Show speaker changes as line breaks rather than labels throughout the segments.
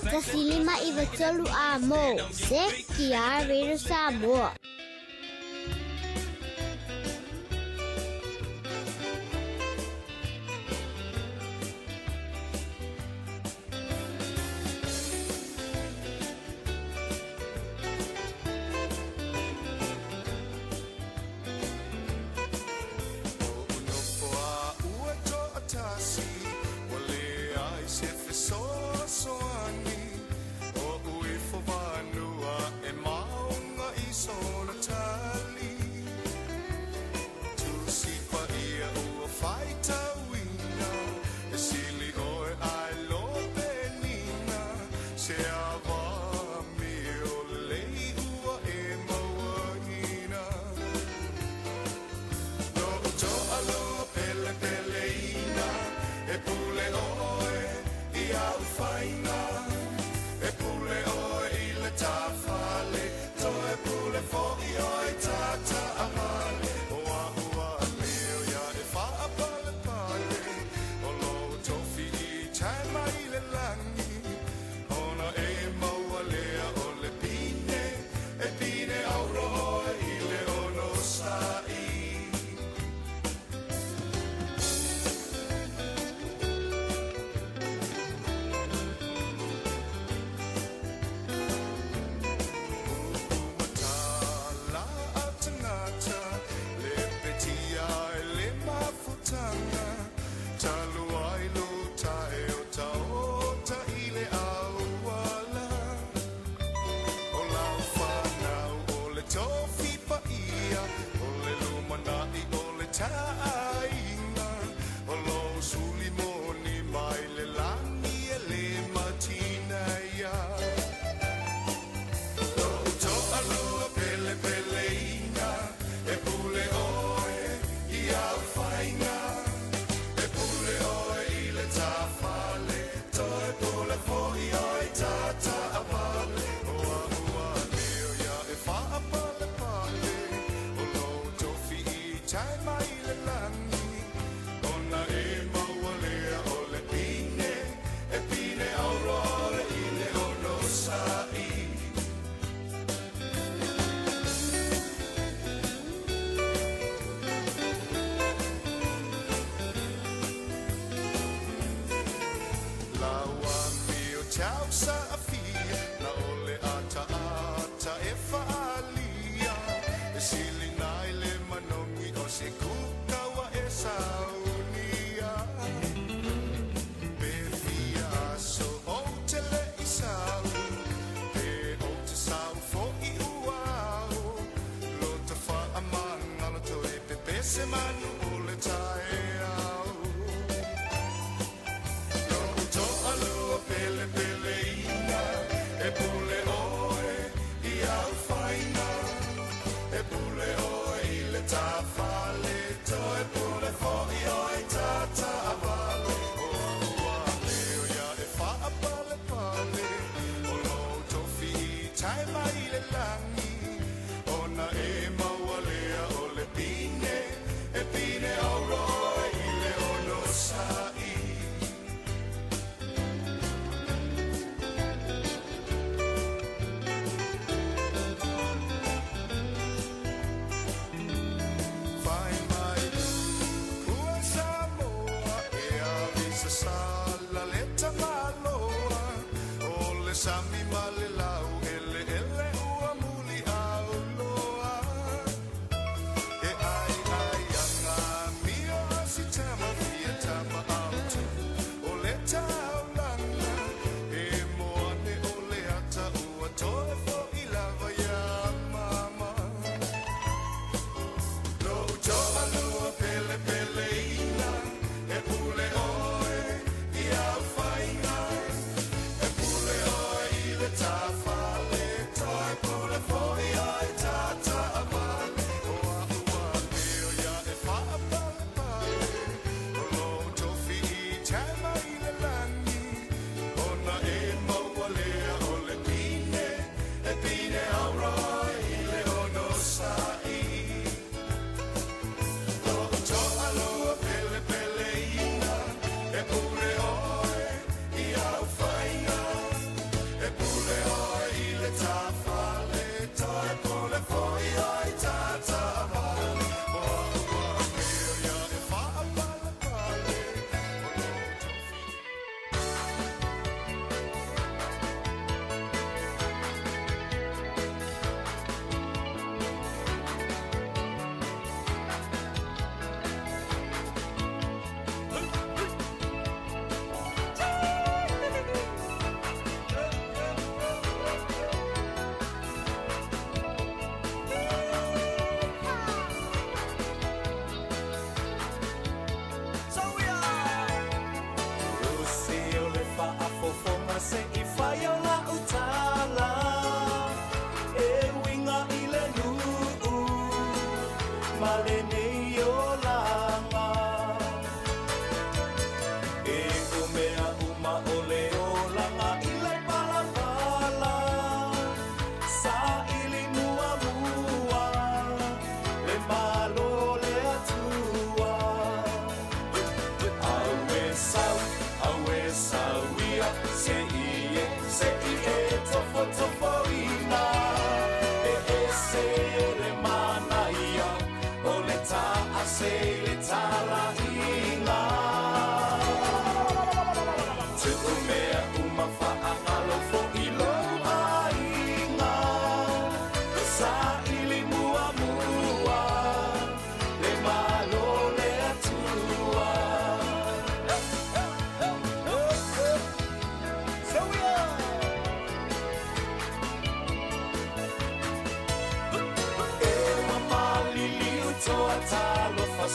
1 5 9 3 A Mo, CKR Radio Samoa.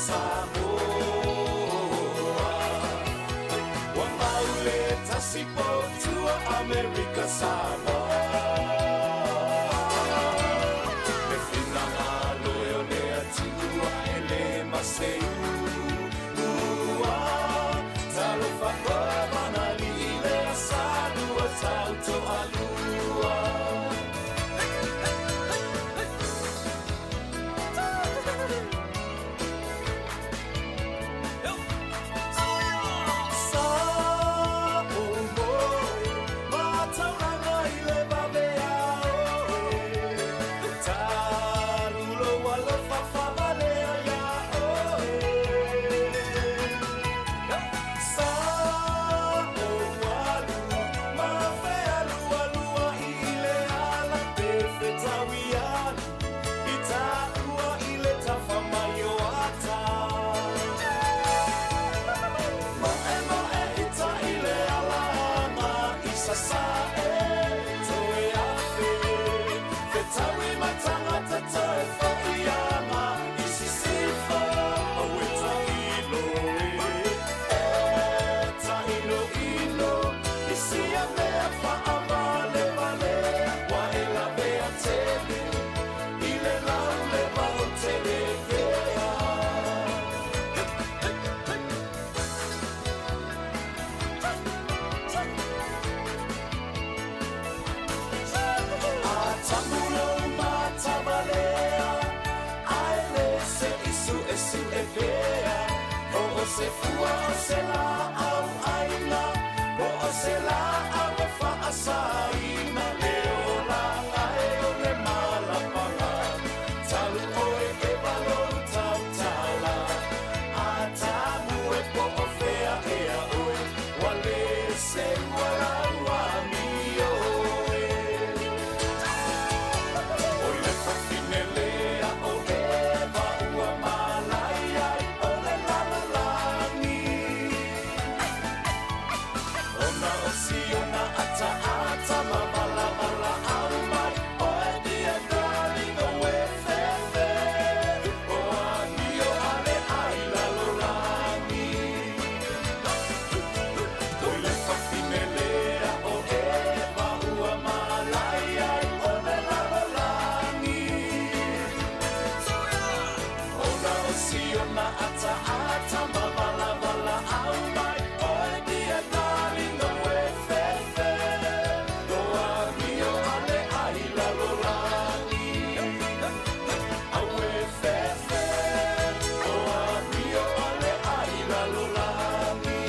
Samoa. Ua mau le tasi potua Amerika Samoa. Le finagalo e o le Atua e le maseu ua. Talofa kovana li le asalua tauto alua. Sa o moe, matauranga i le vavea oe. Talulo alofa whavalea ia oe. Sa o alu, ma fealualua i le ala te whetaui alu. I tāua i le tawha mai o ata. Moe moe i ta i le alanga i sasa e toe afe. Whetaui mai tangata toe whaianga i sisifo. O e ta ilo e, e ta ino ino. I sia mea whaavale vale, wa e la mea tele. I le lau le vau tele kea. A tamulo matavalea, ai le se isu e su e pea. O o se fua o se la au aina, po o se la au e whaasaina. Le o la ae o le malapanga, talu oe e valo tautala. A tamu e po o fea ea oe, wale se ua ua mi oe. O le whafinelea o Eva ua malai ai o le lalolagi. Ona o siona ata ata ma vala vala au mai o e dia darling o e fefe. O anio ale ai lalolagi. O le whafinelea o Eva ua malai ai o le lalolagi. Ona o siona ata ata ma vala vala au mai o e dia darling o e fefe. O anio ale ai lalolagi. Au e fefe. O anio ale ai lalolagi.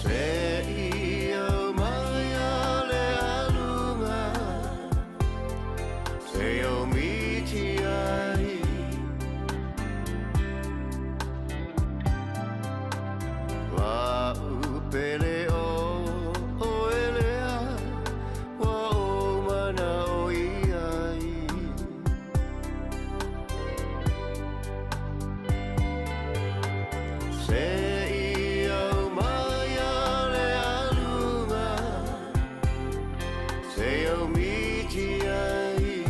Se i au mai a le alunga, Se o miti ai La upele o o elea Wa o mana o iai. Se i au mai a le alunga, Se o miti ai.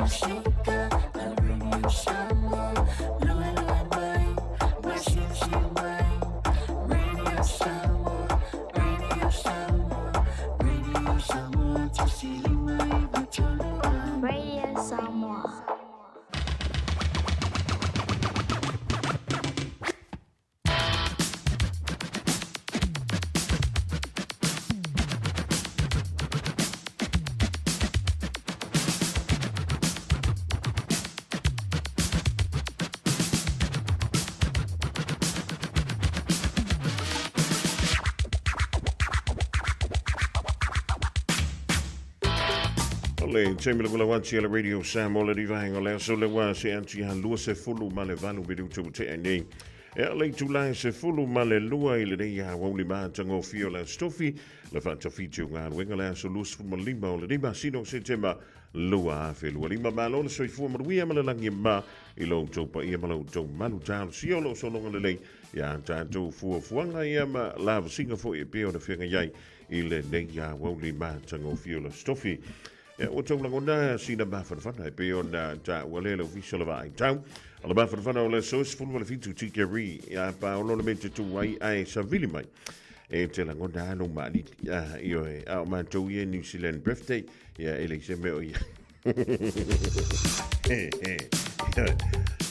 Radio Samoa.
O le taimi le kula wati le Radio Samoa le rivaenga o le aso le wa se ati ha 28 minuta ua tea nei. Ea le itula e 12 i lenei aoauli matagofie o le Aso Tofi, le faatafiti o galuega le aso 25 o lenei masina o Setema 2025. Malo le soifua manuia ma le lagi e mama i lo outou paia ma lo outou malu talosia o lo o sologa lelei ia tatou fuafuaga ia ma lavasiga foi e pei ona feagai ai i lenei aoauli matagofie o le Aso Tofi. Ia, ua tau lagona sina mafanafana e pei ona taua lea le ofisa o le vaai tau. O le mafanafana o le aso 17 tikeri ia Paolo le mea te tū ai ae savili mai. E te lagona lou maalili. Ia, ioe, a o matou ia New Zealand birthday, ia e leai se mea o ia.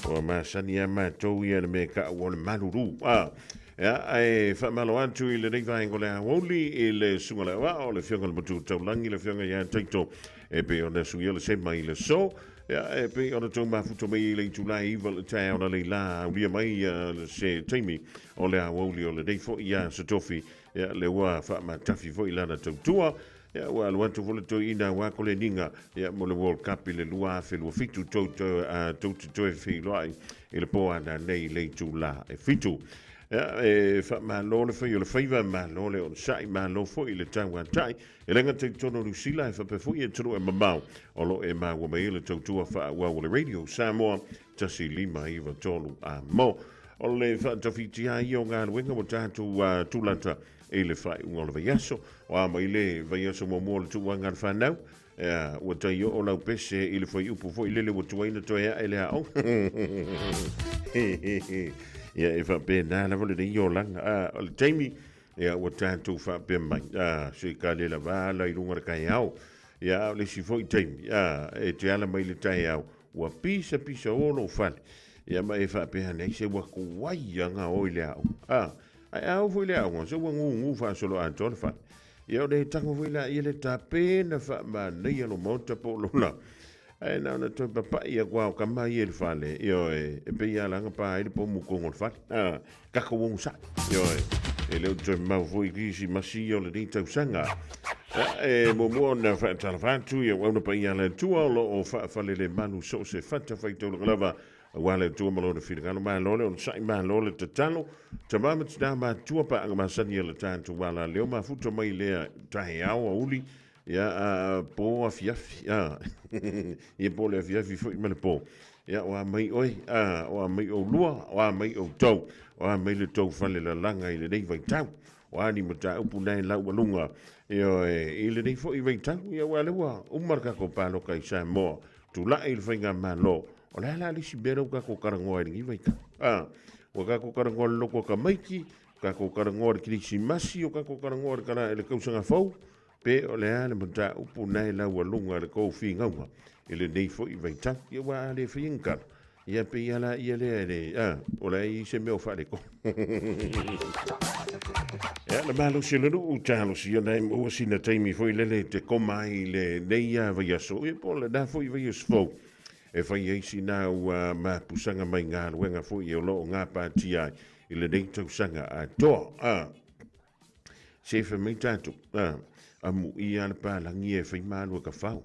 Ua masani a matou ia le mea ka ua le malulu. Ah, ia, ae faamalo atu i lenei vaega o le aoauli i le susuga le aoao, le afioga i le Matua Taulagi, le afioga ia Taito, e pei ona suia le sema i le aso. Ia, e pei ona tou mafuta mai i le itula e 9 le taeao na leila aulia mai se taimi o le aoauli o lenei foi aso tofi. Ia, le ua faamatafi foi lana tautua. Ia, ua alu atu foi le toeaina aua koleniga, ia, mo le World Cup i le 2027, tou tou te toe feiloai i le po ana nei i le itula e 7. Ia, e faamalo le fai o le faiva, malo le onosai, malo foi i le tauatai. E le gata i totonu o Niu Sila, e faapea foi i atunuu e mamao o lo o e maua mai ai le tautua faaauau a le Radio Samoa 1593 a mo. O le faatafitia ai ia o galuega ua tatou tulata i le faaiuga o le vaiaso. O a mai le vaiaso muamua o le tuuaga a le fanau, ea, ua tai oo lau pese i le fuaiupu foi lele ua tuai na toe ae le aoga. Ia, e faapena lava lenei olaga. A, o le taimi, ia, ua tatou faapea mai, a, se ka le lava ala i luga o le taeao. Ia, a o le isi foi taimi, a, e te ala mai le taeao, ua pisa pisa o lou fale. Ia, ma e faapea ane ai, se ua tuai aga o i le aoga. A, Ae a oo foi le aoga, se ua gugu faasoloatoa le fale. Ia o le tago foi laia le tapena faamanaia lo maota po o lona. Ae na ona toe papai atu lava o tama ia i le fale, ioe, e pei lava laga pa ai le pomu i totonu o le fale. A, tatou onosai, ioe, e le o toe mamao foi Kirisimasi ia o lenei tausaga. Ia, e muamua ona faatalofa atu i auauna paia a le Atua o lo o faafalelemalu so o se fatafaitaulaga lava Aua le Atua ma Lona finagalo, malo le onosai, malo le tatalo. Tama ma tina matua paaga masani a le tatou alaleo mafuta mai lea taeao auli ia a po afiafi a ia po le afiafi foi ma le po ia o a mai oe a o a mai oulua o a mai outou o a mai le tou fale lalaga i lenei vaitau o a ni mataupu na e laualuga ioe i lenei foi vaitau ia ua lea ua uma le tatou paloka i Samoa tulai i le faigamalo O le a la le isi mea lea ua tatou talanoa ai i lenei vaitau? A, ua tatou talanoa i le loto tamaiti, ua tatou talanoa i le Kerisimasi, ua tatou talanoa i le tala i le tausaga fou, pe o le a le mataupu na e laualuga i le tou finauga i lenei foi vaitau? Ia aua a le faia ni tala, ia pei lava la ia lea e le, a, o la e i ai se mea o faaletonu. Ia, le malosi o le nuu, talosia nai maua sina taimi foi lele e te koma ai i lenei lava vaiaso, ia po o lena foi vaiaso fou. E fai ai sina ua mapusaga mai galuega foi o lo o gapatia ai i lenei tausaga atoa. A, se fai mai tatou, a, amuia le palagi e fai malu e ka fau.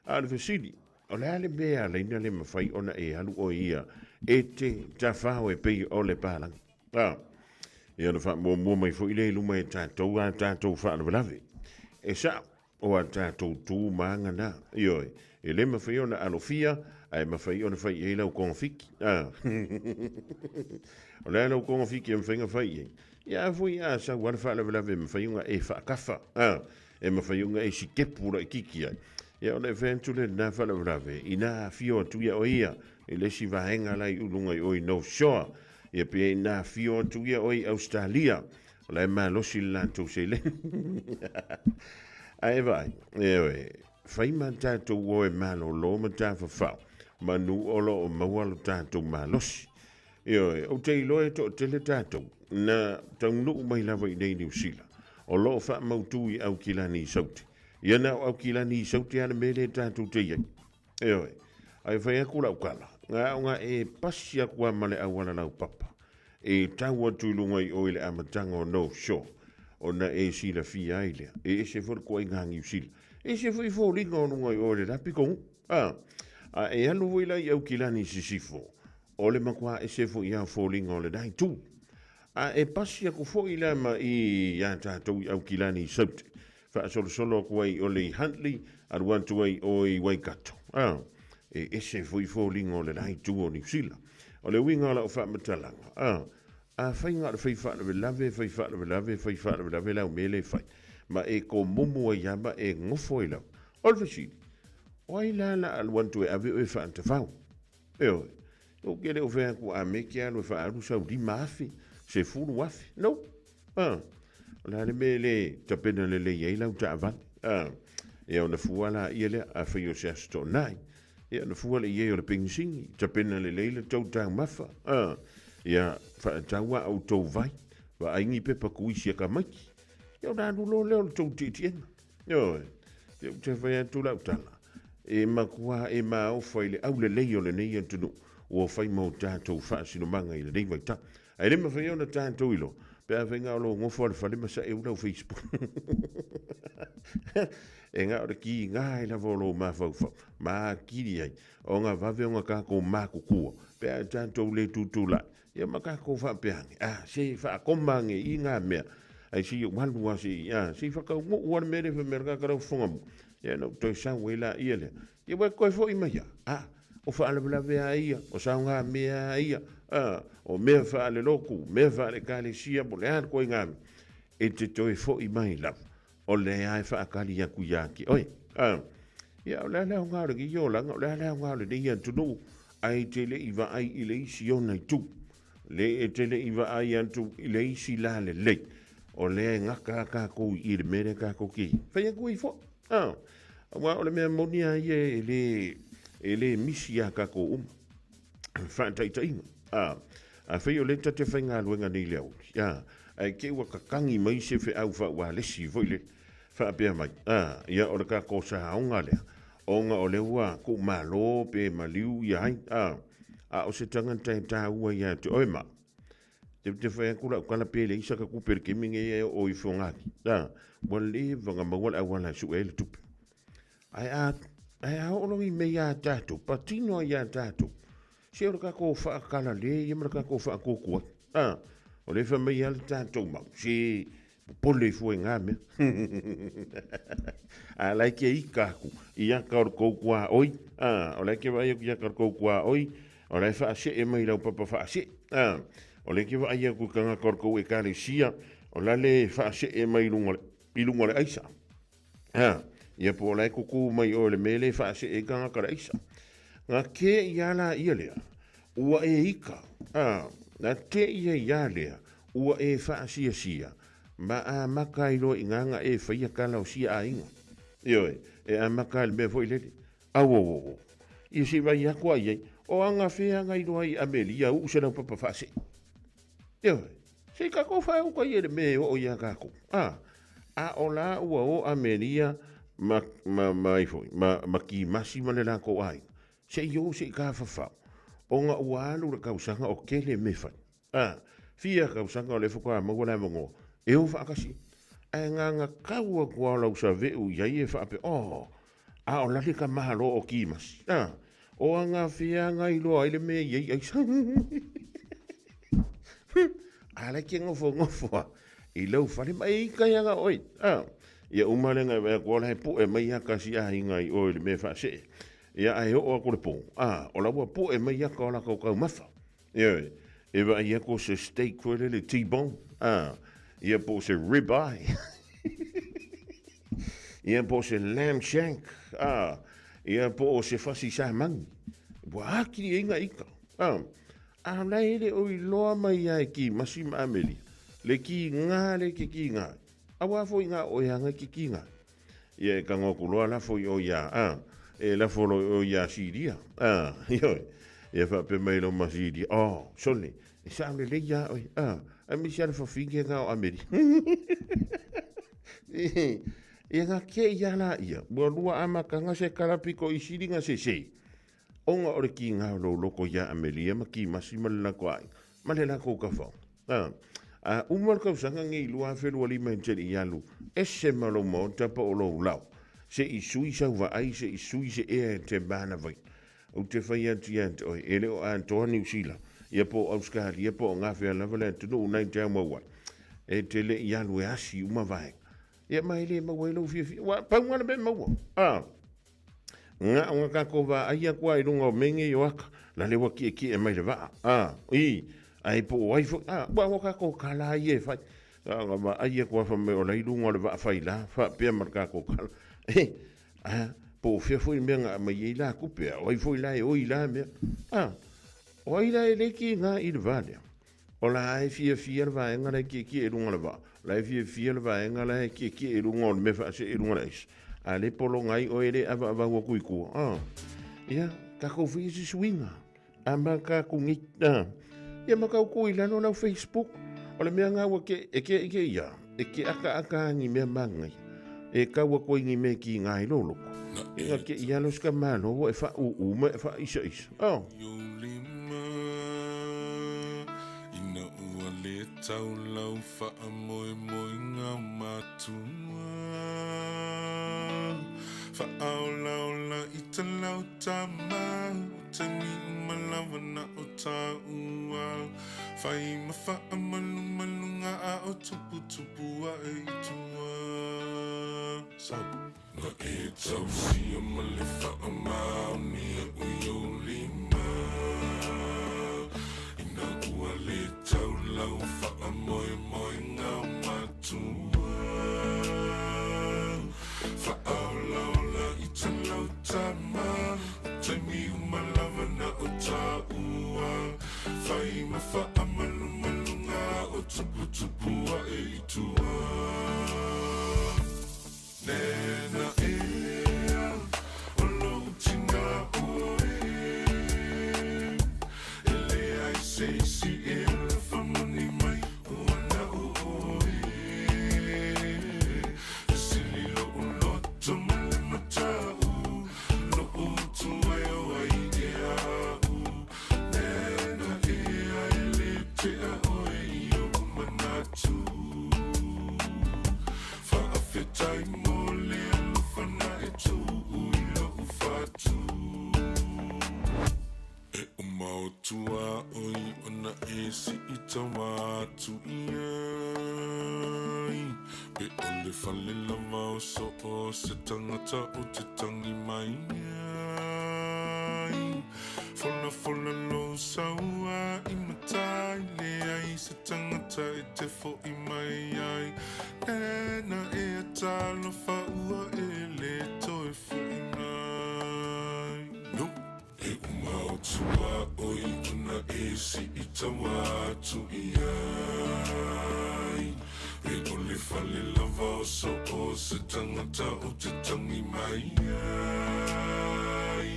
A o le fesili, o le a le mea e ala ai na le mafai ona e alu oe ia e te tafao e pei o le palagi? A, ia ona faamuamua mai foi lea i luma e tatou a tatou faalavelave. E sao, O a tatou tu ma aga na, ioe, e le mafai ona alofia, ae mafai ona fai i ai lau kogafiki. A. O le a lau kogafiki e mafai ona fai i ai? Ia a foi a sau lava le faalavelave e mafai ona e faakafa, a, e mafai ona e sikepu laitiiti ai. Ia ona e fai atu lea i lena faalavelave, ina afio atu ia oe ia i le isi vaega la i luga i o i North Shore, ia pe ina afio atu ia oe i Ausetalia, o la e malosi le latou seleni. Ae vaai, ioe, fai ma tatou o e malolo ma tafafao, manu o lo o maua lo tatou malosi. Ioe, ou te iloa e toatele tatou na taunuu mai lava i nei Niu Sila, o lo o faamautu i Aukilani i Saute. Ia na o Aukilani i Saute lava le mea lea tatou te i ai. Ioe, ae fai atu lau tala, na ona e pasi atu lava ma le auala laupapa, e tau atu i luga i o i le amataga o North Shore, ona e silafia ai lea, e ese foi le toaiga Niu Sila, e ese foi foliga o luga i o i le la pitonuu. A, a e alu foi la i Aukilani i Sisifo, o le matua ese foi lava o foliga o lena itu. A e pasi atu foi la ma i iā tatou i Aukilani i Saute, faasolosolo atu ai o le i Huntly, alu atu ai o i Waikato. A, e ese foi foliga o lena itu o Niu Sila. O le uiga o lau faamatalaga, a, afai na o le fai faalavelave, fai faalavelave, fai faalavelave lau mea lea e fai, ma e komumu ai lava ma e nofo ai lava. O le fesili, o ai la la alu atu e ave oe e faatafau? Ioe. Ou te le o fai atu a me ke alu e faaalu sau 5,000, 10,000. No. Ah. O le a le mea e le tapena lelei ai lau taavale. Ah. Ia ona fua la ia lea, afai o se aso toonai. Ia ona fua lea i ai o le penisini, tapena lelei le tou taumafa. Ah. Ia faatau a outou vai, vaai ni pepa kuisi a tamaiti. Ia ona alu loa lea o le tou tietiega. Ioe, ou te fai atu lau tala, e matua e maofa i le aulelei o lenei atunuu ua fai ma o tatou faasinomaga i lenei vaitau. Ae le mafai ona tatou iloa, pe afai na o lou nofo lava i le fale ma saeu lau Facebook. E na o le kiga ai lava o lou mafaufau, ma atili ai ona vave ona tatou matutua, pe a tatou le tutulai, Ia ma tatou faapea ane, a, se faakoma ane i ngā mea, ai se i ou alu lava se i, a, se i whakaunuu lava le mea lea fai mai le tagata la ua fofoga mua. Ia na ou toe sau ai laia lea. Ia ua e toe foi mai lava, a, o faalavelave lava ia, o saogamea lava ia, a, o mea faalelotu, mea faale-ekalesia, po o le a le ituaiga mea, e te toe foi mai lava, o lea lava e faatali atu ia te oe. A, ia o le a le aoga o lenei olaga, o le a le aoga o lenei atunuu, ae te le i vaai i le isi ona itu. Le e te le i vaai atu i le isi la lelei, o lea e gata a tatou i le mea lea tatou te fai atu ai foi. A, aua o le mea moni lava ia e le misi iā tatou uma. Faataitaiga, a, afai o lea ta te faigaluega nei i le aoauli, a, ae te i ua tatagi mai se feau faaualesi foi lele, faapea mai, a, ia o le tatou saoga lea, ona o lea ua tuumalo pe maliu ia ai, a, a o se tagata e taua ia te oe ma, te te fai atu lau tala pe leai saka tupe i le taimi lenei e oo ifo ngaki, a, ua leva ona maua le auala e sue ai le tupe. Ae a, ae a oo loa i mea iā tatou, patino ai iā tatou, se o le tatou faakalale ia ma le tatou faatuatua. A, o lea e fai mai lava le tatou mau, se popole ifo i ngā mea. A la e ke ika atu i aka o le tou tuaoi, a, o la e ke vaai atu i aka o le tou tuaoi, o la e faasee mai i lau papa faasee. A, o lea e ke vaai atu i tagata o le tou ekalesia, o la le faasee mai i luga o le, i luga o le aisa. Ha, ia po o la e kukū mai ʻoe i le mea lea e faasee ai tagata le aisa. Na te ia la ia lea, ua e ika, a, na te ia ia lea, ua e faasiasia, ma amata ai loa i ina na e faia tala o sia aiga. Ioe, e amata ai le mea foi lele. Au, au, au, au. Ia se i vaai atu a i ai, o aga fea aga iloa ai i Amelia uu se laupapa faasee. Ioe, se i tatou faauka ia i le mea e oo iā tatou. A, a o la ua o Amelia ma, ma, ma ai foi, ma, ma Kimasi ma le latou aiga, se i o se i tafafao, ona ua alu le tausaga o tele mea fai. A, fia tausaga o lea faatoa maua le avanoa e o faatasi. Ae na ona tau atu lava o lau saveu i ai e faapea, oh, a o lale ka malo o Kimasi. A, o aga fea aga iloa ai le mea i ai aisa. A la ke nofo nofo a i lau fale ma e ika ia ga oi. A, ia uma le ngai vai ko la e pu'e mai ia kasi aiga i oi le mea faasee. Ia ae oo atu le pō. A, o la ua pu'e mai ia ka o latou taumafa. Ioe, e vaai atu o se steak foi lele T-bone, a, ia po o se rib eye. Ia po o se lamb shank, a, ia po o se fasi samagi. Ua akili ai nga ika. A, a la e le o iloa mai ia e Kimasi ma Amelia, le kiga le ke kiga. Auā foi nga o e aga ke kiga. Ia e tago atu loa lafo i o ia, a, e lafo loa i o ia Siria, a, ioe. Ia faapea mai loa ma Siria, oh, sole, e sao lelei iā oe, a, aemaise lava le fafine lena o Ameria. Ia na kei ia laia, ua lua amataga se tala pito i sili na sese, ona o le kiga o lou loto iā Amelia ma Kimasi ma le latou aiga, ma le latou tafao. A, a uma le tausaga nei 2025 e te le i alu ese ma lou maota po o lou lao, se i sui sau vaai, se i sui se ea e te manava ai. Ou te fai atu ia te oe, e le o atoa Niu Sila, ia po o Ausekalia po o gafea lava le atunuu nai te au mau ai. E te le i alu e asi uma vaega. Ia ma e le maua ai lou fiafia. Ua pau lava le mea e maua. A, na o na tatou vaai atu lava i luga o mea nei o aka, la le ua tietie mai le vaa. A, i, ai po o ai foi. A, ua o tatou tala ia e fai. Na ona vaai atu lava fai mai o la i luga o le vaa faila, faapea ma le tatou tala. E, a, po o fea foi le mea na aumai ai la tupe, a o ai foi la e oi la mea. A, o ai la e le kiga i le va lea? O la e fiafia le vaega la e kiekie i luga o le vaa, la e fiafia le vaega la e kiekie i luga o le mea faasee i luga o le aisa. A le pologa ai oe e le avaavau atu i tua. Ah. Ia, tatou faia se suiga. A ma tatou nei, ah. Ia ma tau tuu i lalo lau Facebook. O le mea lena ua ke, e ke ike ia, e ke akaaka a ni mea manaia. E tau atu ai ni mea e kiga ai lou loto. Ina ke i alo se ka malo ua e faaūū ma e faaisaisa. Oh.
Ina ua le tau lau faamoemoega o matua Faaolaola i talau tama o taimi uma lava na o tāua Whai ma faamalumaluga a o tuputupu ae i tua So. Na e tausia ma le faamaonia o i ou lima, Ina ua le tau lau faamoemoega o matua. Faaolaola i talau tama, o taimi uma lava na o tāua. Whai ma faamalumaluga o tuputupu ae i tua. Nena ea o lou tina oe, E leai se isi e alofa moni mai o ana o oe. Fesili lo'u loto ma le mata'u, Lo'u utu ai o ai ea a'u. Nena ea e le tea oe i o'u manatu. Faafetai mo le alofa na e tuu i lo'u fatu. E uma o tuaoi ona e sii taua atu i ai. Pe o le fale lava o soo se tangata o te tangi mai ai. Fola fola lou saua i matai leai se tangata e te fo'i mai ai Nena ea talofa ua e le toe fo'i mai No. E uma o tuaoi ona e sii taua atu i ai Pe o le fale lava o soo se tangata o te tangi mai ai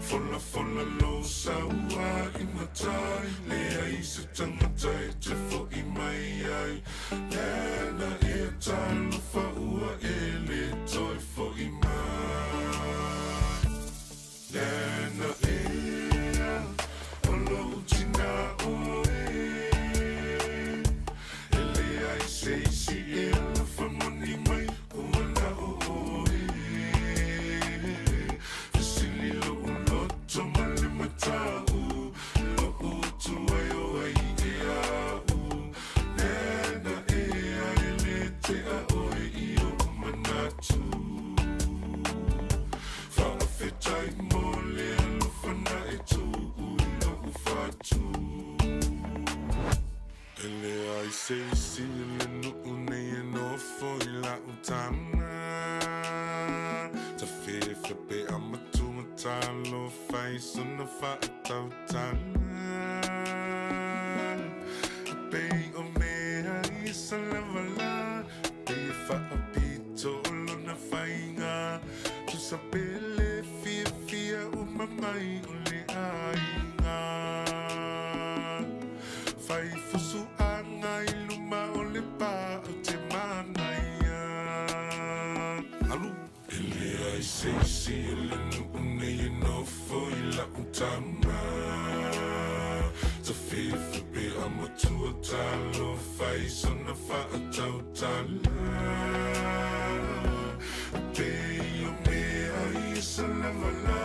Fola fola lou saua i matai Leai se tangata e te fo'i mai ai Nena ea talofa ua e le toe fo'i mai Nena ea o lou tina oe E leai se isi e alofa moni mai o ana o oe Fesili lo'u loto ma le mata'u Lo'u utu ai o ai ea a'u Nena ea e le tea oe i o'u manatu Faafetai mo le alofa na e tuu i lo'u fatu. E leai se isi i le nuu nei e nofo i la'u tama. Fa'atautala E pei o mea i Salavala Pei e fa'apito o lona faiga Tusa pele fiafia uma mai o le aiga Fai fusu'aga i luma o le pā o te manaia Alu! E leai se isi o le nu'u nei e nofo i la'u tama Tafefe pe a matua talofa i sona fa'atautala E pei o mea ia salavala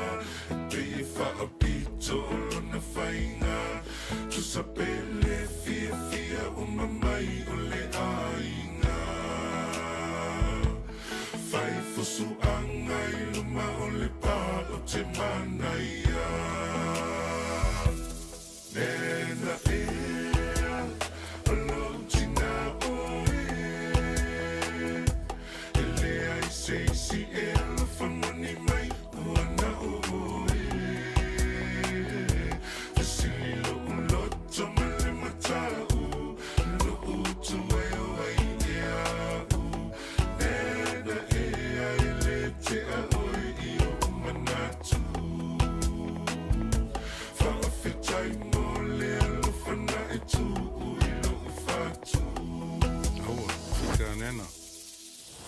E pei e fa'apito o lona faiga Tusa pele fiafia uma mai o le aiga Fai fusu'aga i luma o le pā o te manaia Nena ea o lou tinā ʻoe E leai se isi e alofa moni mai ua na o ʻoe Fesili lo'u loto ma le mataʻu Lo'u utu ai o ai ea a'u Nena ea e le tea ʻoe i o'u manatu Fa'afetai mo le alofa na e tu'u i lo'u fatu. Aua, fika nena.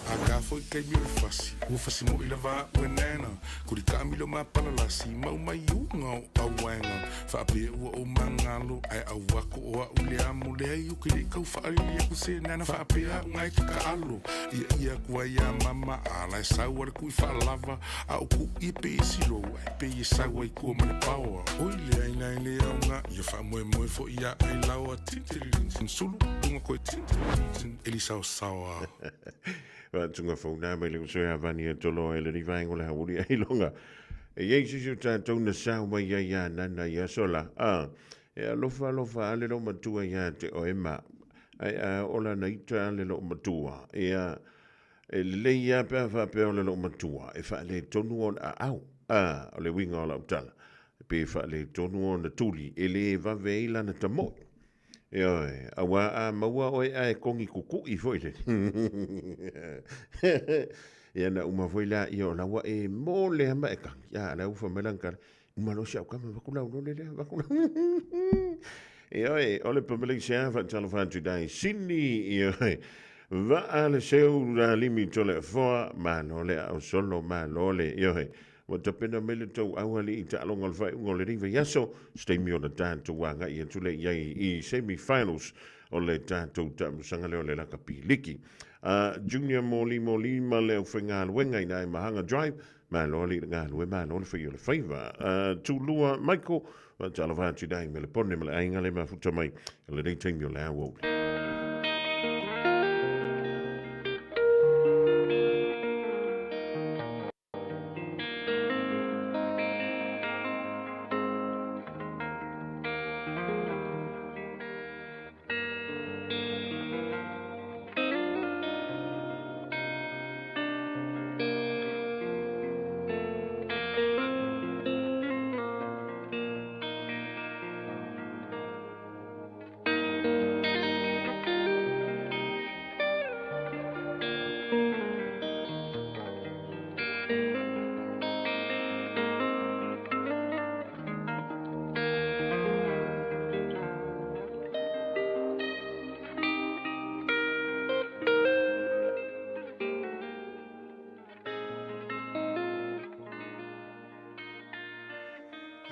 A ka foi taimi o le fasi, ua fasi mo'i lava a'u e nena. Kuli ka'amilo ma palalasi, mau mai uga o auaega. Faapea ua ou magalo, ae auako o a'u le amo. Leai o ke le'i kau fa'alili aku se nena faapea a'u gae ke ka'alo. Ia ia aku ai iā mama, a la e sau a le ku'i fa'alava, a o ku'i e pei e silou, ae pei e sau ai kua ma le paoa. Oi le aina e le aoga, ia fa'amoemoe fo'i iā Ailaoa, tin-tiri-tin-tin, sulu, luga koe, tin-tiri-tin-tin, eli saosaoa.
Faatuga fauna mai le uso ia vani e tolo e le rivaengo le hauli ai longa. E iai sisi o tātou na sao mai ai ia nana i aso la. A, e alofa alofa a le lo matua ia te oe ma. Ai a ola na ita a le lo matua. E a, e lelei ia pe a faapea o le lo matua. E whaale tonu o a au. A, o le winga o lau tala. Pe whaale tonu o na tuli. E le vave i lana tamoi. Ioe, auā a maua oe ae kongi kukuʻi foi le. Ia na uma foi la ia o laua e mo le ama e kangi. Ia la ufa mai lang kala. Uma lo si au kama vaku lau lole lea vaku lau. Ioe, o le pamele se a fa talo fa tu dai sini. Ioe. Va a le seu la limi tole foa ma lo le au solo ma lo le. Ioe. Ua tapena mai le tou aualii i taaloga o le faaiuga o lenei vaiaso, se taimi ona tatou agai atu lea i ai i semi-finals o le tatou taamilosaga lea o le lakapi liki. Junior Moli Moli ma le aufaigaluega i na i Mahaga Drive, malo alii le galue, malo le fai o le faiva. Tulua Michael, faatalofa atu i na i Melepone ma le aiga le mafuta mai i lenei taimi o le aoauli.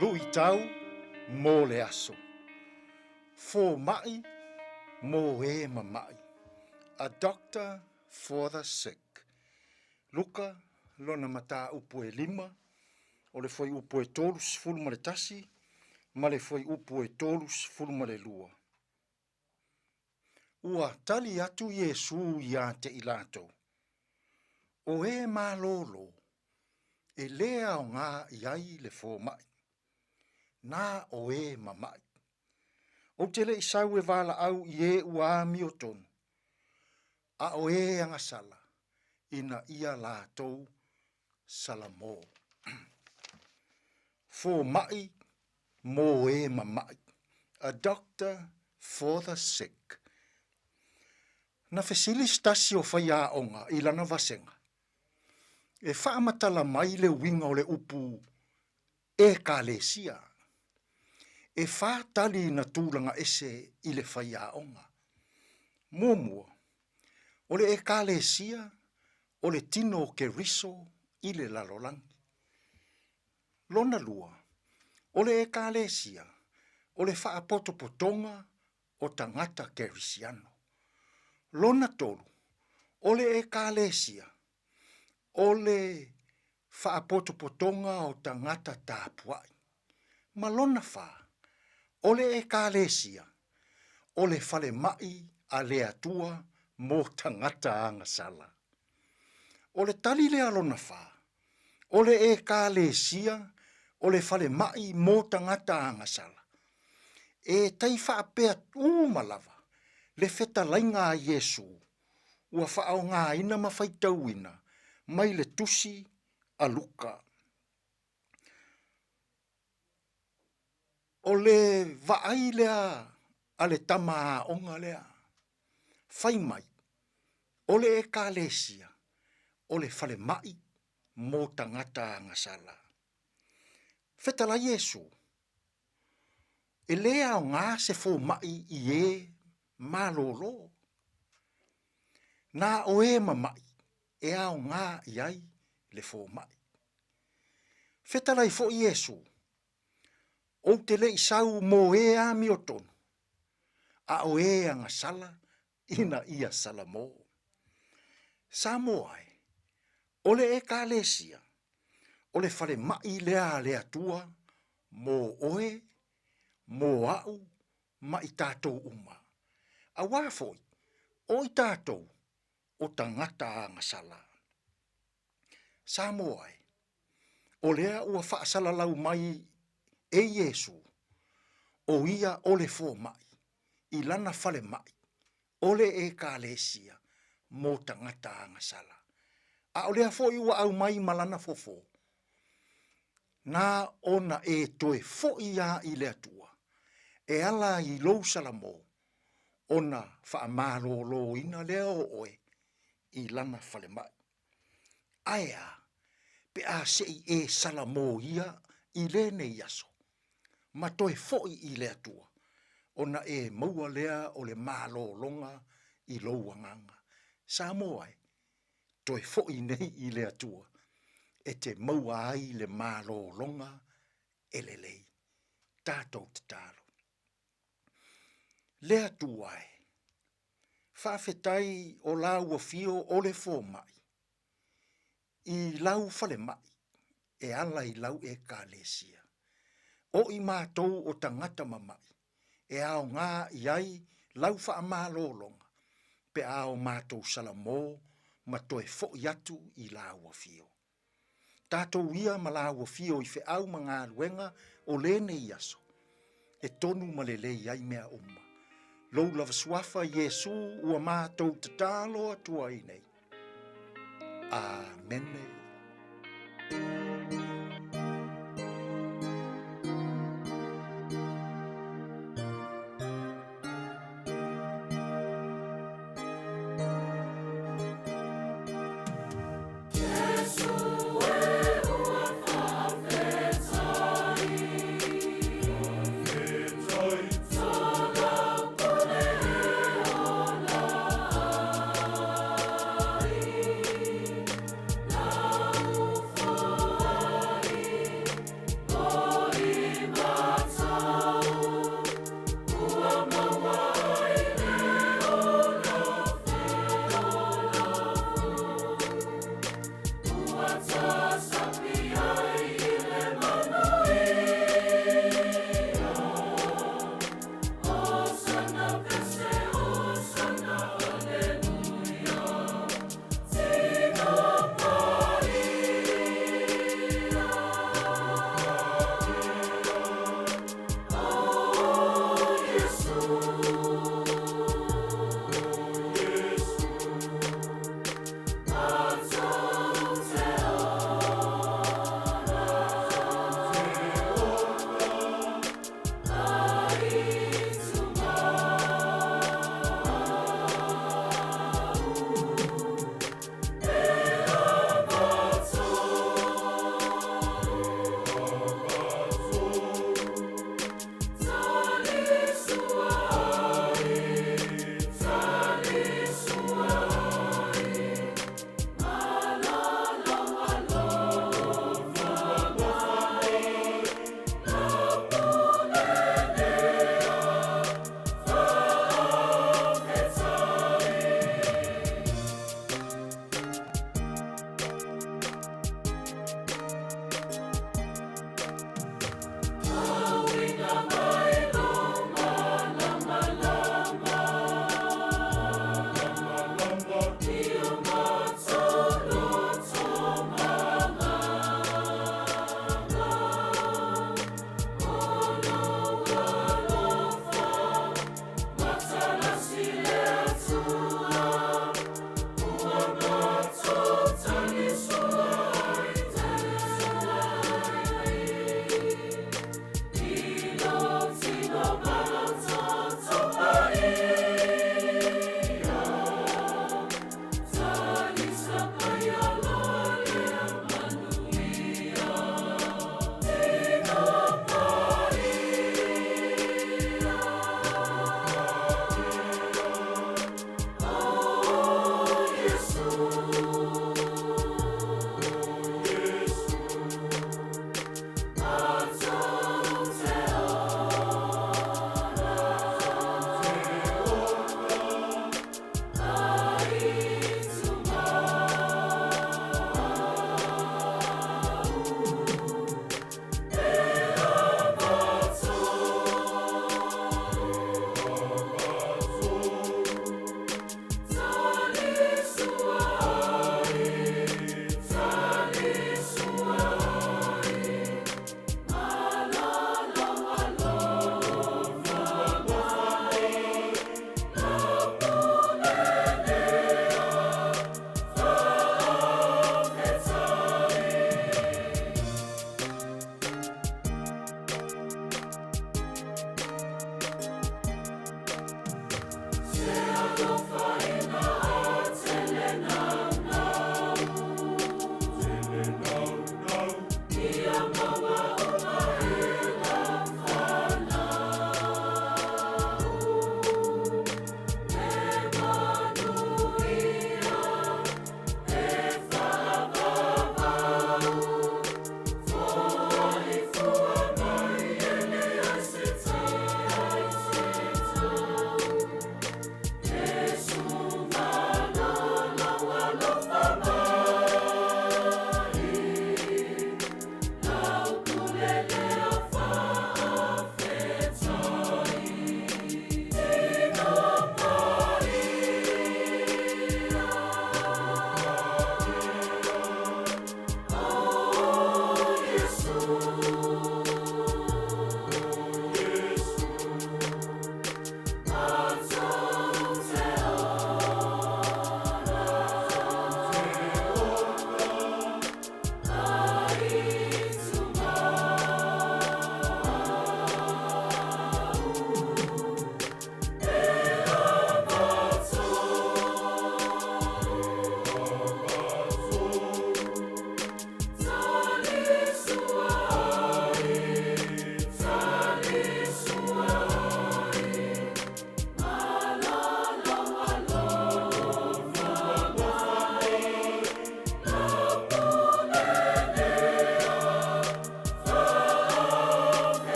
Luitau mo le aso. Fōmaʻi mō e mamaʻi. A doctor for the sick. Luka lona mataupu e lima, o le fuaiupu e 31 ma le fuaiupu e 32. Ua tali atu Iesū iā te i latou, O e malōlō, e lē aogā i ai le fōmaʻi, na o e mamaʻi. Ou te leʻi sau e valaʻau i e ua amiotonu, a o e agasala, ina ia latou salamō. Fōmaʻi. mō e mama'i, a doctor for the sick. Na fesili se tasi o faiaoga i lana vasega, e faamatala mai le uiga o le upu Ekalesia. E fā tali na tulaga ese i le faiaoga. Muamua, o le Ekalesia o le tino o Keriso i le lalolagi. Lona lua, o le Ekalesia o le faapotopotoga o tagata Kerisiano. Lona tolu, o le Ekalesia o le faapotopotoga o tagata tapuai. Ma lona fā, o le Ekalesia o le falemai a le Atua mo tagata agasala. O le tali lea lona fā, o le Ekalesia o le falemai mo tagata agasala. E tai faapea uma lava le fetalaiga a Iesu ua faaaogaina ma faitauina mai le tusi a Luka. O le vaai lea a le tama aoga lea, fai mai, o le Ekalesia o le falemai mo tagata agasala. Fetalai Iesu, e lē aoga se fomai i e malōlō. Na o e mama'i e aoga i ai le fomai. Fetalai foi Iesu, Ou te le i sau mō e amiotonu, a o e agasala ina ia salamō. Samoa e, o le Ekalesia, o le falemai lea a le Atua mō oe, mō a'u ma i tatou uma. Auā foi, o i tatou o tagata agasala. Samoa e, o lea ua faasalalau mai e Iesu, o ia o le fomai i lana falemai o le Ekalesia mō tagata agasala. A o lea foi ua aumai ma lana fofo, na ona e toe foʻi a i le Atua, e ala i lou salamō, ona faamalōlōina lea o oe i lana falemai. Ae a, pe a se i e salamō ia i lenei aso, ma toe foʻi i le Atua, ona e maua lea o le malōlōga i lou agaga. Samoa e, toe foʻi nei i le Atua, e te maua ai le malōlōga e lelei. Tatou tatalo. Le Atua e, faafetai o lau afio o le fomai i lau falemai e ala i lau Ekalesia. O i matou o tagata mama'i e aoga i ai lau faamalōloga pe a o matou salamō ma toe foʻi atu i lau afio. Tatou ia ma lāua fio i feau ma galuega o lenei aso, e tonu ma lelei ai mea uma. Lou lava suafa Iesu ua matou tatalo atu ai nei. Amene.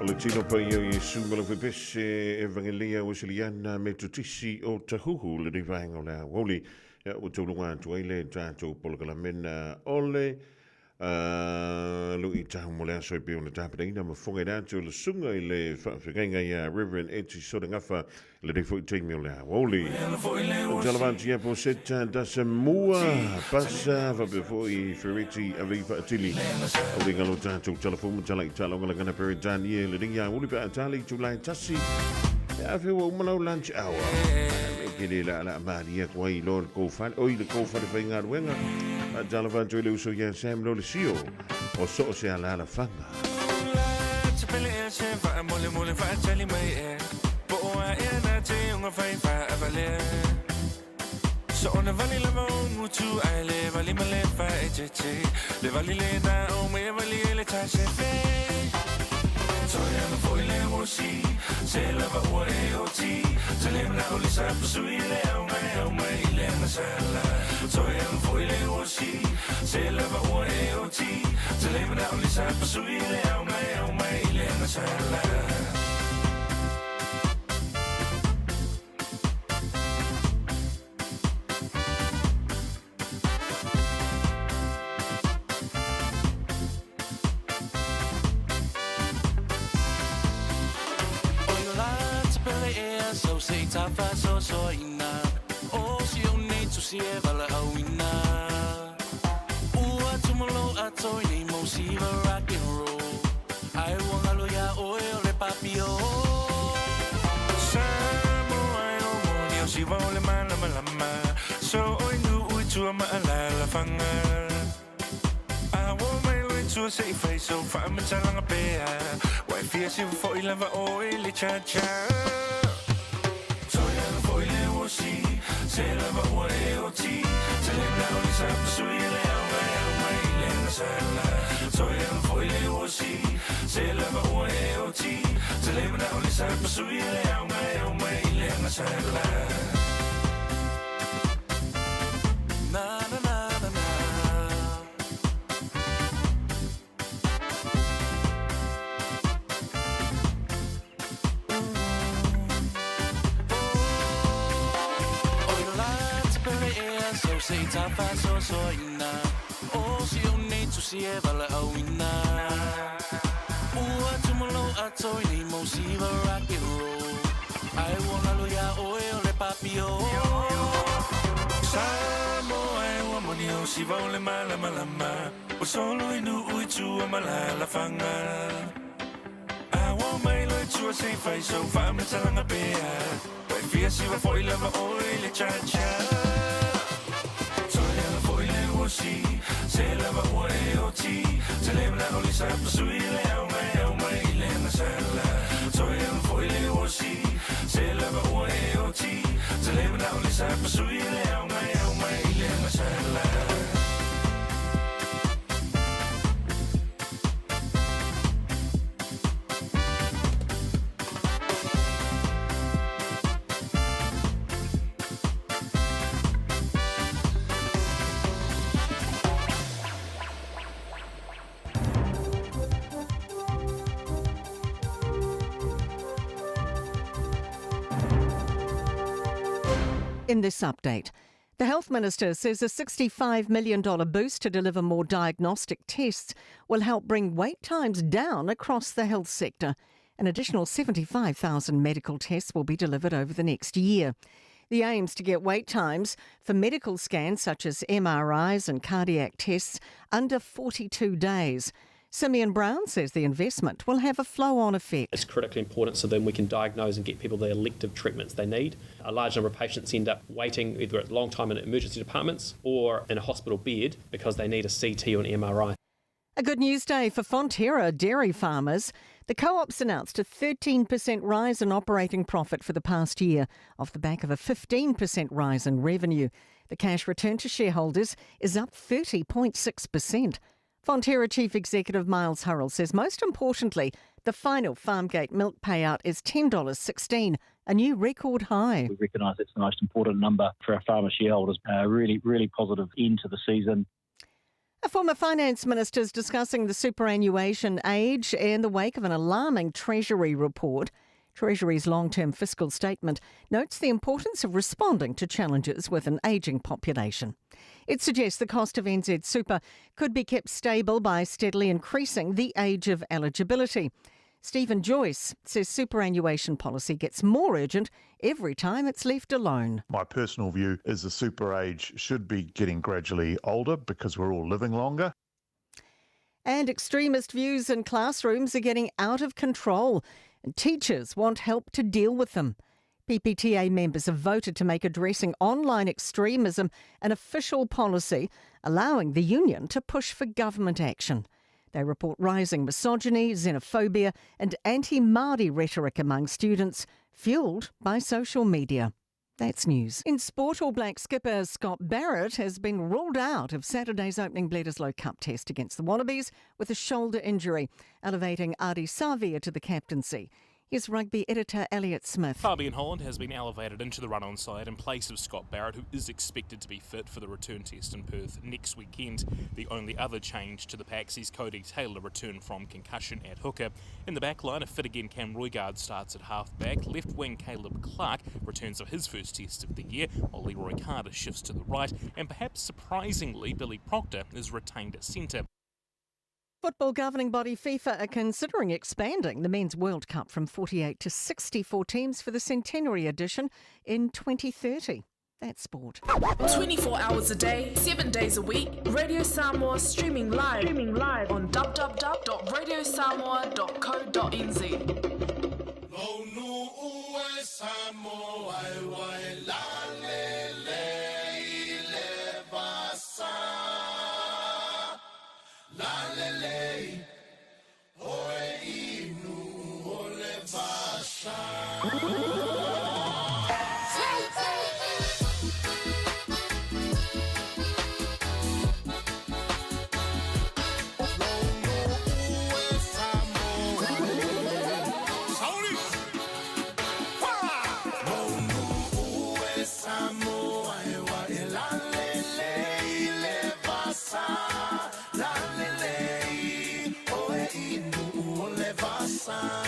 O le tino paia o Iesu ma lau fepese Evangelia Weseliana Metotisi o Tahuhu lenei vaega o le aoauli. Ia, ua tauluga atu ai le tatou polokalame o le luitau mo le aso e pei ona tapenaina ma fofogaina atu e le susuga i le faafeagaiga ia Reverend Eti Solegafa i lenei foi taimi o le aoauli. Tala atu ia po seta dasa mua pasa faapea foi Fereti Avei Faatili. Aulinga lo tatou telefoni ma tala i tala lagana Peretania i lenei aoauli pe a tali i tulae tasi. E afe ua uma lau lunch hour. Me ke le la la maria ko ai lo le kou fale, oi le kou fale faigaluega. Faatalofa atu i le uso ia Sam lo le sio o so o se alaalafaga.
In this update, the Health Minister says a $65 million boost to deliver more diagnostic tests will help bring wait times down across the health sector. An additional 75,000 medical tests will be delivered over the next year. The aims to get wait times for medical scans such as MRIs and cardiac tests under 42 days. Simeon Brown says the investment will have a flow-on effect.
It's critically important so then we can diagnose and get people the elective treatments they need. A large number of patients end up waiting either a long time in emergency departments or in a hospital bed because they need a CT or an MRI.
A good news day for Fonterra dairy farmers. The co-op's announced a 13% rise in operating profit for the past year, off the back of a 15% rise in revenue. The cash return to shareholders is up 30.6%. Fonterra Chief Executive Miles Hurrell says most importantly, the final Farmgate milk payout is $10.16, a new record high.
We recognise it's the most important number for our farmer shareholders. Really, really positive end to the season.
A former finance minister is discussing the superannuation age in the wake of an alarming Treasury report. Treasury's long term fiscal statement notes the importance of responding to challenges with an ageing population. It suggests the cost of NZ Super could be kept stable by steadily increasing the age of eligibility. Steven Joyce says superannuation policy gets more urgent every time it's left alone.
My personal view is the super age should be getting gradually older because we're all living longer.
And extremist views in classrooms are getting out of control, and teachers want help to deal with them. PPTA members have voted to make addressing online extremism an official policy, allowing the union to push for government action. They report rising misogyny, xenophobia, and anti Māori rhetoric among students, fueled by social media. That's news. In sport, All Black skipper Scott Barrett has been ruled out of Saturday's opening Bledisloe Cup test against the Wallabies with a shoulder injury, elevating Ardie Savea to the captaincy. Here's rugby editor Elliot Smith.
Fabian Holland has been elevated into the run-on side in place of Scott Barrett, who is expected to be fit for the return test in Perth next weekend. The only other change to the pack sees Cody Taylor return from concussion at hooker. In the back line, a fit-again Cam Roigard starts at halfback. Left wing Caleb Clark returns for his first test of the year, while Leroy Carter shifts to the right, and perhaps surprisingly, Billy Proctor is retained at centre.
Football governing body FIFA are considering expanding the Men's World Cup from 48 to 64 teams for the centenary edition in 2030. That's sport.
24 hours a day, 7 days a week, Radio Samoa streaming live, streaming live on www.radiosamoa.co.nz.
Sa.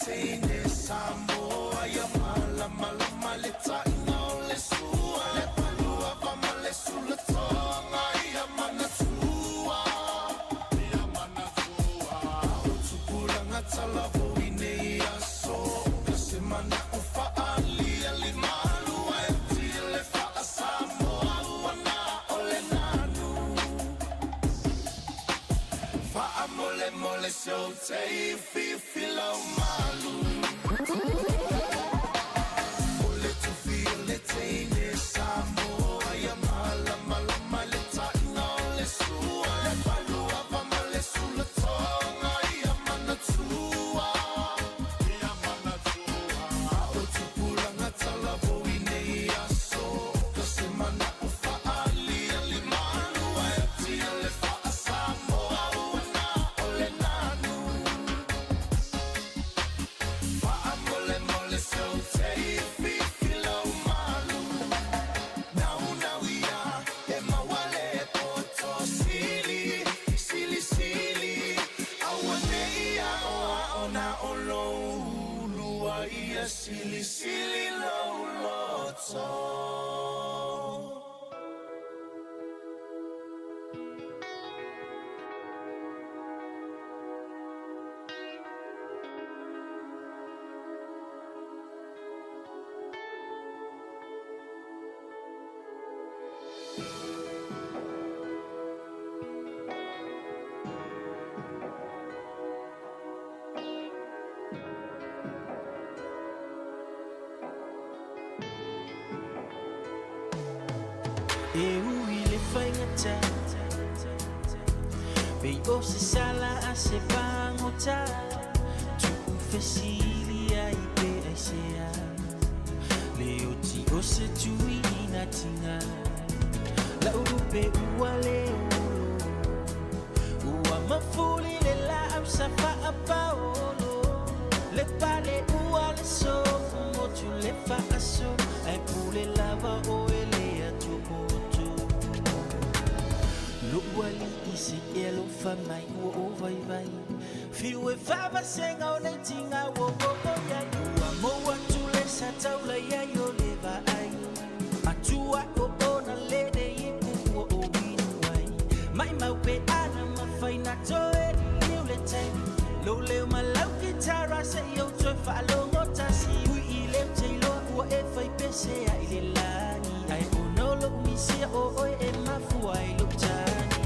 teine Samoa ia malamalama le taʻiga o le sua le paluava ma le sulatoga ia manatua ia manatua o tupulaga talavou i nei aso ka se manaʻo faaliali malua e tile faa-Samoa ua na o le nanu Faamolemole se ou te fifi lau malu O le tufi o le teine Samoa ia malamalama le taʻiga o le sua Le paluava ma le sulatoga ia manatua Ia manatua O tupulaga talavou i nei aso Ka se manaʻo faaliali malua e tia le faa-Samoa ua na o le nanu Faamolemole se ou te fifi lau malu Naunau ia e maua le poto sili Sili sili Auanei aoao na o lou ulua ia sili sili lou loto.
E ui le faigata Pei o se sala a se pagota Tuufesili ai pe aisea Le oti o se tui ina tiga Lau lupe ua le olo Ua mafuli le laau sa faapaolo Le pale ua le sofu motu le faaso Ae pule lava oe le atopoto Lou alii se i alofa mai ua ou vaivai Fiu e faavasega o nei tiga ua oo i ai Ua mou atu le sa taula i ai o le vaai Atua o ona lele ipu ua ou inu ai Maimau pe ana mafai na toe liliu le taimi Lou leo ma lau kitara se i ou toe faalogo tasi Ui i le ou te iloa ua e fai pese ai le lagi Ae ona o lou misia o oe e mafua ai lou tagi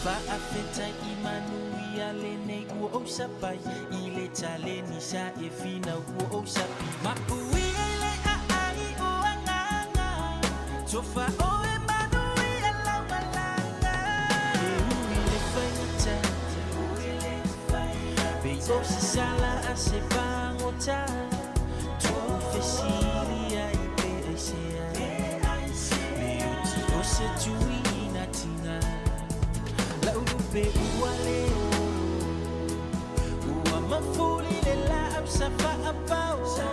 Faafetai i manuia lenei ua ou sapai I le taleni sa e finau ua ou sapi Mapuia i le aai o agaga Tofa oe manuia lau malaga E ui le faigata Pei o se sala a se pagota Tuufesili ai pe aisea Le oti o se tui ina tiga Lau lupe ua le olo Ua mafuli le laau sa faapaolo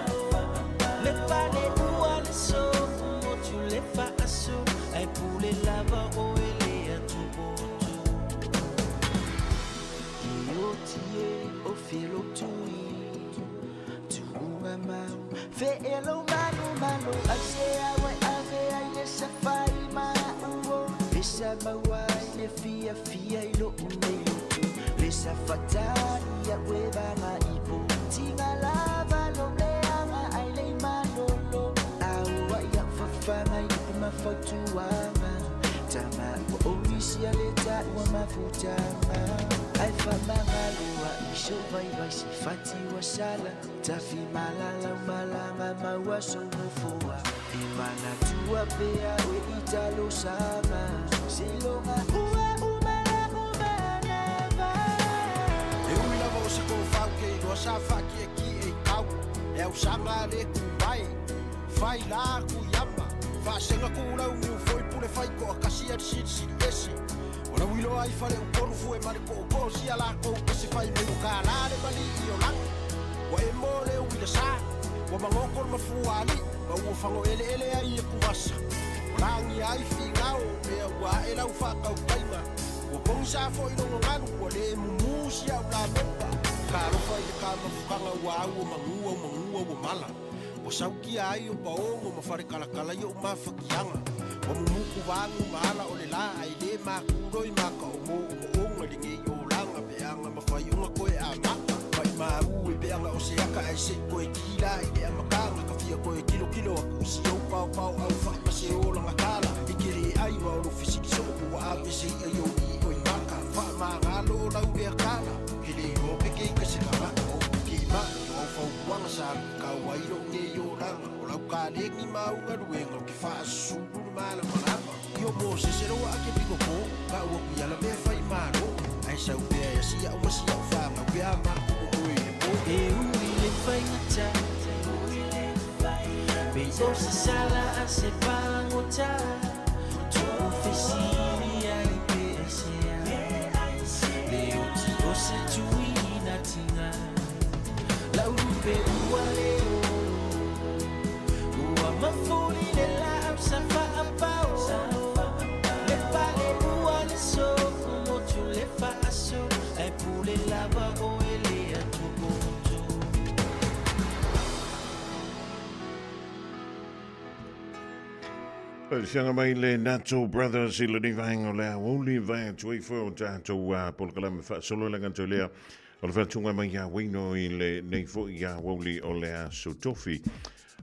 Le pale ua le sofu motu le faaso Ae pule lava oe le atopoto E oti e o felo tui Tuuga mau Feelo manu malo Ai se au e ave ai le safai ma uo Le sa maua ai le fia fia i lou nei loto Le sa fatani au e vaga ipo Tiga lava lo leaga ai le malolo Au ai au fafaga i upu ma fautuaga Tama ua omisia le taua mafutaga Ae faamagalo ai so vaivai se fati ua sala Tafi malalau malaga maua sou nofoa E manatua pea oe i talosaga Seiloga ua uma lau manava.
E ui lava o se tofau ke iloa sa faakiekie i kau E ausaga a le ku mai Fai la ku iama Faasega ku lau niu foi pule fai koa kasi a le silisili ese O lau iloa ai fale upolu fue ma le kookoo sia lakou ese fai mai ua kālā le malii o lagi Ua e mo le uila sa Ua magoko le mafua alii ma ua fago eleele ai e kuvasa Ua lagia ai figao ea ua ae lau faatautaiga Ua pogisa foi logo galu ua le mumu si au la mepa. Talofa i le ka mafukaga ua au o magū au magū au o mala. Ua saukia ai o paogo ma falekalakala i oʻu mafatiaga. Ua mumuku vagu ma ala o le lā ae lē makuloi maka o mō o moʻoga i lenei olaga peaga ma faioga koe amaka. Maʻimau e peaga o se aka ae seʻi koe kila i le amataga ka fia koe kilokilo aku i si ou paopao au faʻi ma se olaga kala. E ke lē ai ma o lou fesili soo po ua ave se iʻa i ou iʻo i maka. Faamagalo o lau lea kala. Ke le iloa pe ke ika se tagata o ke maʻi o au fautuaga sa luʻikau ai loʻu nei olaga. O lau kalegi ma au galuega o ke faasusulu le malamalama. Io Mosese loa a ke piko kō, ka ua kui ala mea fai malo. Ae sau pea e asi au ma si au whāngau pe a mākou o oe i le pō.
E ui le faigata, Pei o se sala a se pagota, Tuʻu fesili ai pe aisea, Le oti o se tuina tiga, Lau lupe ua leo, Ua mafuli le laau sa faapao, Le pale ua le sofu motu le faaso, Ae pule lava oe le atopoto.
Siaga mai le Nato Brothers i lenei vaega o le aoauli vae atu ai foi o tatou polokalame faasolo i le agato lea o le faatuga mai ia Wayno i lenei foi aoauli o le aso tofi.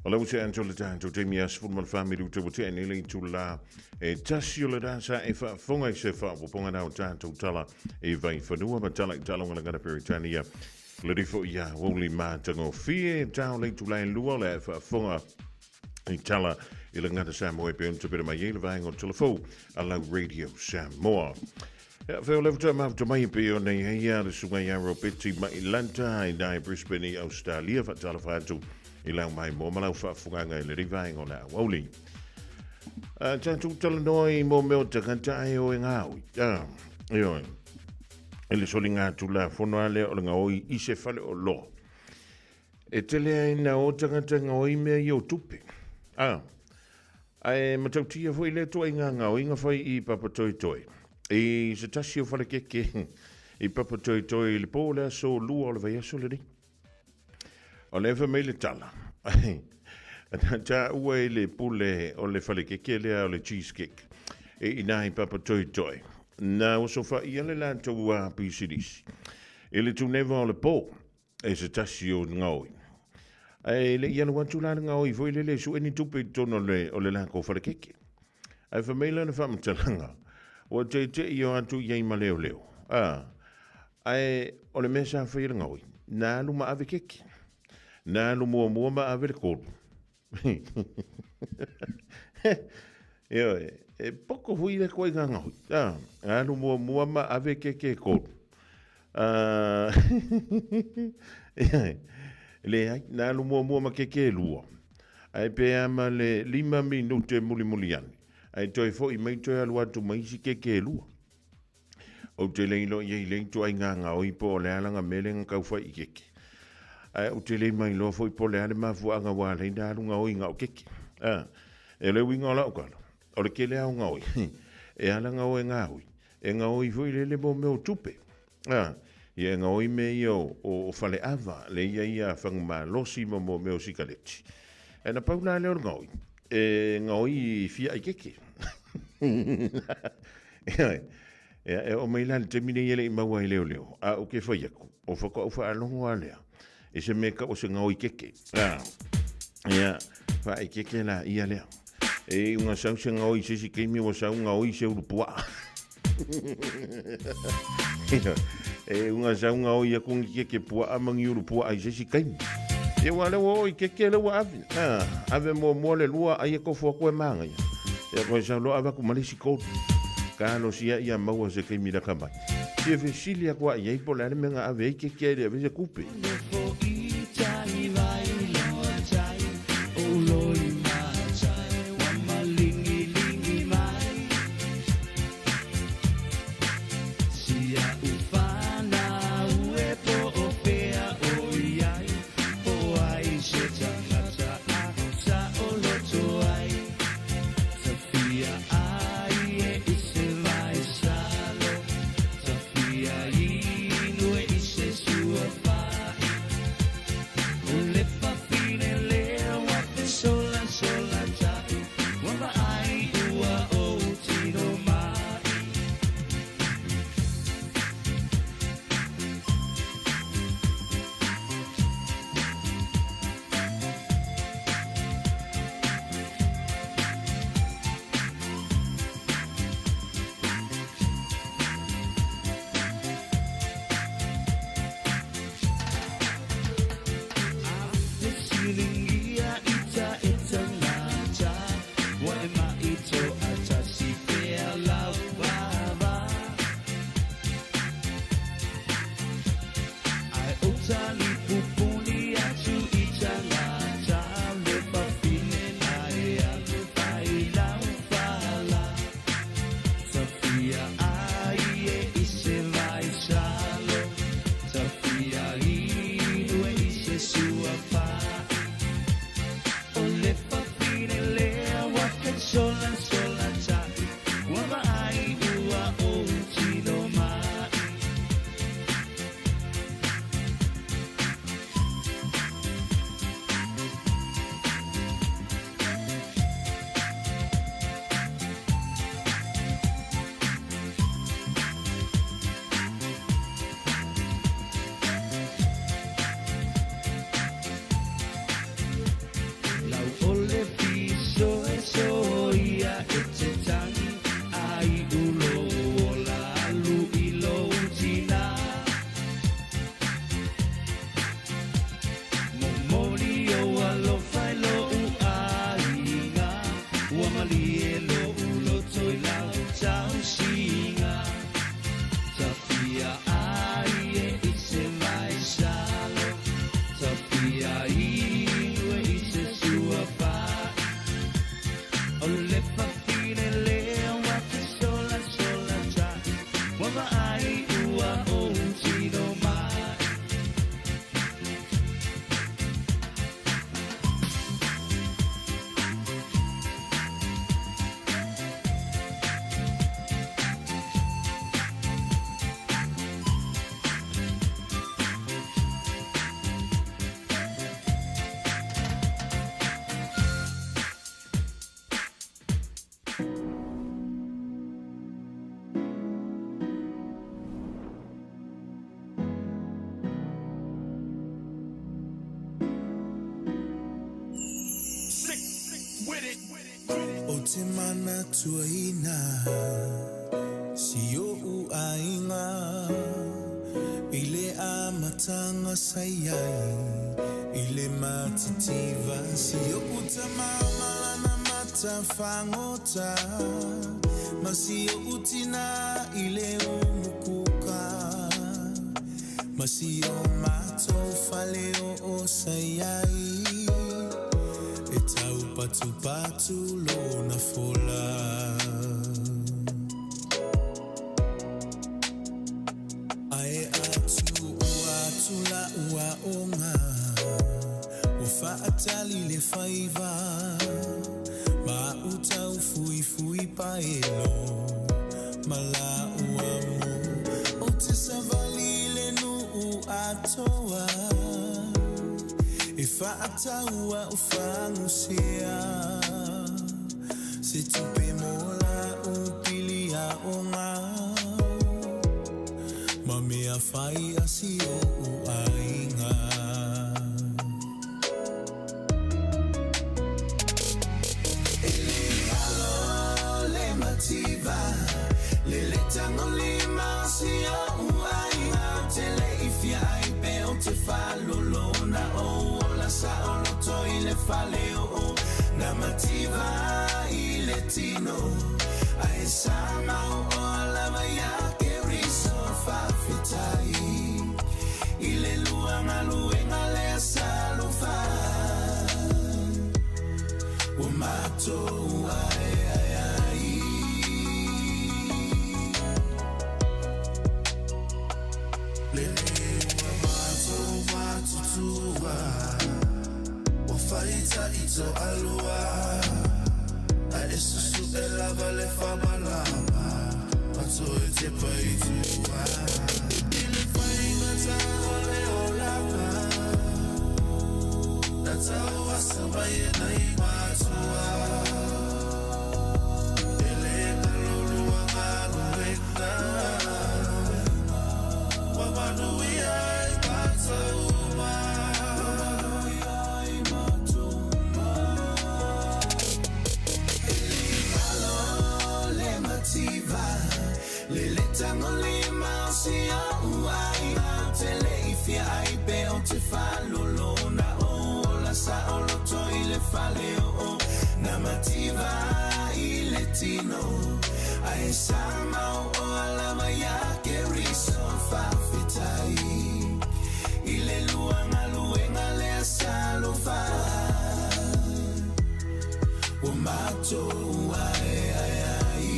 O le ua atu le tatou taimi a 14 minuta ua tea nei le itula e tasi o le rasa e faafofoga i se faaopoopoga na o tatou tala i Vaifanua ma tala i Taaloga Peretania. Lenei foi aoauli matagofie tao le itula e lua o le a faafofoga i tala i le gata Samoa e pe ona tupera mai ai le vaega o telefou a lau Radio Samoa. Ia, feo le futa mafuta mai e pe o nei hei a le sunga ia Robeti mai Lanta i nai Brisbane i Australia whaatalofa atu i lau mai mō malau whaafunganga i le rivaenga o le awauli. Tātou talanoa i mō meo takata ai o e ngāui. Ioe. E le soli ngā tula fono ale o le ngaoi i se whale o loa. E tele ai na o tagata ngaoi mea i o tupe. Ae matautia foi lea toaiga ngaoiga fai i Papatoetoe. I se tasi o falekeke i Papatoetoe i le po o le aso lua o le vaiaso lenei. O lea fai mai le tala. Na taua i le pule o le falekeke lea o le cheesecake e ina i Papatoetoe. Na osofaia le latou pisinisi i le tuneva o le po e se tasi o gaoi. Ae le i alu atu la le gaoi foi lele e sue ni tupe i totonu o le, o le lakou falekeke. Ae fai mai lana faamatalaga, ua teitei o atu i ai ma leoleo. A, ae o le mea sa fai e le gaoi, na alu ma ave keke. Na alu muamua ma ave le kolu. Ioe, e poko hui le koe ngā ngahui. Ah, alu muamua ma ave keke kolu. Ah, leai, na alu muamua ma keke lua. Ae pe a ma le 5 minute mulimuli ane. Ae toe foi mai toe alu atu ma isi keke lua. Ou te le iloa i ai le ituaiga gaoi po o le a lana mea lea na tau fai i keke. Ae ou te le mailoa foi po o le a le mafuaaga ua ala ai ona alu gaoi na o keke. A, e le uiga o lau tala, o le tele lava o gaoi, e ala gaoi gaoi, e gaoi foi lele mo mea o tupe. A, ia e gaoi mea ia o, o, o faleava, le ia ia fagumalosi ma mo mea o sikaleti. Ae na pau la lea o le gaoi, e gaoi i fia ai keke. Ioe. Ia, e oo mai la le taimi nei e le i maua ai leoleo, a ou ke fai aku, o whakaau whaalongo a lea, i se mea ka o se ngaoi keke. A, ia, wha e keke la ia lea. E unga sau se ngaoi se si keimi ua sau ngaoi se uru puaa. E unga sau ngaoi aku ngi keke puaa ma ngi uru puaa i se si kaimi. Ia ua lea ua oo i keke lea ua ave. A, ave muamua le lua ai e kofo aku e māngaia. Ia koe sau loa ave aku ma le isi kolu. Kalosia ia maua se kaimi laka mai. Fia fesili aku a i ai po o le a le mea na ave ai keke ai le ave se kupe.
Tafia ai e i se vaisalo Tafia inu e i se suafa'i O le fafine lea ua fesola sola ta'i Ua vaai ua ou tino ma'i. Lau o le fiso e soia e te tagi ai ulo ola alu i lou tina. Momoli ou alofa i lou aiga, ua malie lou loto i lau tausiga. Tafia ai e i se vaisalo, tafia inu e i se suafa'i. O le fafine lea ua fesola sola ta'i, ua vaai ua ou tino ma'i.
O te manatuaina si o'u aiga i le amataga sa i ai i le matitiva si o'u tama ma lana mata fagota ma si o'u tina i le umukuka ma si o matou faleo'o sa i ai e taupatupatu lona fola. Ae a tuua atu la'u aoga ua fa'atali le faiva ma a'u taufuifui paelo ma la'u amu o te savali i le nu'u atoa e fa'atau a'u fagusea se tupe mo la'u pili aoga ma mea fai a si o'u aiga. E le alo le mativa le le tagolima o si o'u aiga ou te le i fia ai pe ou te faalolo na ou ola saoloto i le faleo'o na mativa i le tino ae sa mao'oa lava iā Keriso faafetai i le lua galuega lea sa alofa ua matou aeae ai. Le ua matou matutua ua faita'i to'alua ae susu'e lava le faamalama ma toe tepa i tua i le faigata o le olaga na tauasa mai e nai matua e le galo lua galuega ua manuia ai matou uma. Alo le mativa le le tagolima o si o'u aiga ou te le i fia ai pe ou te faalolo na ou ola saoloto i le faleo'o na mativa i le tino ae sa mao'oa lava iā Keriso faafetai i le lua galuega lea sa alofa ua matou aeae ai.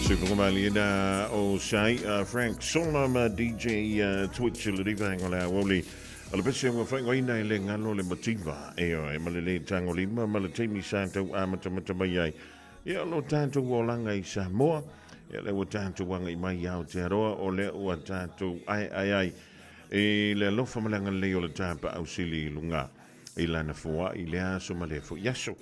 Suifoga o Sai, Frank Sola ma DJ Twitch le riva o le aoli. O le pese ua whaingoina e le ngalo le mativa. E o e male le tango lima ma le taimi sa tau a matamata mai ai. Ia o lo tātou olanga i Samoa. Ia le ua tātou anga i mai Aotearoa o le ua tātou ai ai ai. E le alofa ma le agalelei o le Tapaau Sili i luga i lana foai i lea aso ma lea foi aso.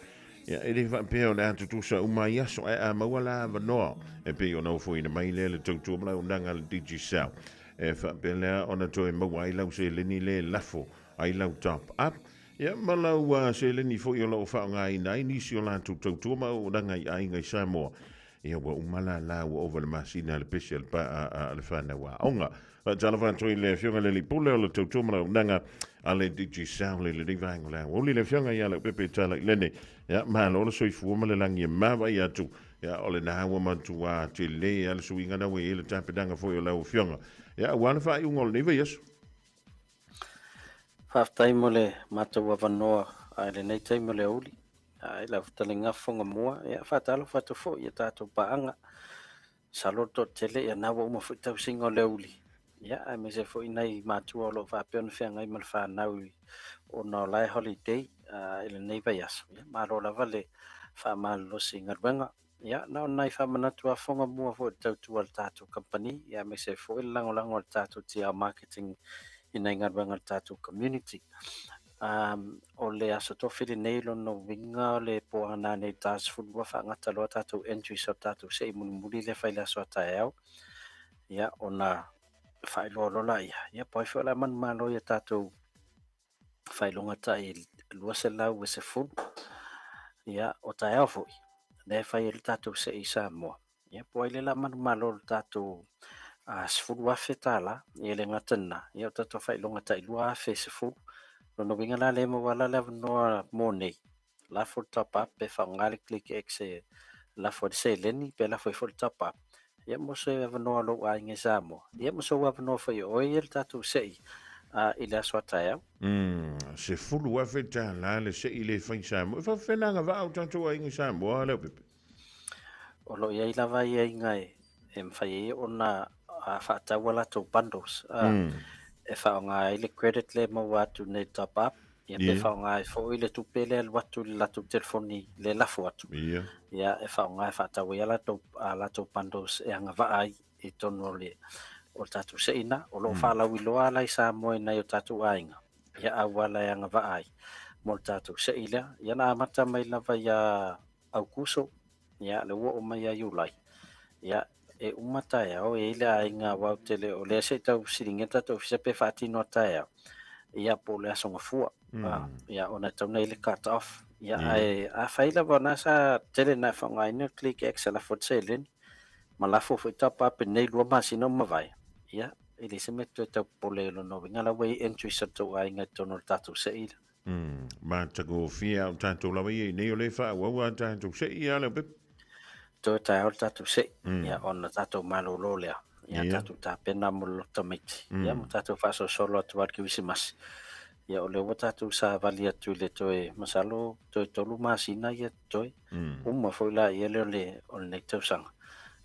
Ia, e le faapea o le a tutusa uma ai aso, ae a maua la avanoa e pei ona ofoina mai lea le tautua ma le auaunaga a le Digicel. E faapea lea ona toe maua ai lau seleni le lafo ai lau top up, ia ma lau seleni foi o lo o faaaogaina ai nisi o latou tautua ma auaunaga i aiga i Samoa. Ia ua uma la la ua ova le masina a le pese a le, a, a, le whanau aoga. Faatalofa atu i le Afioga i le Alii Pule o le tautua ma le auaunaga a le Digicel i lenei vaega o le aoauli. Le Afioga ia Leaupepe Talailene, ia, malo le soifua ma le lagi e mavaai atu. Ia, o lena ua matua tele lava le suiga na ua i ai le tapenaga foi o lau Afioga. Ia, aua le faaiuga o lenei vaiaso.
Faafetai mo le matou avanoa i lenei taimi o le aoauli. I lau fetalaiga fofoga mua, ia faatalofa atu foi i a tatou paaga. Masalo le toatele ia na ua uma foi tausiga o le aoauli, ia aemaise foi nai matua o lo o faapea ona feagai ma le fanau ona o la e holiday i lenei vaiaso. Ia malo lava le faamalolosi i galuega. Ia na o nai faamanatu a fofoga mua foi i le tautua a le tatou kamupani, ia aemaise foi le lagolago a le tatou TR Marketing i nai galuega a le tatou community. O le Aso Tofi lenei lona uiga o le po a nanei i le 42 faagata loa tatou entries o le tatou se'i mulimuli lea fai le aso a taeao. Ia ona faailoa loa laia, ia po o ai foi o le a manumalo i a tatou faailoga tai 210. Ia o taeao foi lea e fai ai le tatou se'i i Samoa. Ia po o ai lea o le a manumalo i le tatou $10,000. Ia e le gata i lena, ia o tatou faailoga tai 2,010. Lona uiga la lea e maua la le avanoa mo nei, lafo le top up pe faaaoga le Click X e lafo ai le seleni pe lafo ai foi le top up. Ia mo se avanoa o lou aiga i Samoa. Ia mo sou avanoa foi o oe ia le tatou se'i i le aso a taeao.
$10,000 le se'i le fai i Samoa. E faafefea agavaa o tatou aiga i Samoa, Leaupepe?
O lo o i ai lava aiaiga e mafai ai ona faatau a latou bundles e faaaoga ai le credit lea e maua atu nei top up, ia pe faaaoga ai foi le tupe lea e alu atu i le latou telefoni le lafo atu. Ia e faaaoga e faatau ai a latou bundles e agavaa ai i totonu o le tatou se'i. O lo o faalauiloa la i Samoa i nai o tatou aiga ia auala e agavaa ai mo le tatou se'i lea. Ia na amata mai lava ia Aukuso, ia le ua oo mai ia Iulai, ia e uma taeao e i ai le aiga aua ou te le o lea se i tau fesiligia le tatou ofisa pe faatino a taeao, ia po o le aso Gafua, ia ona e tatau ona i ai le cut off. Ia ae afai lava o lena sa tele na faaaogaina le Click X e lafo ai le seleni ma lafo foi top up i lenei 2 masina ua mavae, ia e leai se mea e toe tau popole ai. Lona uiga la ua i ai entries a le tou aiga i totonu o le tatou se'i lea.
Matagofie a o tatou lava ia i nei o le faaauau a tatou se'i ia Leaupepe.
Toe taeao le tatou se'i, ia ona tatou malolo lea. Ia tatou tapena mo le loto tamaiti. Ia ma tatou faasolosolo atu lava i le Kerisimasi. Ia o lea ua tatou savali atu i le toe, masalo toe 3 masina ia totoe. Uma foi laia lea o lenei tausaga.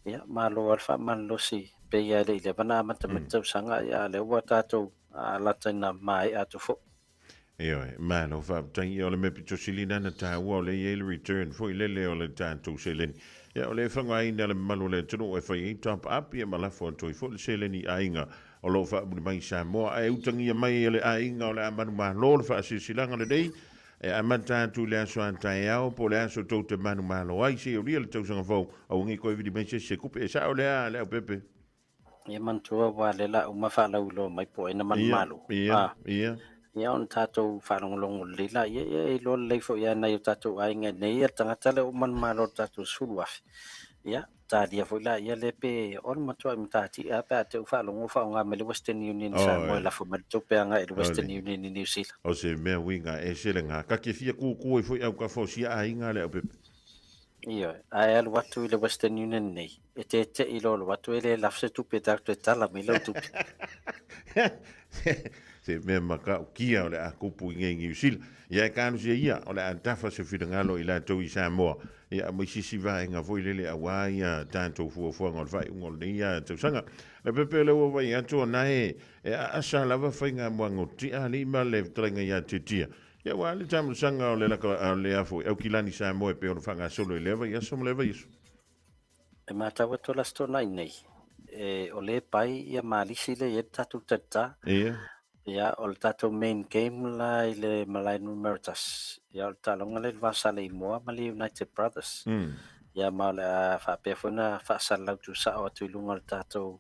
Ia malo lava le faamalolosi pei lava e le i leva ona amata mai le tausaga, ia a o lea ua tatou lata ina maea atu foi.
Ioe, malo faafetai. Ia o le mea pito sili lena na taua o lea e i ai le return foi lele o le tatou seleni. Ia o lea e faaaogaina le mamalu o le atunuu e fai ai top up ia ma lafo atu ai foi le seleni i aiga o lo o faamuli mai i Samoa. Ae utagia mai e le aiga o le a manumalo le faasilasilaga lenei e amata atu i le aso a taeao po o le aso tou te manumalo ai seia aulia le tausaga fou. Aua nei toe vili mai se isi se tupe. E sao lea Leaupepe?
Ia manatua aua lea la uma faalauiloa mai po o ai na manumalo.
Ia.
Ia ona tatou faalogologo lelei laia, ia e iloa lelei foi lava e nai o tatou aiga nei le tagata lea ua manumalo i le tatou 10,000. Ia, talia foi laia lea pe o le matuai matatia lava pe a te i ua faalogo ua faaaoga mai le Western Union i Samoa e lafo mai le tupe agai i le Western Union i Niu Sila.
O se mea uiga ese lena. Ta te fia kūkū ai foi autafa o sia aiga Leaupepe.
Ioe, ae alu atu i le Western Union nei, e tete'i loa alu atu e le lafo se tupe tatou e tala mai lau tupe.
se mea matautia o le a tupu i nei Niu Sila. Ia e talosia ia, o le a tafa se finagalo i latou i Samoa, ia ma isi isi vaega foi lele aua ia tatou fuafuaga o le faaiuga o lenei tausaga. Leaupepe o lea ua vaai atu o na e aasa lava faiga muagotia alii ma le fetalaiga ia Tiatia. Ia aua le taamilosaga o le laka o le a foi Aukilani Samoa e pei ona faagasolo i lea vaiaso ma lea vaiaso.
E matau atu o le Aso Toonai nei, e, o lea e pai ia Malisi lea e i ai le tatou tatā.
Ia.
Ia, o le tatou main game la i le malae numera tasi, ia o le taaloga lea i le va o Saleimoa ma le United Brothers. Ia ma o le a faapea foi ona faasalalau tuusao atu i luga o le tatou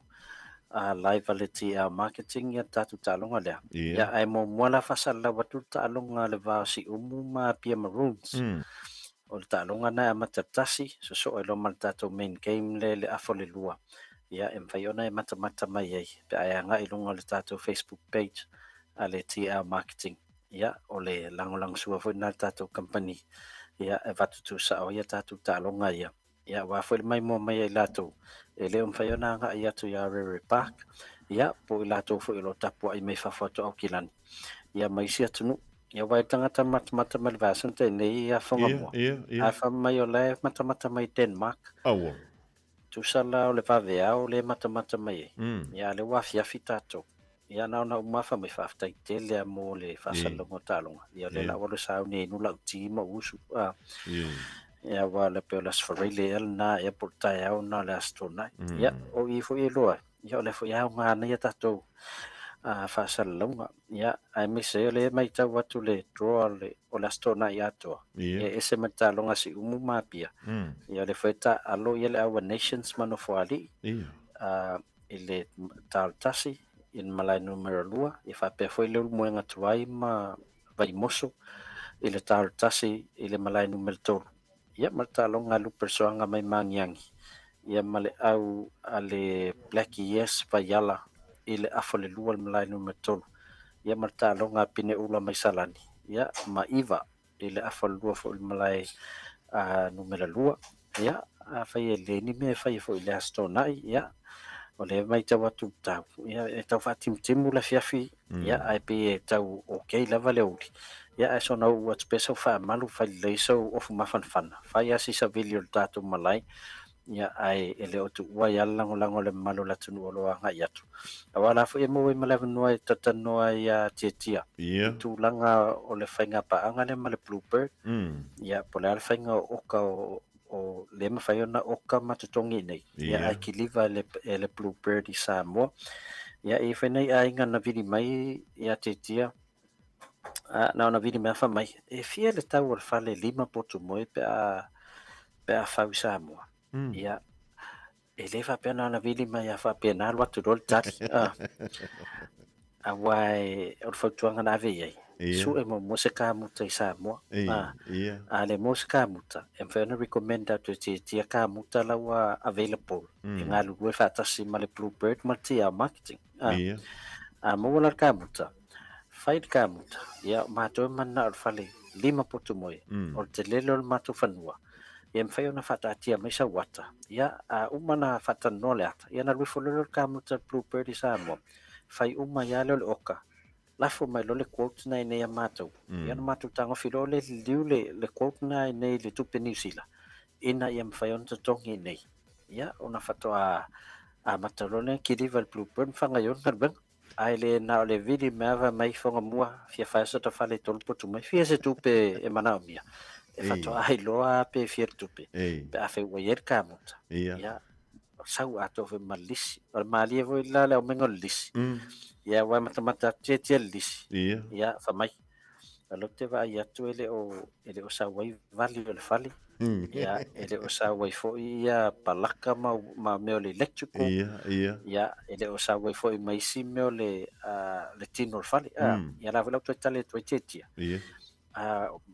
live a le TL Marketing ia le tatou taaloga lea.
Ia.
Ia, ae muamua la faasalalau atu le taaloga a le va o Siumu ma Apia Maroons. O le taaloga lena e amata i le tasi, sosoo ai loa ma le tatou main game lea i le afa o le lua. Ia, e mafai ona e matamata mai ai pe a e agai i luga o le tatou Facebook page a le TL Marketing. Ia, o le lagolagosua foi lena a le tatou kamupani, ia, e avatu tuusao ai a tatou taaloga ia. Ia, aua foi le maimoa mai a i latou e le o mafai ona agai atu i Aorere Park, ia, po o i latou foi o lo o tapuai mai fafo atu o Aukilani, ia ma isi atunuu. Ia, aua e tagata matamata mai le vaiaso na tea nei ia Whangamoa.
Ia.
Ae fai mai o la e matamata mai Denmark.
Aua.
Tusa la o le vaveao lea e matamata mai ai. Ia, a o lea ua afiafi tatou. Ia, na ona uma fai mai faafetai tele lava mo le faasalalauga o taaloga. Ia, o lea la ua alu e sauni ai inu lau ti ma ou usu. Ia, aua o le pei o le Aso Faraile ea lena ea po o le taeao lena o le Aso Toonai. Ia, o i foi e iloa ai, ia o lea foi e aoga nei a tatou faasalalauga. Ia, aemaise ai o lea e matau atu le draw o le Aso Toonai atoa. Ia, e ese ma le taaloga a Siumu ma Apia. Ia, o lea foi e taaalo ia le Our Nations ma Nofoalii. I le ta o le tasi, i le malae numera lua, ia faapea foi le Ulumoega Tuai ma Vaimoso i le ta o le tasi i le malae numera tolu. Ia ma le taaloga a Lupe Soaga mai Magiagi, ia ma le au a le Black Yes Vaiala i le afa o le lua i le malae numera tolu. Ia ma le taaloga a Pineula mai Salani, ia ma Iva i le afa o le lua foi i le malae numera lua. Ia, afai e le ni mea e faia foi i le Aso Toonai, ia, o lea e matau atu i le tau, ia, e tau faatimutimu le afiafi, ia, ae pei e tau okay lava le aoauli. Ia, ae soona uu atu pea sau faamalu, fai lelei sou ofu mafanafana, fai lava si savili o le tatou malae, ia, ae e le o tuua ai lava le lagolago a le mamalu o le atunuu o lo o agai atu. Aua o la foi e maua ai ma le avanoa e talatalanoa ai ia Tiatia i tulaga o le faiga paaga lea ma le Bluebird. Ia, po o le a le faiga o oka o, o le mafai ona oka ma totogi i inei. Ia, ae kiliva e le, e le Bluebird i Samoa. Ia, e i ai foi nai aiga na vili mai ia Tiatia, na ona vili mai lava fai mai, e fia le tau o le fale lima potu moe pe a, pe a fau i Samoa. Ia, E le faapea na ona vili mai a faapena alu atu loa le tali. Ah. Aua e, o le fautuaga na ave i ai,
Ia.
sue muamua se kamuta i Samoa.
Ia,
Ah.
ia.
A le maua se kamuta, e mafai ona recommend atu e Tiatia kamuta la ua available e galulue faatasi ma le Bluebird ma le TL Marketing. Ah.
Ia.
A maua la le kamuta, fai le kamuta, ia o matou e mananao i le fale lima potu moe, o le telele o le matou fanua. Ia mafai ona faataatia mai sau ata, ia, a uma ona faatalanoa le ata, ia ona alu ifo loa lea o le kamuta Bluebird i Samoa, fai uma ai lava lea o le oka, lafo mai loa le quote na i inei ia matou, ia ona matou tagofi loa lea liliu le, le quote na i inei i le tupe Niu Sila, ina ia mafai ona totogi i inei. Ia, ona faatoa amata loa lea ona kiliva e le Bluebird ma faagaoioi le galuega. Ae le na o le vili mai lava mai Whangamua, fia fai so ta fale tolu potu mai, fia se tupe e manaomia. E faatoa iloa pe fia le tupe, pe a fai ua i ai le kamuta. Ia, sau atoa foi ma le lisi. O le malie foi la le aumaiga o le lisi. Ia, aua e matamata atu tiatia le lisi. Ia, fai mai, o lea ou te vaai atu e le o, e le o sau ai vali o le fale. Ia, e le o sau ai foi ia palaka ma, ma mea o le electrical. Ia, e le o sau ai foi ma isi mea o le, le tino o le fale. Ia la foi la ou toe tali atu ai tiatia.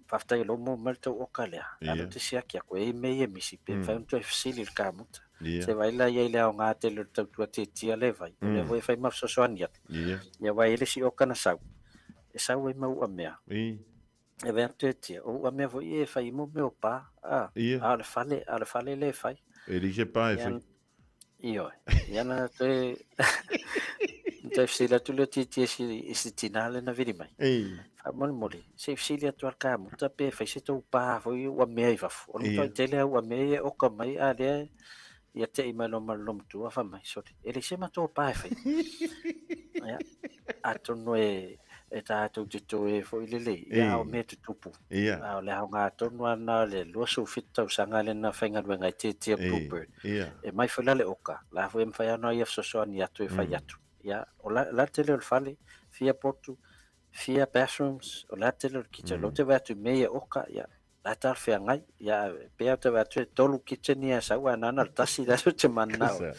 Faafetai o lea ua maua mai le tou oka lea. A o lea ou te siaki atu, e i ai mea ia e misi, pe mafai ona toe fesili i le kamuta. Se vaai la i ai le aoga tele o le tautua tiatia lea e fai. O lea foi e fai ma fesoasoani atu. Ia, aua e i ai le isi oka na sau, e sau ai ma uamea. E vaai atu tiatia, o uamea foi ia e fai mo mea o pa. A o le fale, a o le fale lea e fai.
E le se pa e fai.
Ioe. Ia na toe Toe fesili atu lea o Tietie i si tina lea na vili mai. Faamolemole, se i fesili atu lava le kamuta pe fai se tou pa foi uamea i fafo. O le matuai tele lava uamea ia e oka mai, a lea ia tei mai loa ma le loomatua fai mai, sole, e leai se matou pa e faia. Ia, atonu e e tatou te toe foi lele, ia, a o mea tutupu. A o le aoga tonu lava lena o le 27 tausaga lea na faigaluega ai Tietie Bluebird. E mai foi la le oka, la foi e mafai lava ona ia fesoasoani atu e fai atu. Ia, o la, la tele o le fale, fia potu, fia bathrooms, o la tele o le kitchen. Lou te vaai atu i mea ia oka, ia, la e talafeagai. Ia, pei lava ou te vaai atu e tolu kitchen ia e sau, ae na ona le tasi la e te mananao.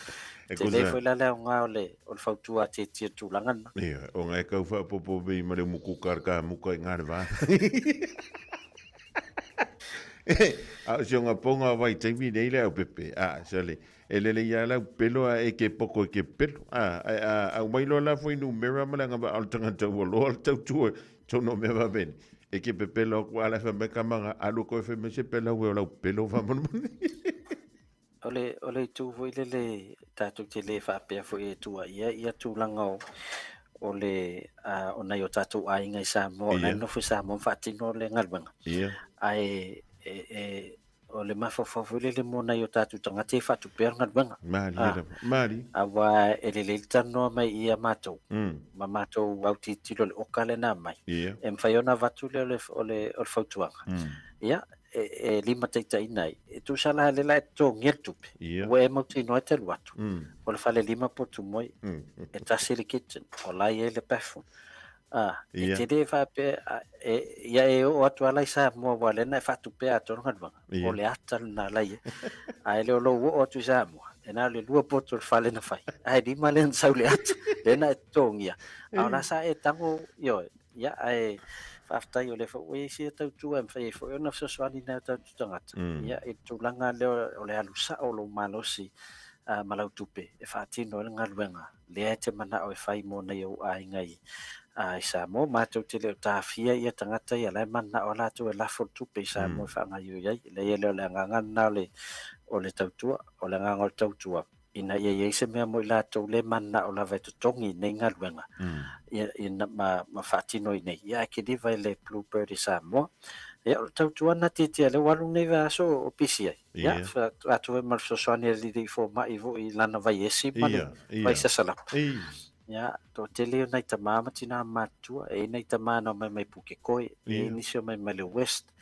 E
Tele foi la le aoga o le, o le fautua a Tietie i le tulaga lena.
Ia, ona e tau faaopoopo mei ma le umukuka a le kamuka i gā le vā. A o si ona ponga o vaitaimi nei le aupepe, a, sole, e lelei lava lau pelo a e ke poko e ke pelo. A, ae a aumai loa la fuainumera ma le agavaa o le tagata ua loa le tautua tonu o mea vavene, e ke pepelo aku a la e fai mai kamaga, alu koe fai mai se pelau e o lau pelo faamolemole.
O le, o le itu foi lele tatou te le faapea foi e tuuaia ia tulaga o, o le o nai o tatou aiga i Samoa, o la e nofo i Samoa ma faatino le galuega. Ae e, e, o le mafaufau foi lele mo nai o tatou tagata e faatupea le galuega.
Malie lava. Malie.
Aua e lelei le talanoa mai i a matou, ma matou autilotilo i le oka lea na aumai. E mafai ona avatu lea o le, o le, o le fautuaga. Ia, e, e limataitaiina ai. E tusa la lea la e totogia le tupe. Ua e mautinoa e te alu atu. O le fale lima potu moi, e tasi le kitchen, o la e i ai le bathroom. A, e te le faapea, a, e, ia e oo atu lava la i Samoa, aua o lea na e faatupea atoa le galuega. O le ata lena la i ai. Ae le o lou oo atu i Samoa, e na o le lua poto o le fale na fai, ae lima lea na sau i le ata, lea na e totogia. A o la sa e tago, ioe, ia, ae faafetai o lea foi ua i ai sia tautua e mafai ai foi ona fesoasoani nai o tatou tagata, ia, i le tulaga lea o le alu sao o lou malosi, ma lau tupe e faatino ai le galuega lea e te manao e fai mo nai ou aiga i, i Samoa. Matou te le o taofia ia tagata ia la e mananao lava latou e lafo le tupe i Samoa e faagaoioi ai. Leai e le o le agaga lena o le, o le tautua. O le agaga o le tautua, ina ia i ai se mea mo i latou le mananao lava e totogi i nei galuega, ia, ina, ma, ma faatino i nei. Ia ae kiliva i le Bluebird i Samoa. Ia o le tautua lena Tietie lea ua alu lenei vaiaso o pisi ai. Ia, atu foi ma le fesoasoani a le alii fomai foi i lana vaiesi ma le vai sasalapa. Ia, toatele o nai tama ma tina matutua, e i ai nai tama na omai mai Pukekohe, e i ai nisi omai mai le West,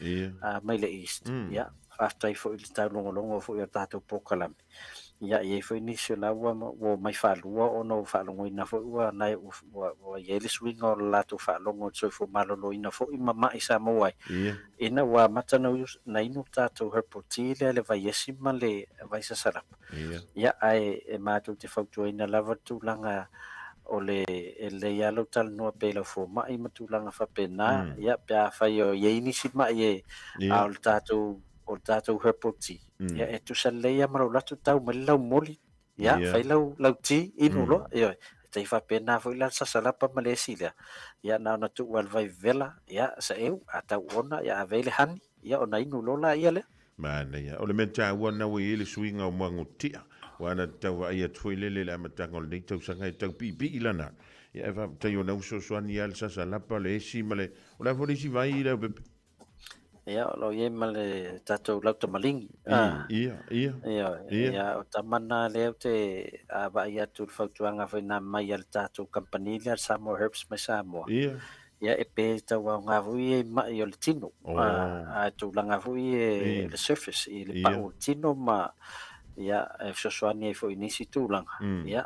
mai le East. Ia, faafetai foi i le taulogologo foi o le tatou polokalame. Ia, e i ai foi nisi o la ua omai faalua ona ua faalogoina foi ua nai ua i ai le suiga o le latou faalogo i le soifua maloloina foi ma mai sa maua ai. Ina ua amata ona inu le tatou herbal tea lea i le vaiesi ma le vaisasalapa. Ia, ae e matou te fautuaina lava le tulaga o le e lelei lava lou talanoa pea i lau fomai ma tulaga faapena, ia, pe afai o i ai nisi mai e, a o le tatou o le tatou herbal tea, ia, e tusa lelei lava ma lou lato tau mai le laumoli, ia, fai lau, lau tea, inu loa, ioe. E tai faapena foi la le sasalapa ma le esi lea, ia, na ona tuu lava i le vai vevela, ia, saeu, a tau ona, ia, ave ai le honey, ia, ona inu loa laia lea.
Manaia. O le mea taua lena ua i ai le suiga o Magotia, aua na te tau vaai atu foi lele i le amataga o lenei tausaga e tau piipii lana. Ia, ae faafetai o lena ua fesoasoani lava le sasalapa, le esi ma le... O le a foi le isi vai Leaupepe?
Ia, o lo o i ai ma le tatou lautamaligi.
Ia, ia,
ia. Ia, o tama na lea ou te vaai atu i le fautuaga foi na aumai a le tatou kamupani lea, le Samoa Herbs mai Samoa.
Ia.
Ia, e pe tau aoga foi ia i mai o le tino. A tulaga foi e le surface, i le pau o le tino ma, ia, e fesoasoani ai foi i nisi tulaga. Ia,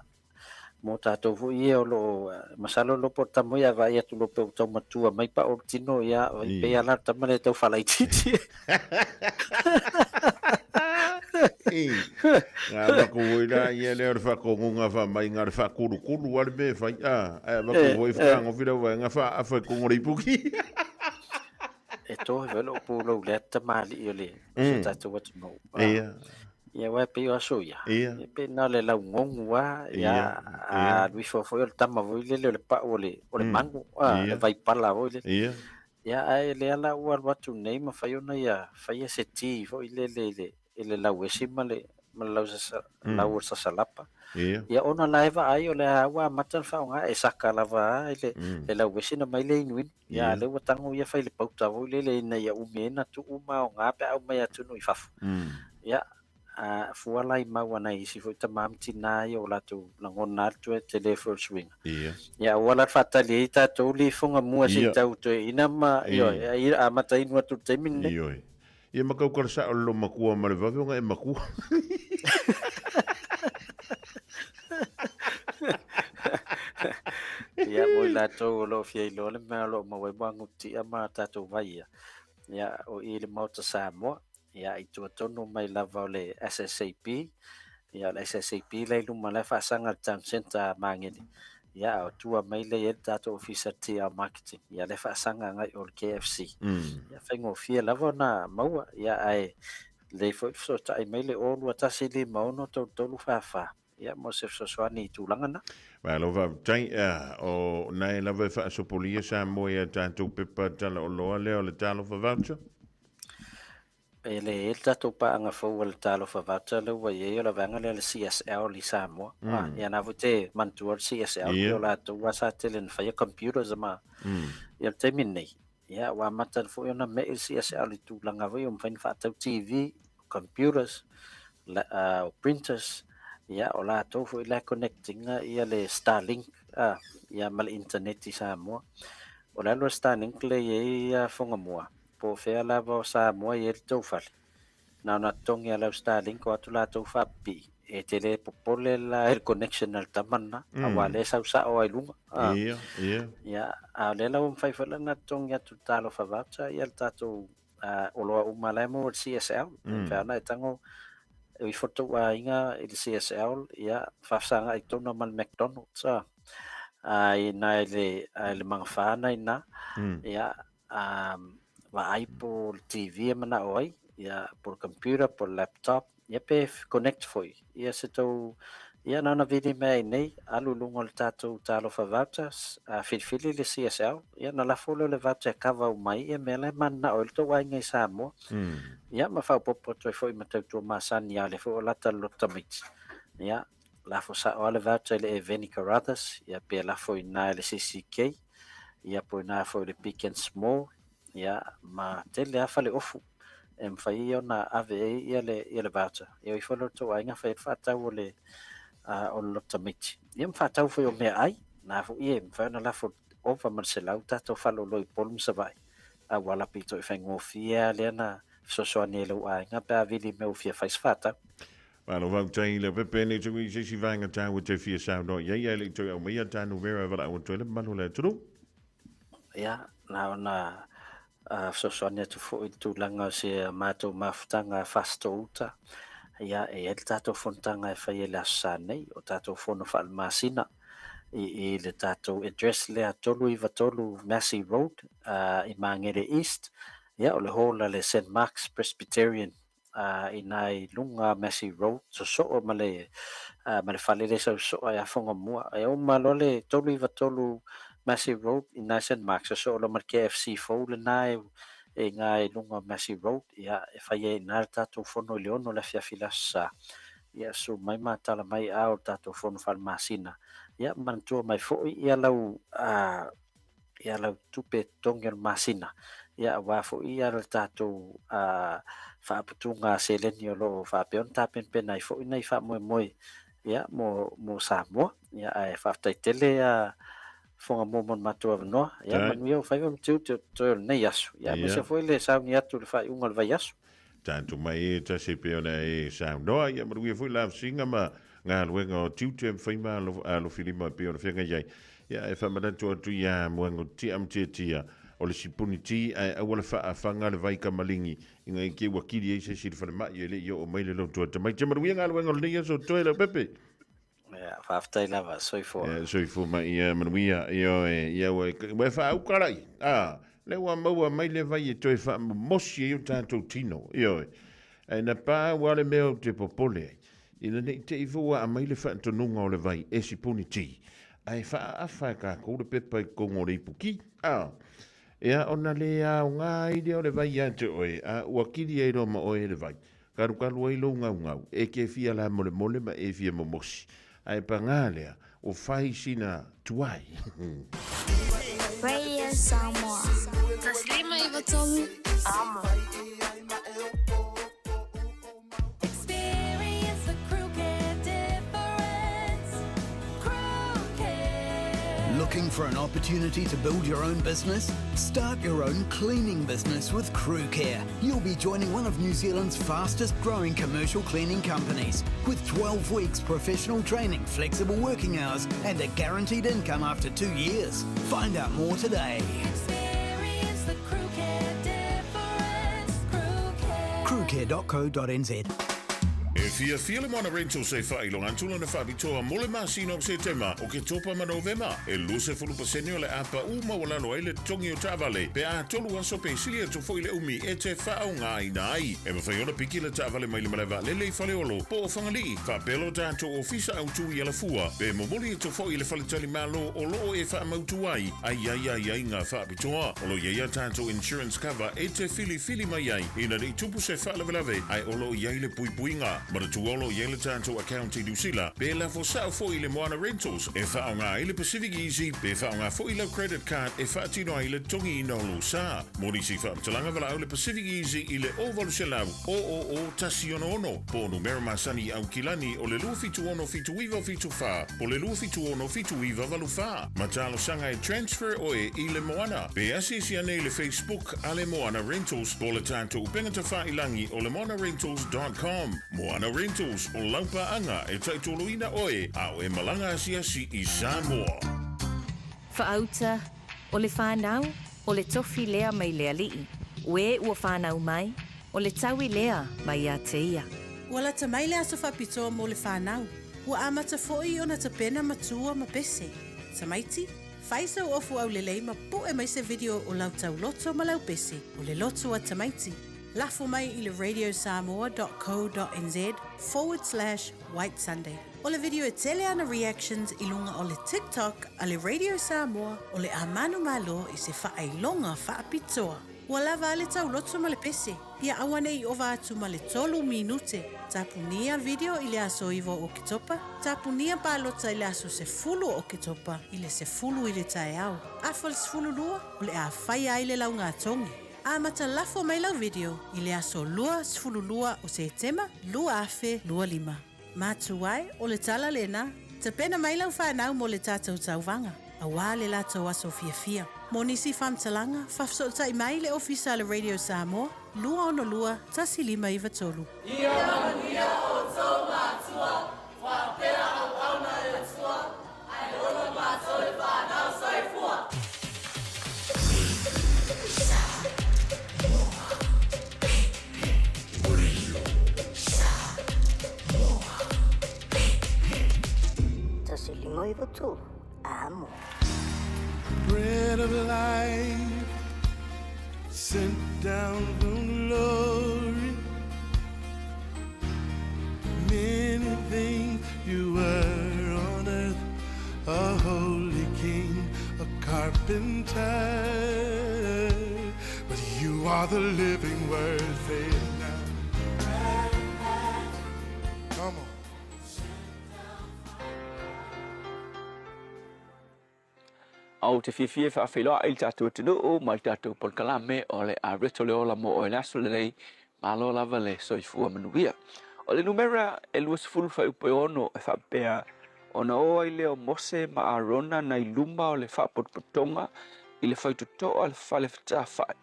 mo tatou foi ia o lo o, masalo lo po o le tama ia vaai atu loa pe ua tau matua mai pao le tino ia e pei lava la le tama lea e tau faalaitiiti.
Ngā mako hoi la ia lea o le whakongonga wha mai ngā le whakurukuru a le me whai a ai mako hoi whakangofi lau wai ngā wha awha kongo reipuki.
E tohe wai lou pulou lea tamalii o le o so tatou atunuu.
Ia.
Ia aua e pei o aso ia.
Ia.
E pei na o le laugogo lava, ia, a alu ifo foi o le tama foi lele o le pau o le, o le manu, a, le vaipala foi lele.
Ia.
Ia, ae lea la ua alu atu nei ma fai ona ia faia se tea foi lele i le, i le lauesi ma le, ma le lau o le sasalapa. Ia ona la e vaai o lea ua amata ona faaaoga e saka lava a i le le lauesi ona aumai lea inuinu. Ia a lea ua tago ia fai le pauta foi lele ina ia umi ai ona tuu ma aoga pe a aumai atunuu i fafo. Ia a fua la i mau a nai isi foi tama ma tina ia o latou lagona lava le toe tele foi o le suiga. Ia aua la le faatali ai tatou lifoga mua se i tau toeaina ma ioe, amata inu atu i le taimi lenei.
Ioe. Ia ma kau kala sao le makua ma le vave ona e makua.
Ia mo i latou o lo o fia iloa le mea o lo o maua ai muagututia ma tatou vai ia. Ia o i le Maota Samoa, ia i tua tonu mai lava o le SSAB, ia o le SSAB la i luma la e faasaga le Town Centre a Magele. Ia a o tua mai lea i ai le tatou ofisa TL Marketing, ia lea e faasaga agai o le KFC. Ia faigofie lava ona maua, ia ae lelei foi le fesootai mai le 021 56 33 44, ia mo se fesoasoani i tulaga na.
Malo faafetai. Ea, o nae lava e faasopolia Samoa i a tatou pepa talaoloa lea o le Talofa Voucher?
E le i ai le tatou paaga fou a le Talofa Voucher lea ua i ai o le vaega lea o le CSL i Samoa. Ia na foi te manatua le CSL pei o latou lava sa tele na faia computers ma ia le taimi lenei. Ia ua amata foi ona me'i le CSL i tulaga foi ua mafai ona faatau TV, computers, o printers, ia o latou foi la e connect ina ia le Starlink ia ma le internet i Samoa. O le alu a le Starlink lea e i ai Fogamua, Po o fea lava o Samoa e i ai le tou fale, na ona totogi lava lau Starlink o atu latou faapipii, e te le popole la i le connection a le tama lena, aua o lea e sau sao lava i luga.
Ia, ia.
Ia, a o lea la ua mafai foi la ona totogi atu i le Talofa Voucher ia le tatou oloa uma la e maua i le CSL. E mafai lava ona e tago e ifo le tou aiga i le CSL, ia, faafesagai tonu lava ma le McDonald's, a i ina i le magafa lena i ina, ia, vaai po o le TV e manao ai, ia, po o le computer, po o le laptop, ia pe connect foi ia se tou, ia na ona vili mai ai nei, alu i luga o le tatou Talofa Vouchers, filifili le CSL, ia ona lafo lea o le voucher e cover uma ai ia mea la e mananao ai le tou aiga i Samoa. Ia ma faaopoopo atu ai foi ma tautua masani a o lea foi ua lata le loto tamaiti. Ia, lafo sao lava le voucher i le Eveni Carruthers, ia pe lafo i ina i le CCK, ia po o ina foi i le Big and Small, ia ma tele lava faleofu e mafai ai ona ave ai ia le, ia le voucher. E o ifo le tou aiga fai ai le faatau o le, o le loto tamaiti. Ia ma faatau foi o meaai, na foi e mafai ona lafo ova ma le 100 tatou faleoloa i Upolu ma Savaii, auala pito i faigofie lava lea na fesoasoani ai i lou aiga pe a vili mea ua fia fai se faatau.
Malo faafetai i Leaupepe nei toe i se isi vaega taua te fia saunoa i ai ae le i toe aumaia ta numera e valaau atu ai le mamalu o le atunuu.
Ia, na ona fesoasoani atu foi i le tulaga o si a matou mafutaga Fasitoo-uta. Ia, e i ai le tatou fonotaga e fai ai i le Aso Sa nei, o tatou fono faale-masina i le tatou address lea 393 Massey Road i Magere East. Ia, o le hall a le Saint Mark's Presbyterian i ina i luga Massey Road, sosoo ma le, ma le fale lea e sau sosoo ai lava Fogamua. E uma loa le 393 Massey Road i ina i Saint Marks, sosoo loa ma le KFC fou lena e i ina i luga o Massey Road, ia, e fai ai i ina le tatou fono i le 6 i le afiafi i le Aso Sa. Ia, susu mai ma tala mai a o le tatou fono faale-masina. Ia, manatua mai foi ia lau, ia lau tupe totogi o le masina, ia aua foi ia le tatou faaputuga seleni o lo o faapea ona tapenapena ai foi nai faamoemoe ia mo, mo Samoa. Ia ae faafetai tele ia Fogamua mo le matou avanoa. Ia manuia ou faiva ma tiute o totoe o lenei aso. Ia aemaise foi le sauni atu i le faaiuga o le vaiaso.
Tatou mai e tasi e pei ona e saunoa, ia manuia foi lavasiga ma galuega o tiute e mafai ma alofilima e pei ona feagai ai. Ia ae faamanatu atu ia Moegauti'a ma Tiatia, o le sipuni ti ae aua le faafaga le vai kamaligi ina i te ua kili ai se isi i le falemai e le i oo mai le lotu atamai. Ia manuia galuega o lenei aso toe Leaupepe.
Ia, faafetai lava, soifua.
Ia, soifua mai, ia manuia, ioe, ia ua, ua e faauka lai, a, lea ua maua mai le vai e toe faamomosi ai o tatou tino, ioe. Ae na pau lava le mea ou te popole ai, ina ne i te i foi ua aumai le faatonuga o le vai e sipuni ti, ae faaafa e tatou le pepa i totonu o le ipuki, a, ia ona le aoga ai lea o le vai ia te oe, a ua kili ai loa ma oe le vai. Kalukalu ai lou gaugau, e te fia lamolemole ma e fia momosi. Ae pagā lea, o fai sina tuai.
Radio Samoa. 153 Amo.
Experience the crew care difference. Crew care.
Looking for an opportunity to build your own business? Start your own cleaning business with Crew Care. You'll be joining one of New Zealand's fastest growing commercial cleaning companies with 12 weeks professional training, flexible working hours, and a guaranteed income after two years. Find out more today.
Experience the crew care difference. Crew care.
Crewcare.co.nz.
E fiafia le Moana Rentals e faailoga atu lona faapitoa mo le masina o Setema, Oketopa ma Novema. E 20% o le a paʻu maualalo ai le totogi o taavale pe a tolu aso pe sili atu foi le umi e te faaaogaina ai. E mafai ona piki le taavale mai le malae vaalele i Faleolo po o Fagalii, faapea lo tatou ofisa autu i Alafua, pe momoli atu foi i le faletalimalo o loo e faamautu ai a i ai aiaiga faapitoa. O lo o i ai a tatou insurance cover e te filifili mai ai ina ne i tupu se faalavelave ae o lo o i ai le puipuiga. Manatua o lo o i ai le tatou account i Niu Sila pe lafo sao foi i le Moana Rentals e faaaoga ai le Pacific Easy pe faaaoga foi lau credit card e faatino ai le totogiina o lou sa. Mo nisi faamatalaga valaau le Pacific Easy i le 0800 000 166 po o numera masani i Aukilani o le 276 7974 po o le 276 7984. Ma talosaga e transfer oe i le Moana. Pe asiasi ane i le Facebook a le Moana Rentals po o le tatou upega tafailangi o le moanarentals dot com. Moana Rentals, o lau paaga e taitoloina oe a o e malaga asiasi i Samoa.
Faauta, O le fanau, o le tofi lea mai le alii, o e ua fanau mai, o le taui lea mai ia te ia.
Ua lata mai le aso faapitoa mo le fanau. Ua amata foi ona tapena matua ma pese. Tamaiti, fai sau ofu aulelei ma pu'e mai se video o lau tauloto ma lau pese, o le loto a tamaiti. Lafo mai i le radiosamoa dot co dot nz forward slash white sunday. O le video e tele ana reactions i luga o le TikTok a le Radio Samoa o le a manumalo i se faailoga faapitoa. Ua lava a le tauloto ma le pese, ia auanei i ova atu ma le tolu minute. Tapunia video i le aso 9 o Oketopa, tapunia palota i le aso 10 o Oketopa i le 10 i le taeao. Afa le 12, o le a faia ai le laugatogi. Amata lafo mai lau video i le aso 22 o Setema 2025. Matu ai, o le tala lena, tapena mai lau fanau mo le tatou tauvaga, auā le latou aso fiafia. Mo nisi faamatalaga, faafesootai mai le Ofisa a le Radio Samoa, 262 1593.
Ia manuia outou matua, faapea auauna le Atua, ae ola matou le fanau. Soifua!
1593, Amo.
Bread of life sent down from glory. Many things you were on earth, a holy king, a carpenter. But you are the living word, say it now. Come on.
Ou te fiafia e faafeiloai i le tatou atunuu ma le tatou polokalame o le Areto le Ola mo Oe le aso lenei. Malo lava le soifua manuia. O le numera e 20 fuaiupu e 6 e faapea, Ona o ai lea o Mose ma Arona nai luma o le faapotopotoga i le faitotoa o le fale fetafai,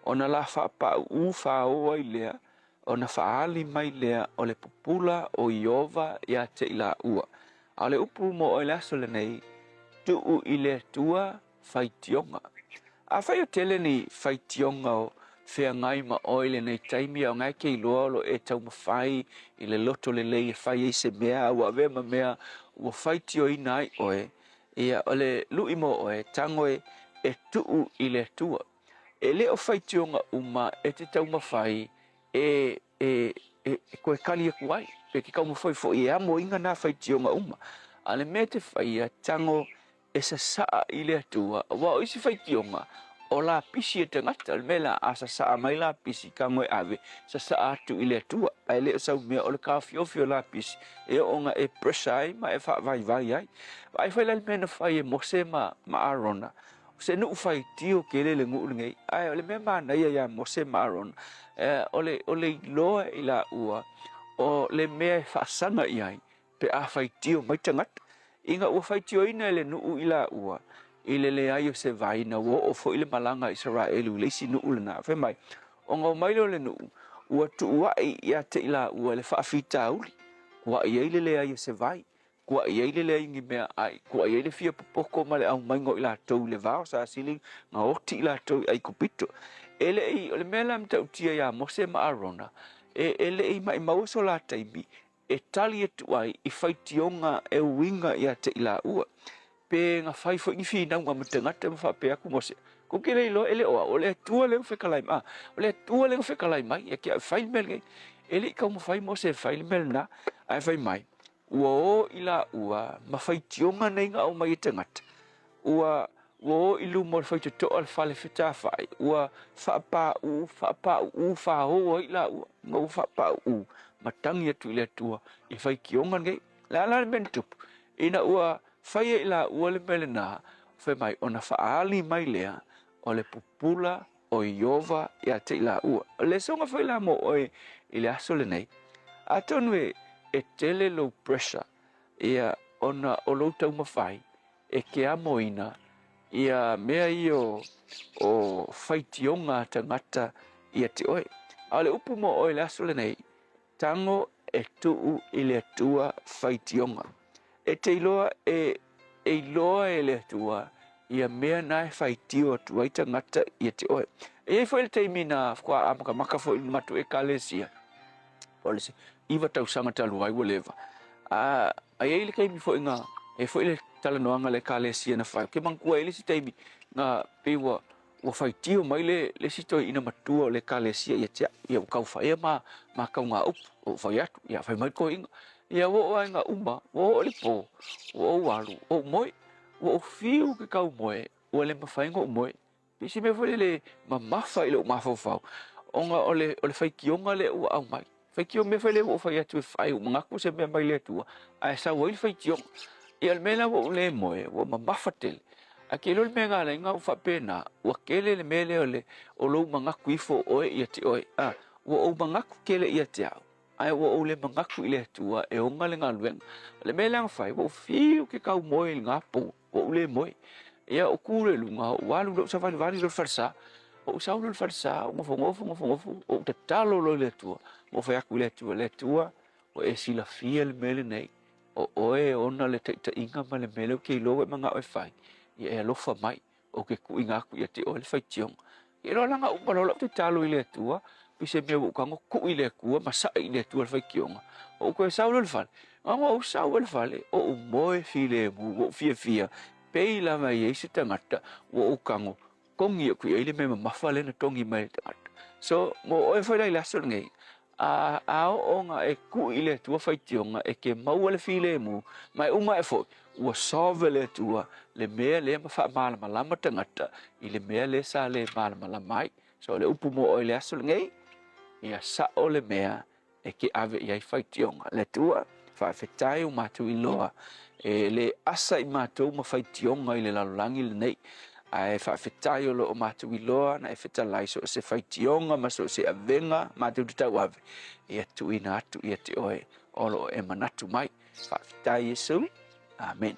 ona la faapaauu faaoo ai lea, ona faaali mai lea o le pupula o Ieova ia te i laua. A o le upu mo oe i le aso lenei, tuu i le Atua faitioga. Afai o tele ni faitioga o feagai ma oe i lenei taimi, a o na e te iloa o lo o e taumafai i le loto lelei e fai ai se mea, a ua avea ma mea ua faitioina ai oe, ia, o le lui mo oe, tago e, e tuu i le Atua. E le o faitioga uma e te taumafai e e, e, e toe kali aku ai, pe te taumafai foi e amoina nā faitioga uma. A o le mea e te faia, tago e sasaa i le Atua, aua o isi faitioga, O lapisi e tagata, o le mea la, a sasaa mai lapisi, tago e ave, sasaa atu i le Atua. Ae le o sau mea o le taofiofi o lapisi, e oo ina e pressure ai ma e faavaivai ai. Vaai foi la i le mea na fai e Mose ma, ma Arona, o se nuu faitio tele le nuu lenei, ae o le mea manaia ia Mose ma Arona, o le, o le iloa e i laua o le mea e faasaga i ai, pe a faitio mai tagata, ina ua faitioina e le nuu i laua i le leai o se vai ina ua oo foi le malaga a Isaraelu i le isi nuu lena. Fai mai, ona omai lea o le nuu, ua tuua'i ia te i laua le faafitauli, kua'i ai le leai o se vai, kua'i ai le leai o ni meaai, kua'i ai le fia popoto ma le aumaiga o i latou i le va o Sasili na oti i latou i Aikupito. E le i, o le mea la e matautia ia Mose ma Arona, e, e le i maʻimaua so la taimi e tali atu ai i faitioga e uiga ia te i laua. Pe na fai foi ni finauga ma tagata ma faapea atu Mose, Kou te le iloa e le o au, o le Atua lea ua fetalai mai, o le Atua lea na fetalai mai ia te au e fai le mea lenei. E le i taumafai Mose e fai le mea lena, ae fai mai, ua o i laua ma faitioga nei na aumai e tagata, ua ua o i luma o le faitotoa o le fale fetafai, ua faapāʻū, faapāʻū fāō ai i laua, ma ua faapāʻū ma tagi atu i le Atua i faitioga nei. O le a la le mea na tupu? Ina ua fai e i laua le mea lenā, fai mai, ona faaali mai lea o le pupula o Ieova ia te i laua. O le lesona foi la mo oe i le aso lenei, atonu e, e tele lou pressure ia ona o lou taumafai e ke amoina ia mea ia o, o faitioga a tagata ia te oe. A o le upu mo oe i le aso lenei, tago e tuu i le Atua faitioga. E te iloa e, e iloa e le Atua ia mea na e faitio atu ai tagata ia te oe. E iai foi le taimi na faatoa amatamata foi i le matou Ekalesia, o le 9 tausaga talu ai ua leva. A, a iai le taimi foi na, e foi le talanoaga a le Ekalesia na fai. Ou te manatua e iai le isi taimi na pei ua, ua faitio mai le, le isi toeaina matua o le Ekalesia ia te au, ia ua tau fai ma, ma tauga upu. Ua ou fai atu, ia fai mai le toeaina. Ia ua oo lava ina uma, ua oo i le po, ua ou alu, ua ou moe. Ua ou fiu ke kau moe, ua le mafai ona ou moe. Pei se mea foi lele mamafa i lou mafaufau, ona o le, o le faitioga lea ua aumai. Faitio mea foi lea ua ou fai atu e fai, ua manatu o se mea mai le Atua, ae sau ai le faitioga. Ia o le mea la ua ou le moe, ua mamafa tele. Ae ke iloa le mea na ala ai ona ou faapena, ua tele le mea lea o le, o lou manatu ifo o oe ia te oe. A, ua ou manatu tele ia te au, ae ua ou le manatu i le Atua e ona le galuega. O le mea lea na fai, ua ou fiu ke kau moe i lena po, ua ou le moe. Ia, ou tu loa i luga, ou alu loa ou savalivali loa i le falesa. Ou sau loa i le falesa, ou nofonofo, nofonofo, ou tatalo loa i le Atua. Ua ou fai atu i le Atua, Le Atua, ua e silafia le mea lenei, o oe e ona le taitaiga ma le mea lea ou te iloa ua e manao e fai, ia e alofa mai. Ou te tuuina atu ia te oe le faitioga. Ia loa la na uma loa lau tatalo i le Atua, pei se mea ua ou tago tuu i le Atua ma sa'i i le Atua le faitioga. Ou toe sau loa i le fale, na ona ou sau ai i le fale, ou moe filemu, ua ou fiafia, pei lava e i ai se tagata ua ou tago togi atu i ai le mea mamafa lea na togi mai e le tagata. So, mo oe foi la i le aso lenei, A, a oo ona e kuʻi i le Atua faitioga e ke maua le filemu, ma e uma aʻe foi, ua solve e le Atua le mea lea ma faamalamalama tagata i le mea lea sa le malamalama ai. So o le upu mo oe i le aso lenei, ia saʻo le mea e ke ave i ai faitioga. Le Atua, faafetai ua matou iloa e le asa i matou ma faitioga i le lalolagi lenei, ae faafetai o lo o matou iloa na e fetalai so o se faitioga ma so o se avega matou te tauave, ia tuuina atu ia te oe o lo o e manatu mai. Faafetai Iesu. Amen.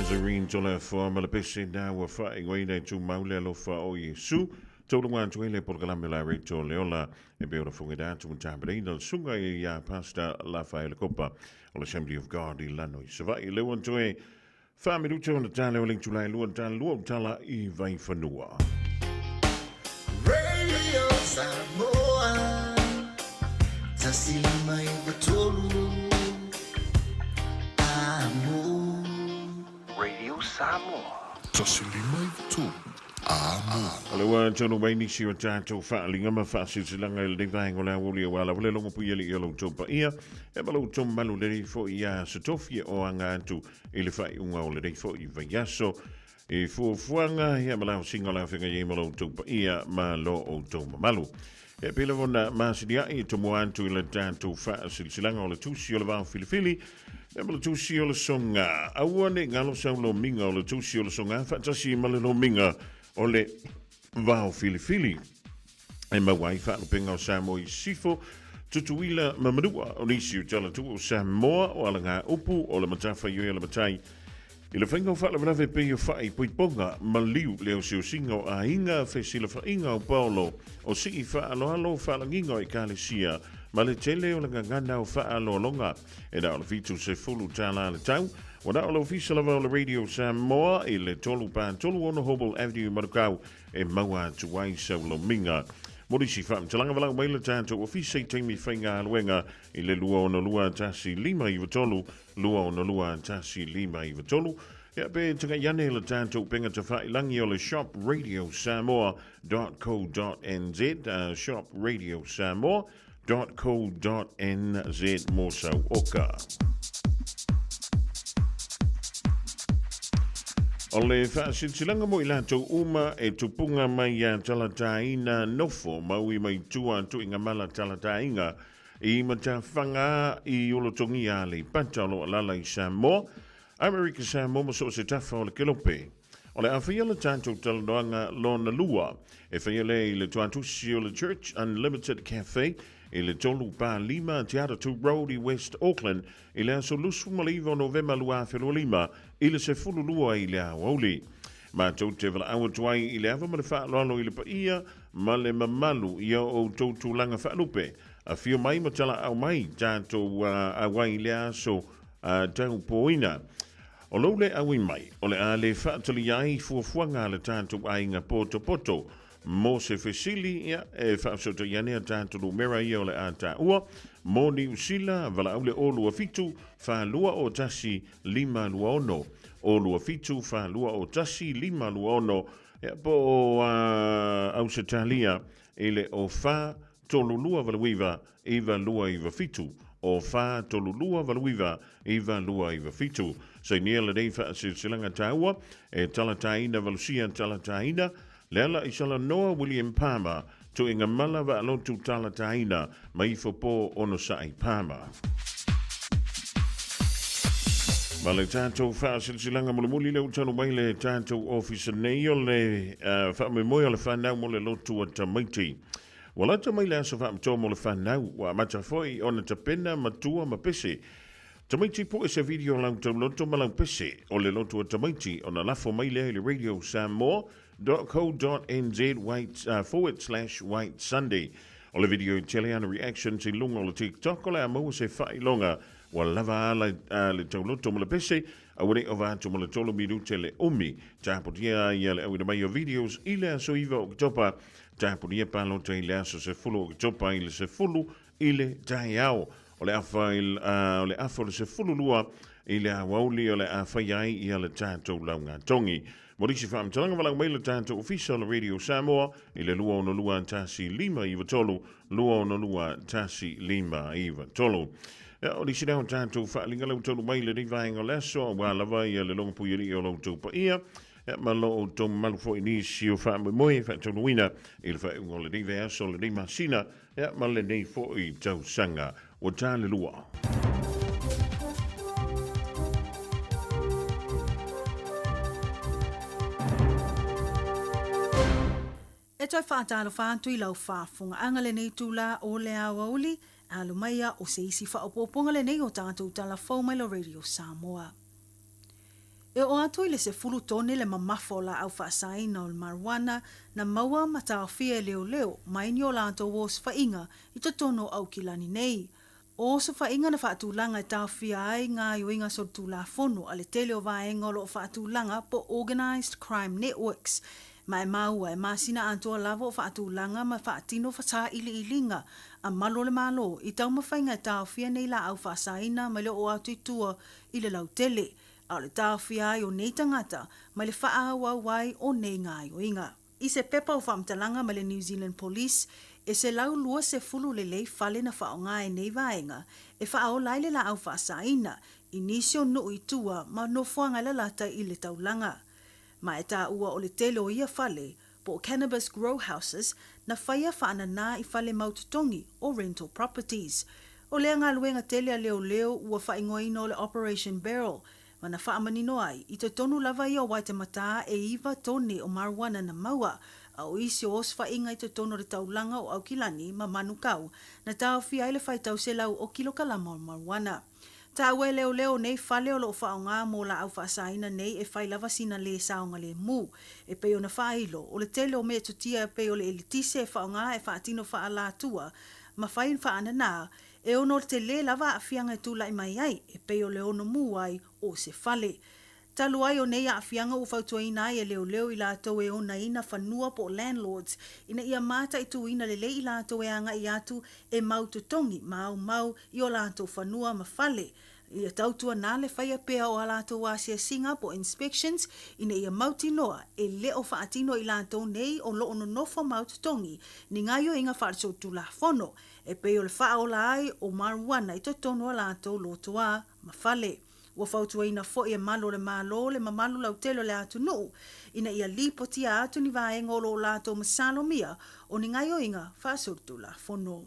Nazarene Toleafoa ma le pese na ua faaigoaina e tumau le alofa o Iesu. Tauluga atu ai le polokalame o le Reito le Ola e pei ona fofoga atu ma tapenaina le susuga ia Pastor Lafaele Kopa o le Assembly of God i Lano i Savaii. Lea ua toe 4 minute ona tala o le itula e 2 tala 2 o tala i Vaifanua.
Radio Samoa 159 Amo.
Radio Samoa.
159 Amo.
O le ua tonu mai nisi o tātou whaalinga ma whaasilasilaga i lenei vaega o le aoauli aua lava le logo pui alii o lo outou paia e ma lo outou mamalu lenei foi aso tofi o aga atu i le faaiuga o lenei foi vaiaso i fuafuaga ia ma le aosiga o le afega i ai ma lo outou paia ma lo outou mamalu. E pei lava ona masinia'i e tomua atu i le tatou faasilasilaga o le tusi o le vao filifili e ma le tusi o le soga. Aua ne i galo sau lomiga o le tusi o le soga faatasi ma le lomiga o le vao filifili e maua ai faalupega o Samoa i Sisifo, Tutuila ma Manua. O nisi o talatua o Samoa o alagaupu o le matafaioi a le matai i le faiga o faalavelave pei o fa'i poipoga, maliu, le oseosiga o aiga, fesilafaiga o paolo, o sii faaaloalo, faalagiga o ekalesia, ma le tele o le gagana o faaaloaloga. E na o le $70 le tau. Ua na o le ofisa lava o le Radio Samoa i le 3 4 3 6 Hobble Avenue, Manukau, e maua atu ai sau lomiga. Mo nisi faamatalaga valaau mai le tatou ofisa i taimi faigaluega i le 262 1593, 262 1593. Ia pe tagai ane le tatou upega tafailagi o le shopradiosamoa.co.nz, shopradiosamoa.co.nz mo sau oka. O le faasilasilaga mo i latou uma e tupuga mai ia Talataina nofo maui mai tua tuigamala Talataina i Matafaga i Olotogia Aleipata o lo o alaala i Samoa, Amerika Samoa ma so o se tafa o le kelope. O le a faia le tatou talanoaga lona lua e faia lea i le tuatusi o le Church Unlimited Cafe i le 3 4 5 Te Atatū Road i West Auckland i le aso 29 o Novema 2025 i le 12 i le aoauli. Matou te valaau atu ai i le ava ma le faaaloalo i le paia ma le mamalu i a outou tulaga faalupe. Afio mai ma talaau mai tatou auai i lea aso taupoina. O lou le aui mai, o le a le faatalia ai fuafuaga a le tatou aiga potopoto. Mo se fesili, ia, e faafesootai ane a tatou numera ia o le a taua, mo Niu Sila, valaau le 0 2 7 4 2 0 1 5 2 6, 0 2 7 4 2 0 1 5 2 6, ia, po o Ausetalia i le 0 4 3 2 8 9 9 2 9 7, 0 4 3 2 8 9 9 2 9 7. Sainia lenei faasilasilaga taua e Talataina Valusia Talataina, Leala i Salanoa William Palmer, Tuigamala Vaalotu Talataina, ma ifo po Onosai Palmer. Ma le tatou faasilasilaga mulimuli lea ua talu mai le tatou ofisa nei o le uh, faamoemoe o le whanau mo le lotu a tamaiti. Ua lata mai le aso faapitoa mo le whanau, ua amata foi ona tapena matua ma pese. Tamaiti poe se video lau tauloto ma lau pese o le lotu a tamaiti ona lafo mai lea i le Radio Samoa .co.nz white, forward slash white Sunday. O le video i tele ana reactions i luga o le TikTok o le a maua se faailoga ua lava a le tauloto ma le pese aua ne i ova atu ma le 3 minute le umi. Tapunia ai le auina mai o videos i le aso 9 o Oketopa. Tapunia palota i le aso 10 o Oketopa i le 10 i le taeao. O le afa i, o le afa o le 12 i le aoauli o le a fai ai ia le tatou laugatogi. Mo nisi faamatalaga valaau mai le tatou ofisa o le Radio Samoa i le 262 1593, 262 1593. Ia, o nisi lea o tatou faaaliga lea ua taunuu mai i lenei vaega o le aso, aua lava ia le logopui alii o lo outou paia, ia, ma lo outou mamalu foi i nisi o faamoemoe e faataunuuina i le faaiuga o lenei vaiaso, lenei masina, Ia, ma lenei foi tausaga ua ta le lua.
E toe faatalofa atu i lau faafofogaaga lenei itula o le aoauli, alo maia o se isi faaopoopoga lenei o tatou tala fou mai le Radio Samoa.
E oo atu i le 10 tone le mamafa o laau faasaina o le marijuana na maua ma taofia e leoleo mai ni o latou osofaiga i totonu o Aukilani nei. O osofaiga na faatulaga e taofia ai gaoioiga solitulafono a le tele o vaega o lo o faatulaga po o Organised Crime Networks. Ma e maua e masina atoa lava o faatulaga ma faatino sailiiliga a malu o le Malo i taumafaiga e taofia nei laau faasaina mai le oo atu i tua i le lautele, a o le taofia ai o nei tagata mai le faaauau ai o nei gaoioiga. I se pepa o faamatalaga mai le New Zealand Police, e 120 lelei fale na faaaoga e nei vaega e faaola ai le laau faasaina i nisi o nuu i tua ma nofoaga e lalata i le taulaga. Ma e taua o le tele o ia fale, po o cannabis grow houses, na faia faananā i fale mau totogi o rental properties. O lea galuega tele a leoleo ua faaigoaina o le Operation Beryl, ma na faamanino ai, i totonu lava ia o Waitematā e iva tone o marijuana na maua, a o isi o osofaiga i totonu o le taulaga o Aukilani ma Manukau, na taofia ai le faitau selau o kilokalama o marijuana. Taua e leoleo nei fale o lo o faaaoga mo laau faasaina nei e fai lava sina lē saogalemu. E pei ona faailo, o le tele o metotia e pei o le eletise e faaaoga e faatino faaalatua ma fai faananā, e ono telē lava aafiaga e tula'i mai ai, e pei o le ono mū ai o se fale. Talu ai o nei aafiaga ua fautuaina ai e leoleo i latou e onaina fanua po o landlords ina ia mataituina lelei i latou e agai atu e mau totogi ma aumau i o latou fanua ma fale. Ia tautuana le faia pea o a latou asiasiga po o inspections ina ia mautinoa e le o faatino i latou nei o lo o nonofo mau totogi ni gaoioiga faalesolitulafono e pei o le faaola ai o marijuana i totonu o a latou lotoa ma fale. Ua fautuaina foi e malu o le Malo le mamalu lautele o le atunuu ina ia lipotia atu ni vaega o lo o latou masalomia o ni gaoioiga faasolitulafono.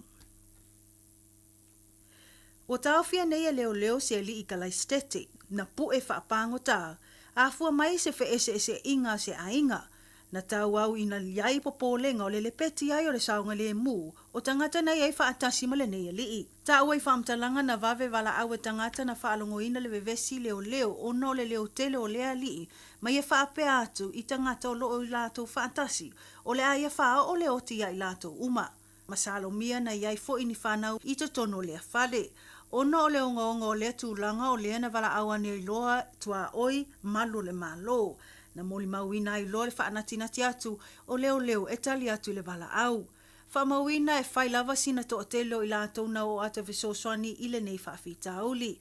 Ua taofia nei e leoleo se alii Kalaisitete na pu'e faapagota, afua mai se feeseeseaiga a se aiga. Na tau au ina iai popolega o le lepeti ai o le saogalemu o tagata na iai faatasi ma lenei alii. Taua i faamatalaga na vave valaau e tagata na faalogoina le vevesi leoleo ona o le leo tele o lea alii ma ia faapea atu i tagata o lo o i latou faatasi o le a ia faaoo le oti ia i latou uma. Masalomia na i ai foi ni fanau i totonu o lea fale. Ona o le ogaoga o lea tulaga o lea na valaau ane ai loa tuaoi malu o le Malo. Na molimauina ai loa le faanatinati atu o leoleo e tali atu i le valaau. Faamauina e fai lava sina toatele o i latou na oo atu e fesoasoani i lenei faafitauli.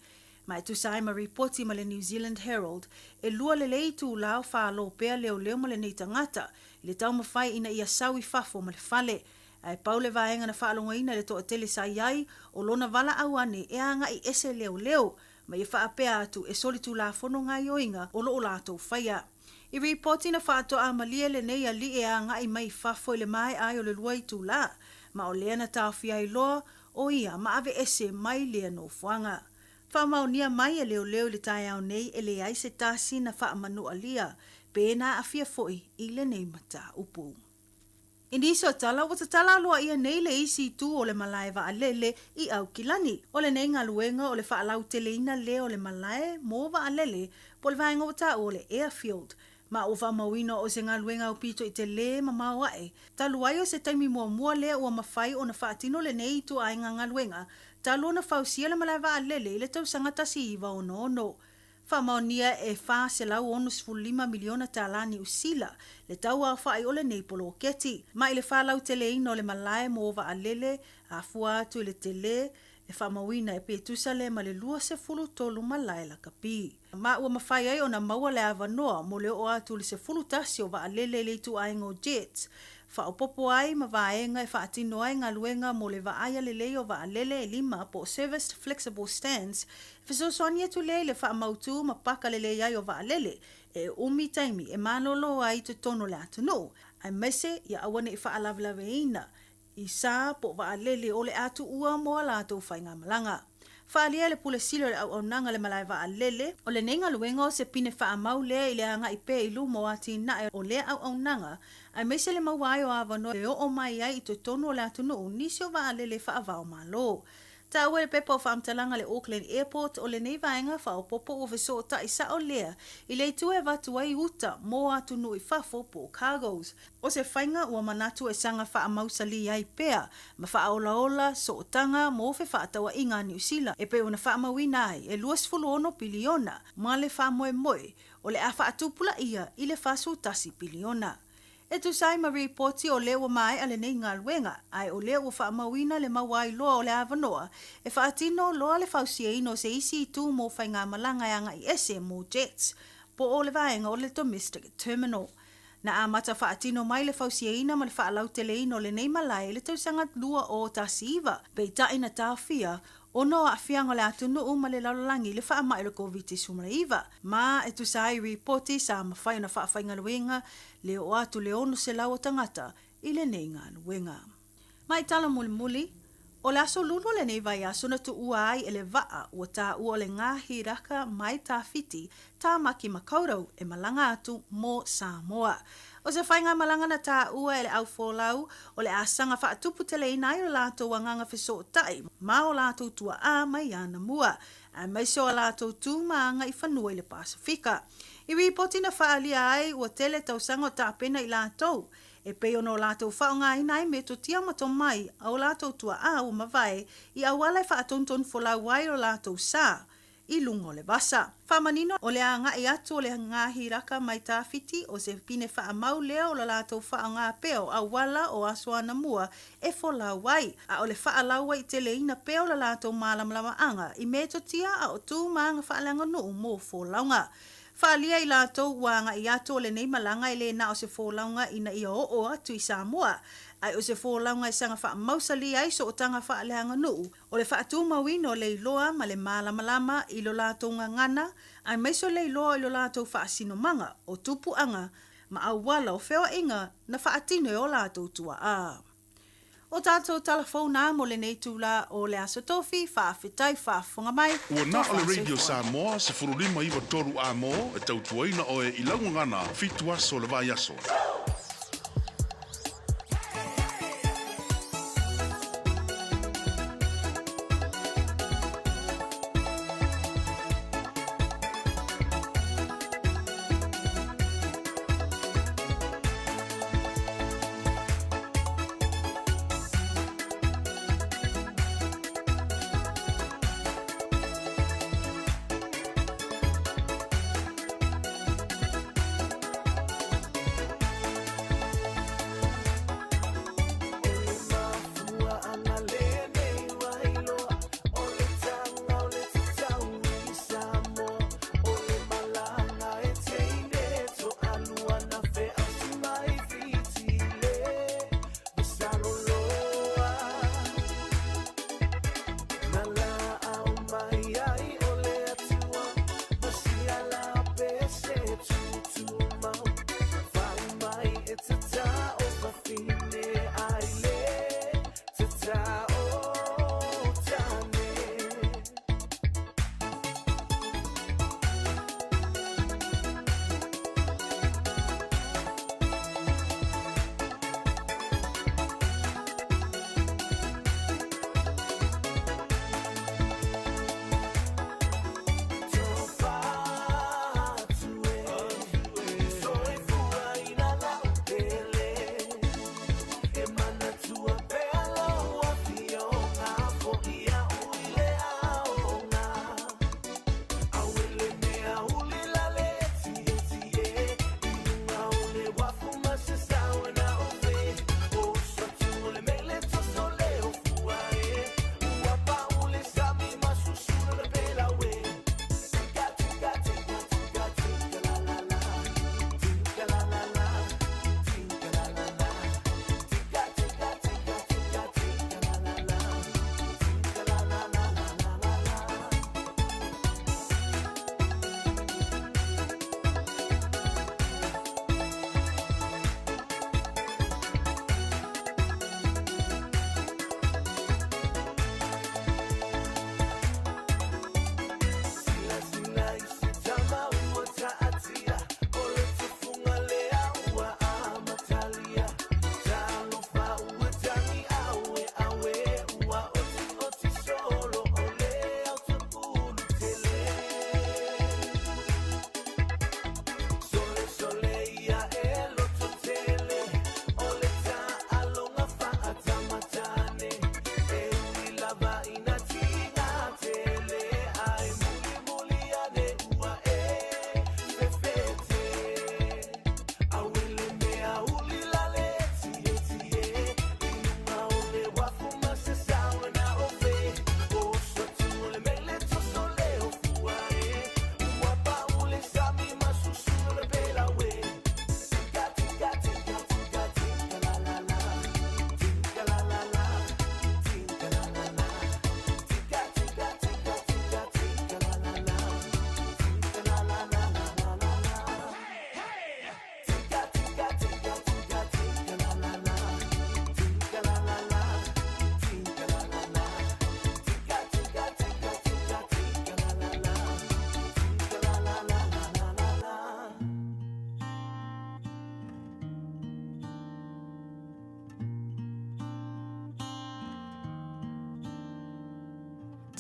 Ma e tusa ai ma ripoti ma le New Zealand Herald, e lua lelei itulā o fālō pea leoleo ma lenei tagata i le taumafai ina ia sau i fafo ma le fale. Ae pau le vaega na faalogoina i le toatele sa i ai, o lona valaau ane e agai ese leoleo ma ia faapea atu e solitulafono gaoioiga o lo o latou faia. I ripoti na faatoa malie lenei alii e agai mai i fafo i le maea ai o le lua itulā, ma o lea na taofia ai loa o ia ma aveese mai lea nofoaga. Faamaonia mai e leoleo i le taeao nei e leai se tasi na faamanualia pe na aafia foi i lenei mataupu. I nisi o tala, ua tatala aloaia nei le isi itu o le malae vaalele i Aukilani. O lenei galuega o le faalauteleina lea o le malae mo vaalele po o le vaega ua taua o le airfield. Ma ua faamauina o se galuega aupito i telē mamao aʻe, talu ai o se taimi muamua lea ua mafai ona faatino lenei ituaiga galuega talu ona fausia le malae vaalele i le tausaga 1966. Faamaonia e $465 miliona tālā Niu Sila le tau aofai o lenei poloketi. Ma i le faalauteleina o le malae mo vaalele, afua atu i le telē e faamauina e pe tusa lea ma le 23 malae lakapi. Ma ua mafai ai ona maua le avanoa mo le oo atu i le 11 o vaalele i le ituaiga o jets, faaopoopo ai ma vaega e faatino ai galuega mo le vaaia lelei o vaalele e lima po o serviced flexible stands, e fesoasoani atu lea i le faamautu ma paka lelei ai o vaalele e umi taimi e malolo ai i totonu o le atunuu, aemaise ia aua ne i faalavelaveina i sa po o vaalele o le a tuua mo a latou faigamalaga. Faaalia e le Pule Sili o le Auaunaga le Malae Vaalele, o lenei galuega o se pine faamau lea i le agai pea i luma o atinae o lea auaunaga, aemaise le maua ai o avanoa e oo mai ai i totonu o le atunuu nisi o vaalele faava-o-Malo. Taua i le pepa o faamatalaga a le Auckland Airport o lenei vaega faaopoopo ua fesootai sao lea i le itu e avatu ai uta mo atunuu i fafo po o cargoes. O se faiga ua manatu e saga faamausalī ai pea ma faaolaola sootaga mo fefaatauaiga a Niu Sila e pei ona faamauina ai e 26 piliona ma le faamoemoe o le a faatupulaia i le 41 piliona. E tusa ai ma ripoti o lea ua maea lenei galuega, ae o lea ua faamauina le mauailoa o le avanoa e faatino loa le fausiaina o se isi itu mo faigamalaga e agai ese mo jets po o le vaega o le domestic terminal. Na amata faatino mai le fausiaina ma le faalauteleina o lenei malae i le tausaga 2019, peitai na taofia ona o aafiaga o le atunuu ma le lalolagi i le faamai o le Koviti-19, ma e tusa ai ripoti sa mafai ona faafaigaluega le oo atu le 600 o tagata i lenei galuega. Ma i tala mulimuli, o le aso Lulu o lenei vaiaso na tuua ai e le vaa ua taua o le Ngāhi Raka mai Tawhiti, Tāmaki Makaurau e malaga atu mo Samoa. O se faigamalaga na taua e le au folau o le asaga faatuputeleina ai o le latou agaga fesootai ma o latou tuaa mai anamua, aemaise o a latou tu ma aga i fanua i le Pasefika. I ripoti na faaalia ai ua tele tausaga o tapena i latou e pei ona o latou faaaogaina ai metotia ma tomai a o latou tuaa ua mavae i auala e faatonutonu folau ai o latou sa i luga o le vasa. Faamanino o le agai atu o le Ngāhi Raka mai Tawhiti o se pine faamau lea o le latou faaaoga pea o auala o aso anamua e folau ai, a o le faalauaiteleina pea o le latou malamalamaaga i metotia a o tu ma aga faaleaganuu mo folauga. Faaalia i latou ua agai atu o lenei malaga e le na o se folauga ina ia oo atu i Samoa, ae o se folauga e saga faamausalī ai sootaga faaleaganuu O le faatumauina o le iloa ma le malamalama i lo latou gagana, aemaise o le iloa i lo latou faasinomaga o tupuaga ma auala o feoaiga na faatino e o latou tuaa. O tatou tala fou na mo lenei itula o le Aso Tofi, faafetai faafofoga mai,
Ua na o
tofa
le Radio
soifua.
Samoa 15 93 Amo e tautuaina oe i lau gagana 7 aso o le vaiaso.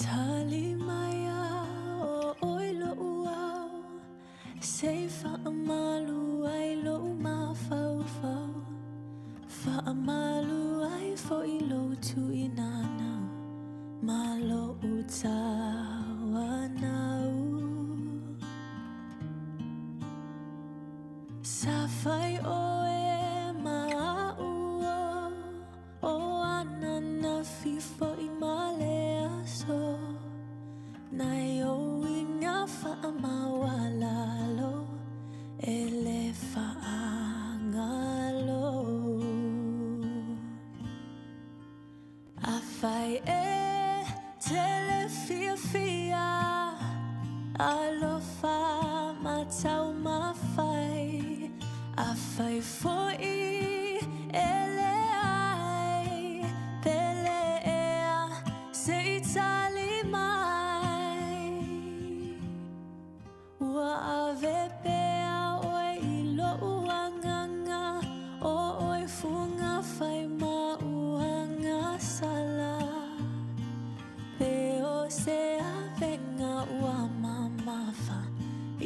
Tali mai a o ʻoe loʻu ao, Se i faamalu ai loʻu mafaufau, Faamalu ai foʻi lou tuʻinanau, Ma loʻu tauanau. Sa fai ʻoe ma aʻu o, O ananafi foʻi ma le aso, Nai ou uiga faamaualalo, E le faagalo. Afai e te le fiafia, Alofa ma taumafai. Afai foʻi e leai, Pele ea se i tali mai. Ua ave pea ʻoe i loʻu agaga, O ʻoe fugafai ma uagasala. Pe o se avega ua mamafa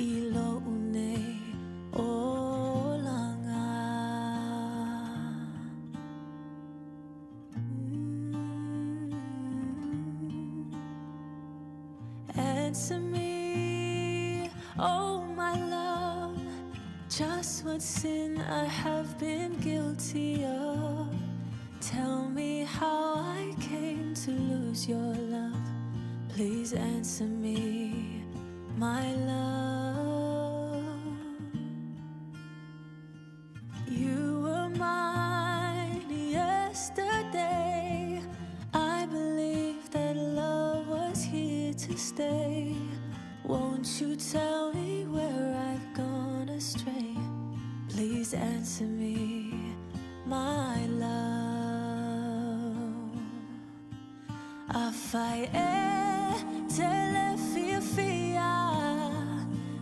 i loʻu nei olaga. Answer me, oh my love, just what sin I have been guilty of. Tell me how I came to lose your love. Please answer me, my love. You were mine yesterday. I believed that love was here to stay. Won't you tell me where I've gone astray? Please answer me, my love. Afai e te le fiafia,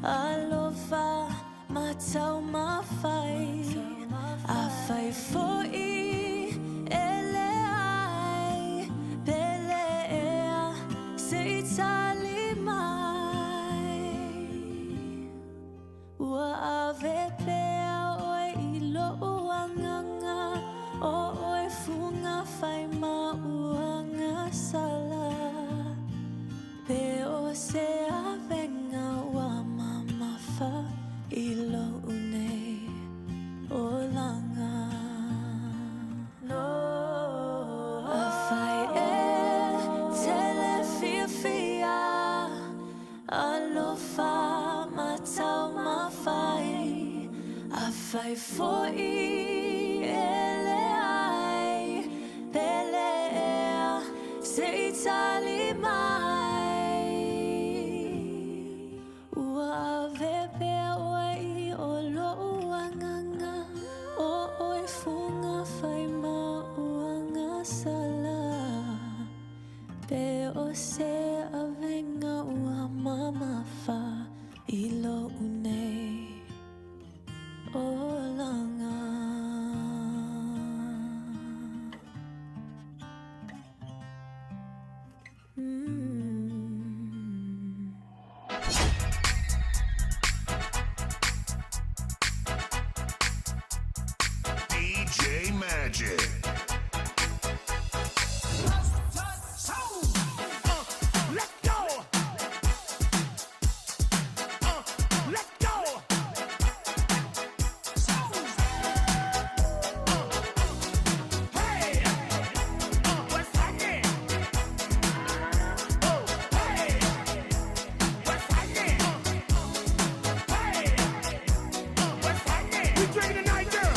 Alofa ma taumafai. Afai foʻi e leai, Pele ea se i tali mai. Ua ave pea ʻoe i loʻu agaga, O ʻoe fugafai ma uagasala. Pe o se avega ua mamafa i loʻu nei olaga. Afai e te le fiafia, Alofa ma taumafai. Afai foʻi e leai, Pele ea se i tali mai. Ua ave pea ʻoe i o loʻu agaga, O ʻoe fugafai ma uagasala. Pe o se avega ua mamafa i loʻu nei olaga.
DJ Magic.
Let go. Let go. Hey, what's happening? Oh, hey, what's happening? Hey, what's happening? We drinking tonight, girl.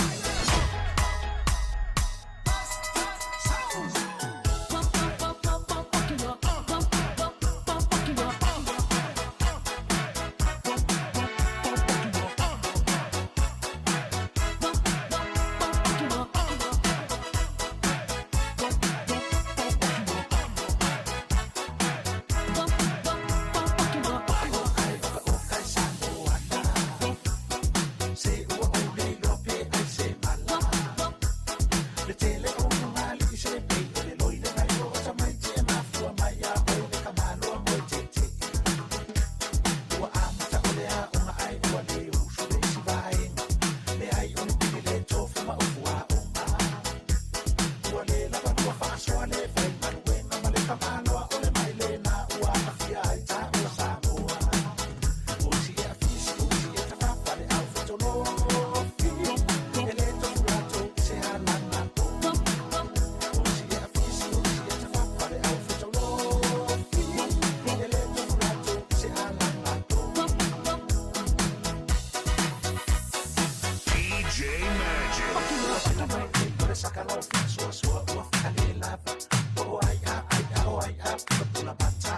saka lau faasoasoa ua faalelava o ai a ai a o ai a pulapula mata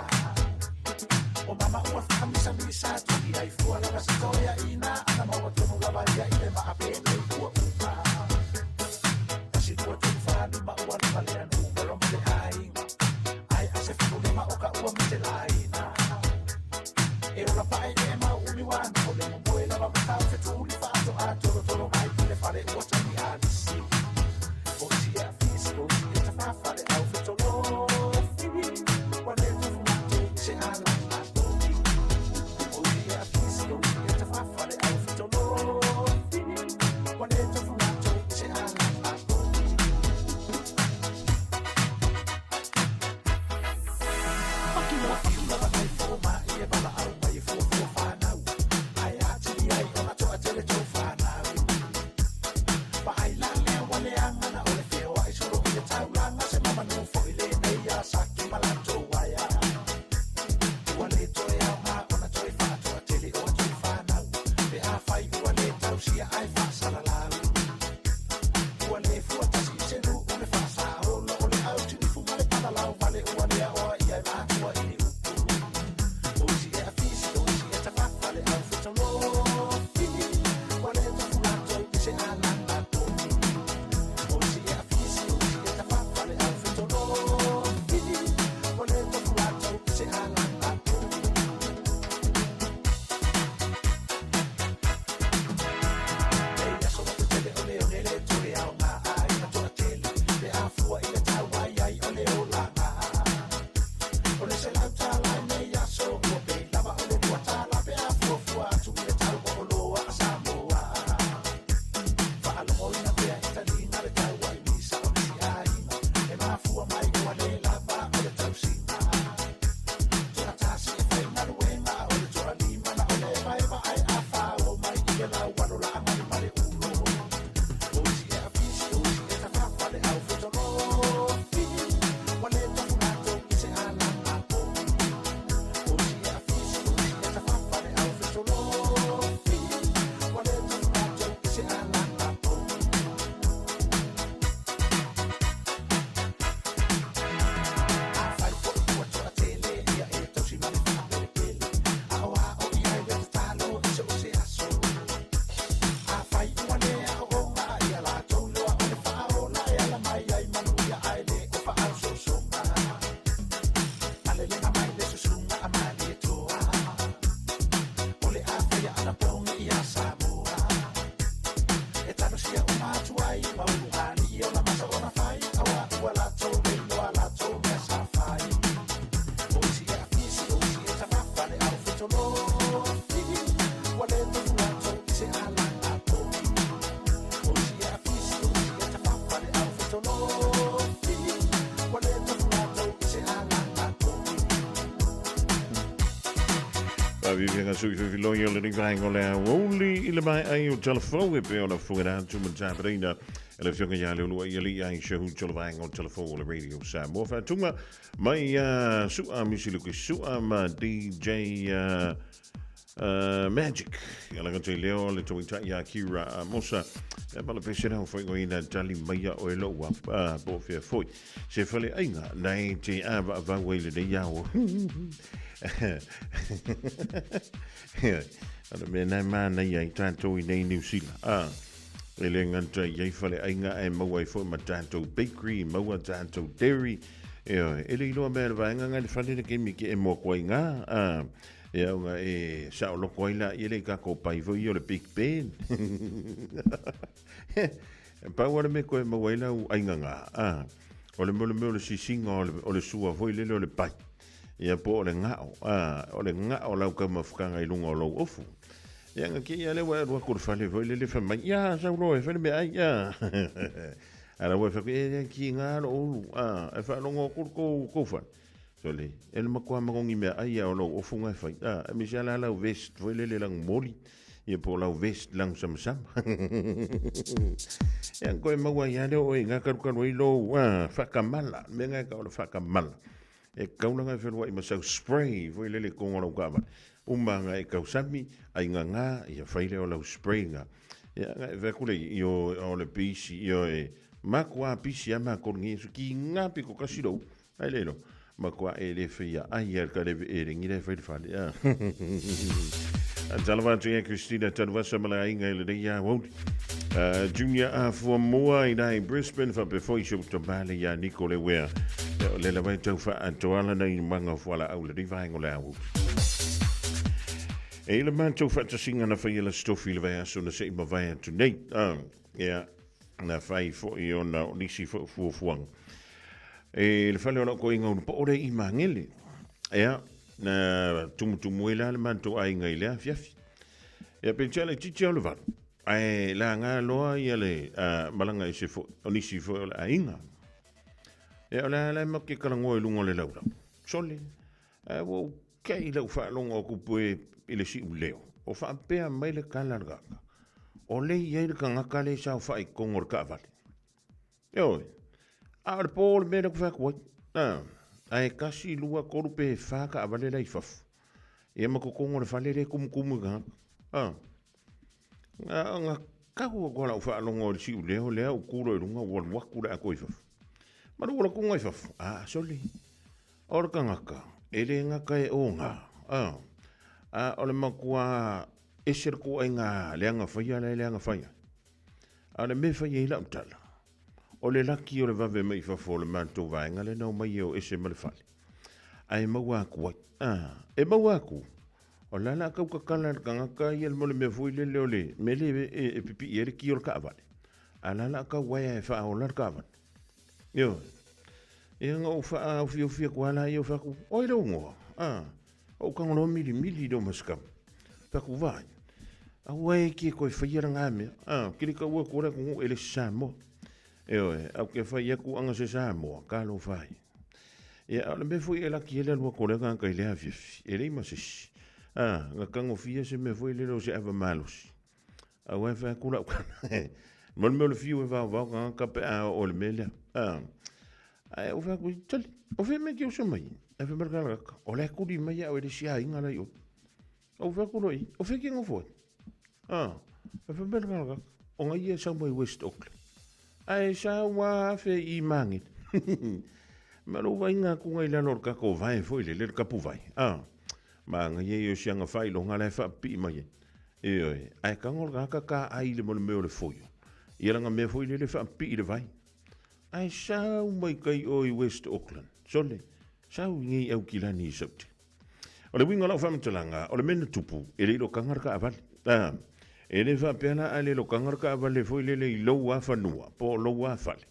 o mama ua faamisamisa tuli ai fua lava se toeaʻina ana maua tonu lava ia i le maʻapenei ua uma 1, 2, 3, 4, 5 ua lava lea numero ma le aiga ae a se fululima o ka ua matelaina e ola paeee mau umi uana o le momoe lava matau fetuli faatoa tolotolo mai i le fale ua tagi alisi o isi e afisi o isi e tafafa le au fetolofi ua le tofugato i se alaga togi o isi e afisi o isi e tafafa le au fetolofi ua le tofugato i se alaga togi.
Faafetai sui filifiloi o lenei vaega o le aoauli i le maea ai o Talafou e pei ona fofoga atu ma tapenaina e le Afioga ia Leuluai Alii Aisha Hutu o le vaega o Talafou o le Radio Samoa. Faatuga mai Su'a Misiluki Su'a ma DJ Magic. Ia laga te leo le tauitai ia Kira Mosa. E mala pese rau whai ngoina tali maia o e lou a po fea foi. Se fale ainga nei te ava avau e le nei ao. Ana me nai mana ia i tātou i nei New Zealand. Ah, e le ngata i ei fale ainga e maua i foi ma tātou bakery, maua tātou dairy. E, e le iloa mea le vaenga ngai le fale le kemi ke e mua koa i ngā. Ah, e au ngā e sao loko ai la i le kako pai foi o le Big Ben. E pau ala me koe maua ai lau ainga ngā. Ah, o le mole mea o le sisinga o le sua foi lele o le pai. Ia po o le ngao, a, o le ngao lau ka mafukanga i lunga o lou ofu. Ia nga ki ia le wa rua kuru fale foi lele fa mai, ia sau loa e fale me ai, ia. Ala wa fa e ki ngā lo ulu, a, e fa longo kuru kou kou fa. So le, e le makoa makongi mea ai ia o lou ofu ngai fai, a, e misi ala lau vest foi lele lang moli, ia po lau vest lang samasama. Ia koe maua ia leo oe ngā karukaru ai lou, a, whakamala, me ngai ka o le whakamala. E kaulanga e whenua i masau spray foi lele kongo lau kaavale. Uma nga e kausami, ai nga nga, ia whaile o lau spray nga. Ia nga e whakule i o, o le pisi, i o e Makuā pisi a mākou lenei aso ki ngā piko kasi lou. Ai le lo. Makuā e le whaia ai al ka lewe e lengi le whai le whale. A tala wātu ia Christina Tanuvasa ma le aiga i lenei a wauli. Junior a fuamua i nai Brisbane wha pe foi se uta male ia Nico le wea. O le lawa e tau wha atoala nei manga fuala au lenei vaengo le au. E le mātou whaatasinga na whaia la stofi le vai aso na se i mawai atu nei. Ia, na whai foi ona o nisi foi fuafuaga. E le fale o lau koiga una po o le i mangele. Ia, na tumutumu e la le mātou aiga i le afiafi. Ia, pe tia le titi o le valu. Ae la ngā loa ia le malaga i se foi, o nisi foi o le aiga. Ia, o le ala e ma ke kalangoa i lunga o le laulau. Sole, ae ua Kei lau faalogo aku pue i le siʻu leo, o faapea mai le kala le kaka, o le i ai le kagaka le saofaʻi i kogo o le kaʻawale. Ioe, a o le pō le mea lea ku fai atu ai. A, ae kasi, lua, tolu pe fa kaʻawale la i fafo. Ia ma kokogo o le fale le kumukumu i kagaka. A, a, nga kau aku a lau faalogo i le siʻu leo lea u kulo i luga ua alu aku le atoa i fafo. Ma lua la kuga i fafo. A, sole. O le kagaka, e le gata e oga, a, a o le matua ese le ituaiga leaga faia la e leaga fai ai. A o le mea e fai ai lau tala, o le laki o le vave mai i fafo o le matou vaega lea na omai e o ese ma le fale, ae maua atu ai, a, e maua atu, o la o le a tau tatala e le tagata ia le mea foi lele o le mea lea e pipii ai le ki o le taavale, a o la o le a tau uaea e faaola le taavale. Ioe. Ia na ou faaofiofi atu lava laia, ou fai atu, oi lou igoa, a, ou tago loa milimili leo ma se kama. Fai atu, vai, aua e te toe faia lena mea, a, ou te le tau atu le atunuu e le se Samoa. Ioe, ae ou te fai atu ana se Samoa, talofa e. Ia, a o le mea foi e laki ai le alu atu o lea tagata i lea afiafi, e leai ma se isi. A, na tagofia se mea foi lele o se ava malosi. Aua e fai atu lau tala. Ma le mea o le fiu e vaovao tagata pe a oo i le mea lea. Ah. Ae ou fai atu, tali, o fea mea ke oso mai? Ae fai mai le kalakaka, o la e kuli mai au e le isi aiga la i o. Ou fai atu loa i, o fea ke nofo ai? Ah. Ae fai mai le kalakaka, o ngai ia sau mai West Auckland. Ae sa ua afe i Mangere. Ma lou vaaiga atu i lalo o le tatou vae foi lele, le kapuvai. Ah. Manaia ia o si aga faailoga la e faapipii mai ai. Ioe, ae tago le tagata ka ai i le mea o le foio. Ia lana mea foi lele faapipii i le vai. Ae sau mai kai o i West Auckland. Sole, sau i nei Aukilani i Saute. O le uiga o lau faamatalaga, o le mea na tupu, e le i lokaga le taavale. A, e le faapea la a le lokaga le taavale foi lele i lou lava fanua, po o lou lava fale,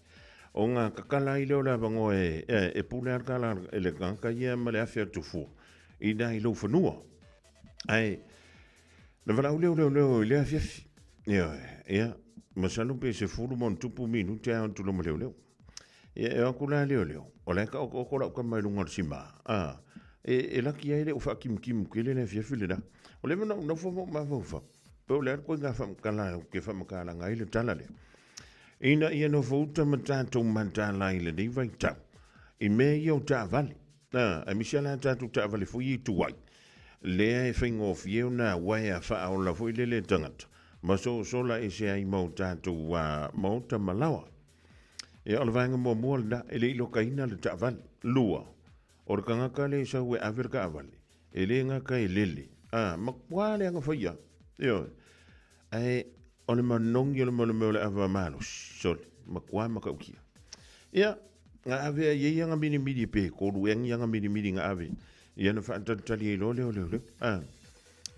ona tatala ai lea o le avanoa e, e pule lava le tala e le tagata ia ma le afe atu fua i ina i lou fanua. Ae, na valaau lea o leoleo i lea afiafi. Ioe, ia, masalo pe 10+ minute ae o atu loa ma leoleo. Ia, e o atu la leoleo, o la e taotooto lau tama i luga o le sima, a, e laki ai le ou faakimutimu tele le afiafi lena. O lea na ou nofo ma ou mafaufau, pe o le a le ituaiga faamatala ou te faamatalaga ai le tala lea. Ina ia nofo uta ma tatou mataala i lenei vaitau, i mea ia o taavale, a, aemaise lava la tatou taavale foi ia i tuai, lea e faigofie ona uaea faaola foi lele e tagata, ma sosola ese ai ma o tatou maota ma laoa. Ia, o le vaega muamua lena, e le i lokaina le taavale. Lua, o le tagata lea e sau e ave le taavale, e le gata e lele, a, matua leaga faia. Ioe. Ae o le manogi o le mea o le ava malosi, sole, matua matautia. Ia, na ave ai ia na milimili pe tolu ea ni ana milimili na ave. Ia na faatalitali ai loa lea o leoleo. A,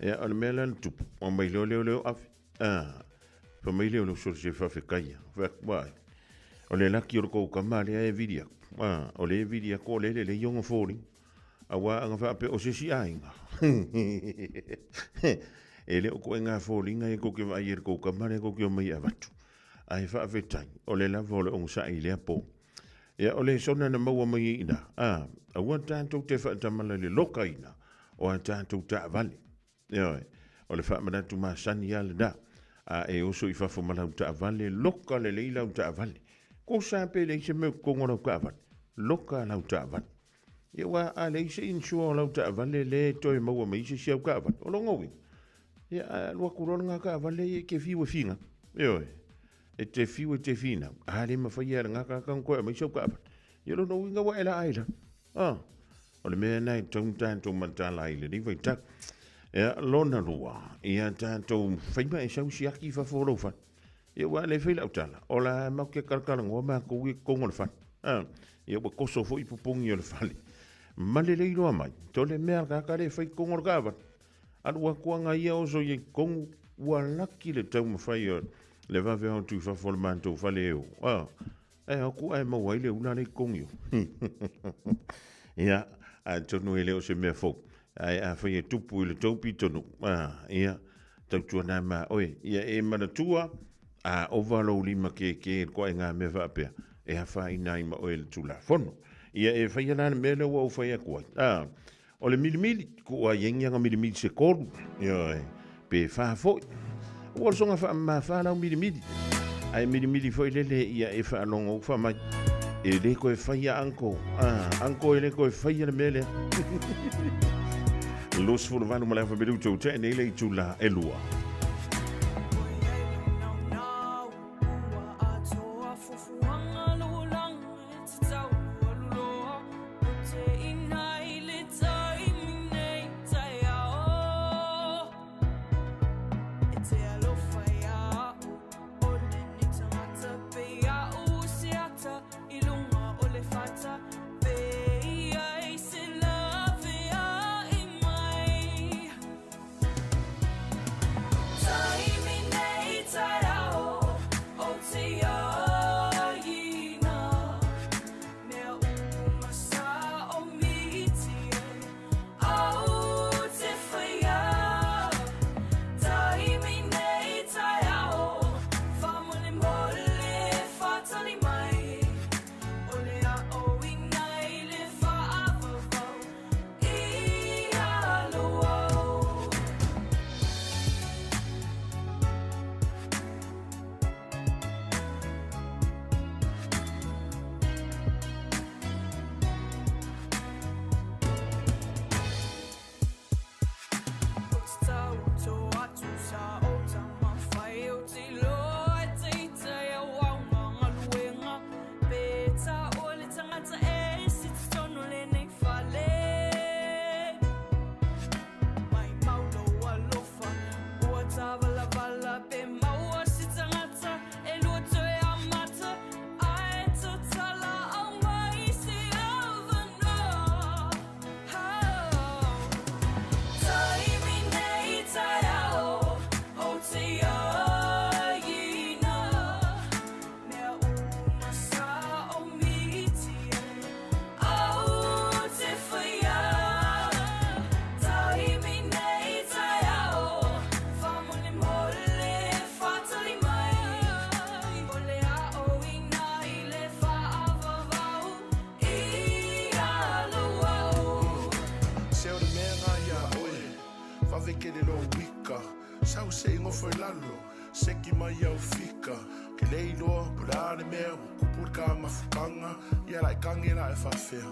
ia, o le mea la na tupu, aumai loa leoleo ave. A, fai mai lea o le uso se faafetai ia. Fai atu, ai, o le laki o le tou tama lea e vili atu. A, o lea e vili atu o lea e lelei ona foliga. Aua ana faapea o se isi aiga. E le o ituaiga foliga ia tou te vaai ai i le tou tama lea tou te omai e avatu. Ae faafetai, o le lava o le onosai i lea po. Ia, o le lesona na maua mai ai i ina, a, aua tatou te faatamala i le lokaina o a tatou taavale. Ioe, o le faamanatu masani lava lena. A e oso i fafo ma lau taavale, loka lelei lau taavale. Kosa pe leai se mea i totonu o lau taavale, loka lau taavale. Ia aua a leai se insure o lau taavale lea e toe maua mai ai se isi au taavale, o lona uiga, ia a alu atu loa lena taavale ia e te fiu e figa. Ioe. E te fiu e te finau, a le mafai e le ngakaka ona toe aumai sau kaavale. Ia lona uiga ua e laa ai la. Ah, o le mea lena e tatau ona tatou mataala ai i lenei vaitau. Ia, lona lua, ia tatou fai ma e sau siaki i fafo o lou fale. Ia ua le fai lau tala, o la matou te talatalanoa matou i totonu o le fale. Ah, ia ua toso foi pupugi o le fale. Ma lelei loa mai, tole mea a le tagata lea e fai i totonu o le kaavale. Alu atu aga ia oso i totonu, ua laki le taumafai o le vave o atu i fafo o le matou fale e o. Ah, e atu ae maua ai le ula lea i totonu i o. Ia, atonu e le o se mea fou. Ae afai e tupu i le tou pitonuu, ah, ia, tautuana ma oe. Ia e manatua, a ova lou lima kēkē i le koaʻiga mea faapea, e afaina ai ma oe le Tulafono. Ia e faia la le mea lea ua ou fai atu ai. Ah, O le milimili, tuu ai ai ni aga milimili se tolu, ioe, pe fa foi. Ua o le soga faamamafa lau milimili. Ae milimili foi lele ia e faalogo ufa mai. E le toe faia uncle. Ah, uncle e le toe faia le mea lea. 28 ma le afa minuto ua tea nei le itula e lua.
Se o le mea ngā ia oe, vave kele lou wika, Sau se i ngofo i lalo, seki mai au fika, Ke le iloa, po le a le mea, ua kupu le ka mafukanga, Ia la e kange la e whawhea,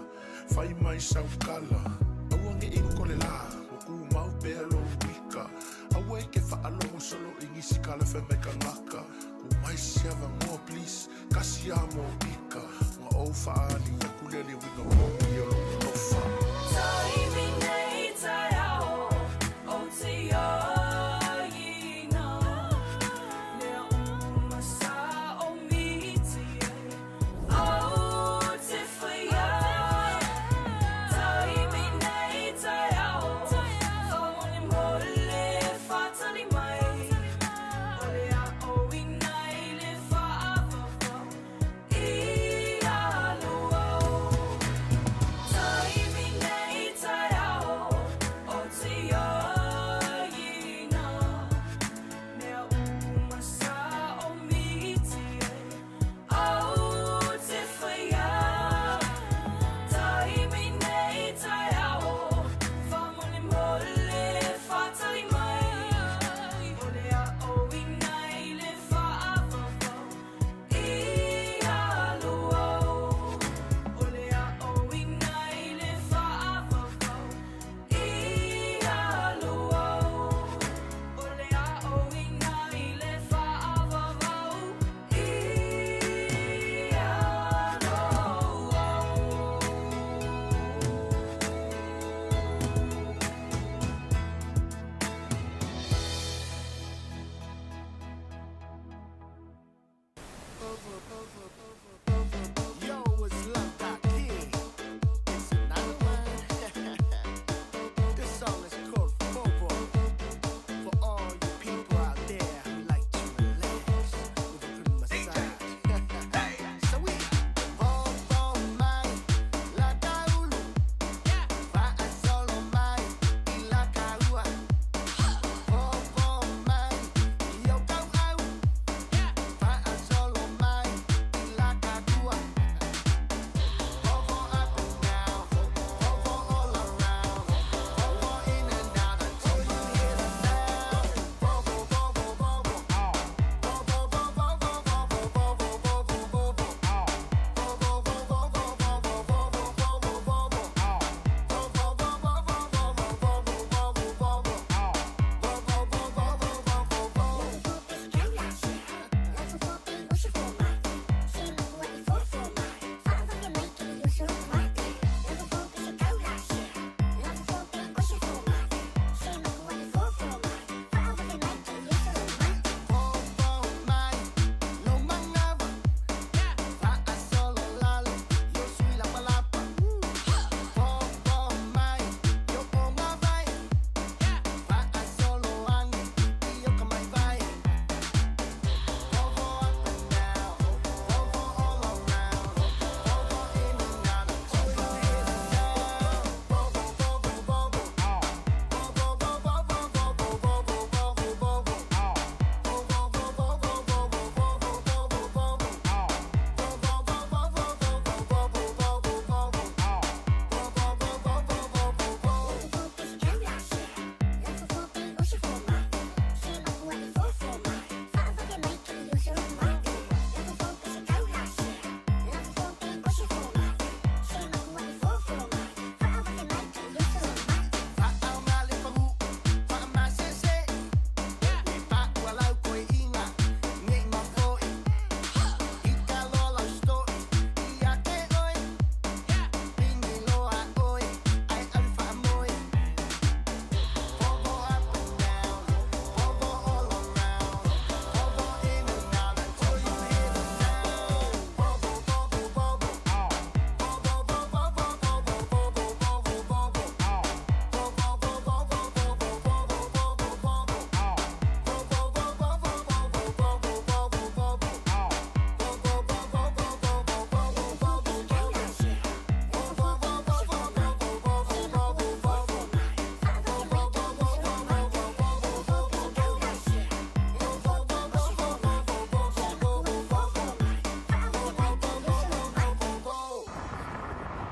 whai mai sau kala, Aua nge i loko le la, ua ku mau pea lou wika, Aua e ke whaalogo solo i ngisi kala whai mai ka ngaka, Ku mai se avangoa please, kasi a mo ika, Nga ou whaali aku lea le winga mo i o lou alofa.
Taimi nei taeao o te āina, Mea uma sa o miti e au te whaia. Taimi nei taeao, whamolemole whatari mai, O le ao ina i le whaavavau i alu au.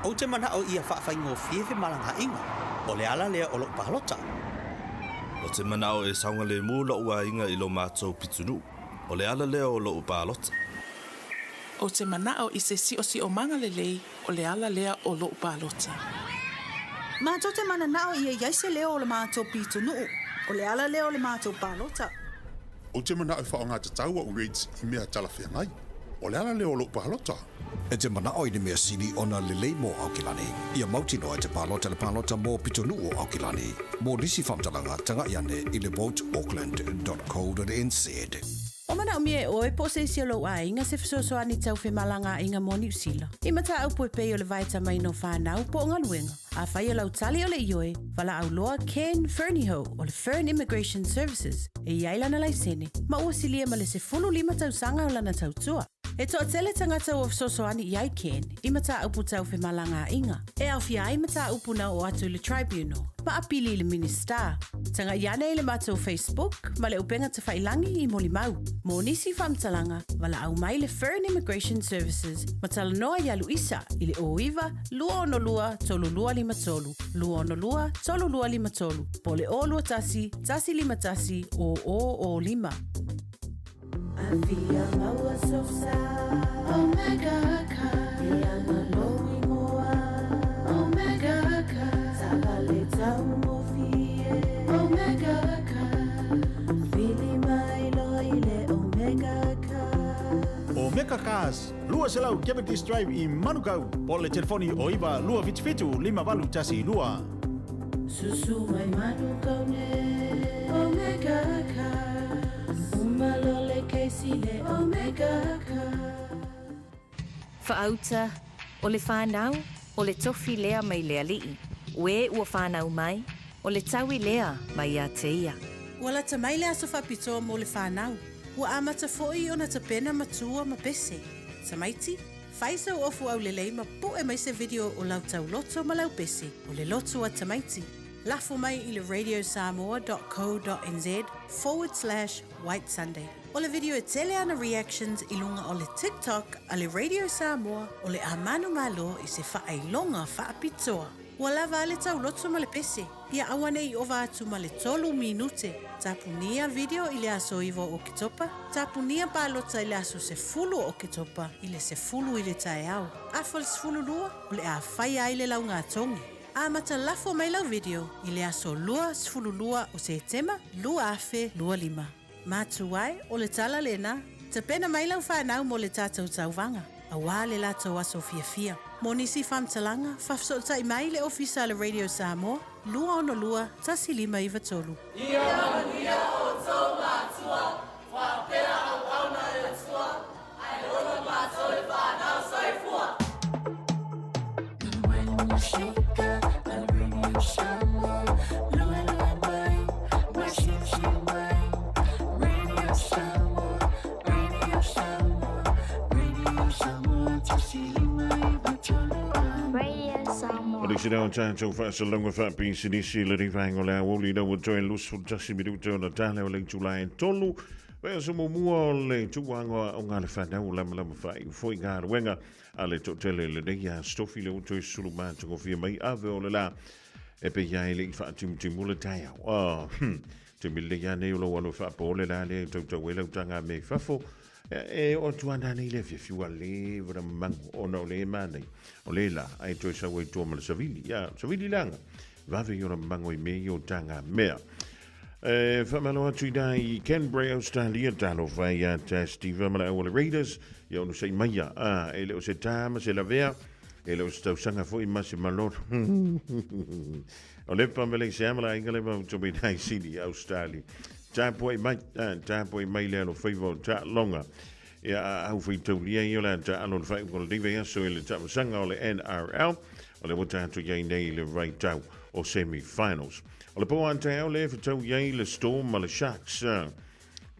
Ou te mana'o ia fa'afaigofie femalaga'iga, o le ala lea o lo'u palota.
Ou te mana'o e saogalemu lo'u aiga i lo matou pitunu'u, o le ala lea o lo'u palota.
Ou te mana'o i se si'osi'omaga lelei, o le ala lea o lo'u palota.
Matou te manana'o ia i ai se leo o le matou pitonu'u, o le ala lea o le matou palota.
Ou te mana'o e fa'aoga tatau a'u rates i mea talafeagai. O le ala lea o lo'u palota.
E te mana'o i le mea sili ona lelei mo Aokelani. Ia mautinoa e te palota le palota mo pitonu'u o Aokelani. Mo nisi faamatalaga, taga'i ane i le voteauckland.co.nz.
Ua manaomia e ʻoe po o se isi o lou aiga se fesoasoani tau femalagaaiga mo Niu Sila. I mataupu e pei o le vaetamaina o fanau po o galuega. Afai o lau tali o le ioe, valaau loa Ken Fernihough o le Fern Immigration Services e i ai lana laisene ma ua silia ma le 15 tausaga o lana tautua. E toatele tagata ua fesoasoani i ai Ken i mataupu tau femalagaaiga, e aofia ai mataupu na oo atu i le Tribunal ma apili i le Minisita. Tagai ane i le matou Facebook ma le upega tafailangi i molimau. Mo nisi faamatalaga, valaau mai le Fern Immigration Services ma talanoa iā Luisa i le 09 262 3253, 262 3253, po o le 021 151 0005.
Afia maua sosa Omega ka Iana lou ingoa Omega ka Taavale taugofie Omega ka Vili mai loa i le Omega ka
Omega Cars, 200 Cavendish Drive i Manukau, po o le telefoni o 9 277 5812.
Susu mai Manukau nei Omega Cars Uma loa le kesi le Omega Cars.
Faauta, o le fanau, o le tofi lea mai le Alii, o e ua fanau mai, o le taui lea mai ia te ia.
Ua lata mai le aso faapitoa mo le fanau. Ua amata foi ona tapena matua ma pese. Tamaiti, fai sau ofu aulelei ma pu'e mai se video o lau tauloto ma lau pese o le lotu a tamaiti. Lafo mai i le radiosamoa.co.nz forward slash white sunday. O le video e tele ana reactions i luga o le TikTok a le Radio Samoa o le a manumalo i se faailoga faapitoa. Ua lava a le tauloto ma le pese. Ia aua ne i ova atu ma le tolu minute. Tapunia video i le aso 9 o Oketopa, tapunia palota i le aso 10 o Oketopa i le 10 i le taeao. Afa le 12, o le a faia ai le laugatogi. Amata lafo mai lau video i le aso 22 o Setema 2025. Matua e, o le tala lena. Tapena mai lau fanau mo le tatou tauvaga, auā le latou aso fiafia. Mo nisi faamatalaga, faafesootai mai le Ofisa a le Radio Samoa, 262 1593.
Ia manuia outou matua, faapea auauna a le Atua, ae ola matou le fanau. Soifua!
O le sina o tātou faasalaga faapisinisi i lenei vaega o le aoauli ina ua toe 21 minute ona tala o le itula e tolu. Vaiaso muamua o le tūāga o ngā le whanau o lamalama whai foi galuega a le toatele lenei a stofi le o toe sulu mātagofie mai ave o le la e pe ia ele i whaatimutimu le taeao. Oh, te mile ia nei o lau alo whaapo le la le tautau e lau tanga me fafo e o atu ana nei le fiafiu a le vara mangu ona o le mānei. O le la, ai toe sau ai tua ma le savili. Ia, savili langa. Vave i ona mango i me i o tanga mea. E whamalo atu i i Canberra, Australia, talofa ia ta Steve ma le au o le Raiders, ia onu sei maia, a, e le o se tā ma se lavea, e le o se tausanga foi ma se maloto. O le pa me le se amala inga le mau tomi dai Sydney, Australia. Tā poi mai, tā poi mai le alo faiva o tā longa. Ia a au fai taulia i o le tā alo le whai o le live aso i le tamasanga o le NRL. O le wata atu iai nei le vaitau o semi-finals. O le po an te au le whatau iai le Storm ma le Sharks.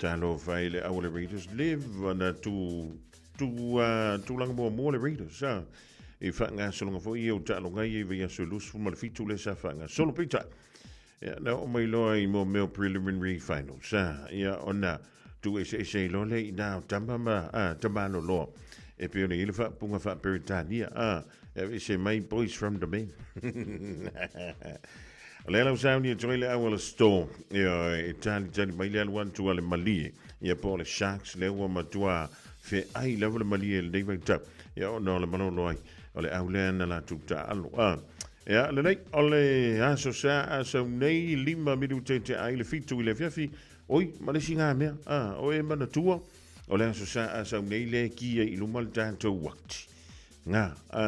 Talofa i le au o le Raiders. Live na tu tu tulaga muamua le Raiders. I whaangasolonga foi i o taaloga ia i vaiaso e 27 ma le 7 le sa whaangasolo peitai. Ia, na oo mai loa i mo mea o preliminary finals. Ia, ona tu eseese ai loa lea i nā o tama ma, tamāloloa. E pei ona i ai le faapuga faa-Peretania, a, e aveese mai Boys from the Men. O lea lau sauni atu ai le au a le store, ioe, e talitali mai le alu atu a le malie, ia po o le Sharks lea ua matua feai lava le malie i lenei vaitau, ia ona o le malolo ai o le au lea na latou taaalo. A, ia, lelei, o le aso sa a sau nei, 5 minute te ai le 7 i le afiafi, oi, ma le isi ngā mea, a, o e manatua, O le aso sa a sau nei le ki ai i luma le tātou wati. Ngā, a,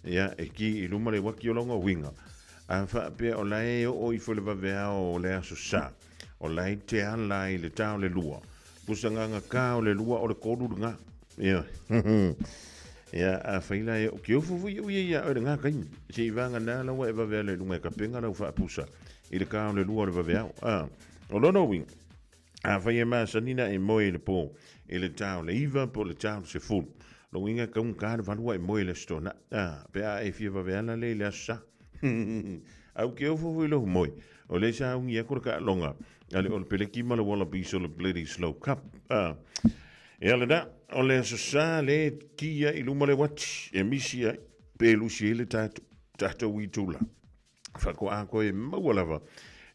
ia, e ki i luma le waki o longa winga. A whaapea o lae o o ifo le vaveao o le aso sa. O lae te ala i le tā o le lua. Pusa nganga kā o le lua o le kolu le ngā. Ia, ia, a whaila e o ki ofu fui ui ia o le ngā kaimi. Se i vanga nā lawa e vavea le lunga e kapenga lau whaapusa i le kā o le lua o le vaveao. A, o lona winga. Afai e masani na e moe i le pō, i le tā o le 9 po o le tā o le 10. Lona uiga e kaugata le valu a e moe i le Aso Toonai. Ā, pe a e fia vave ala lea i le Aso Sa. Au ke ofo foi lou moe, o lea sa augi aku le kaaloga a le Olepeleki ma le Wallabies o le Bledisloe Cup. Ā, e ala na, o le Aso Sa lea e kia i luma le uati e misi ai, pe lusi ai le tatou, tatou itula. Whakoa koe e maua lava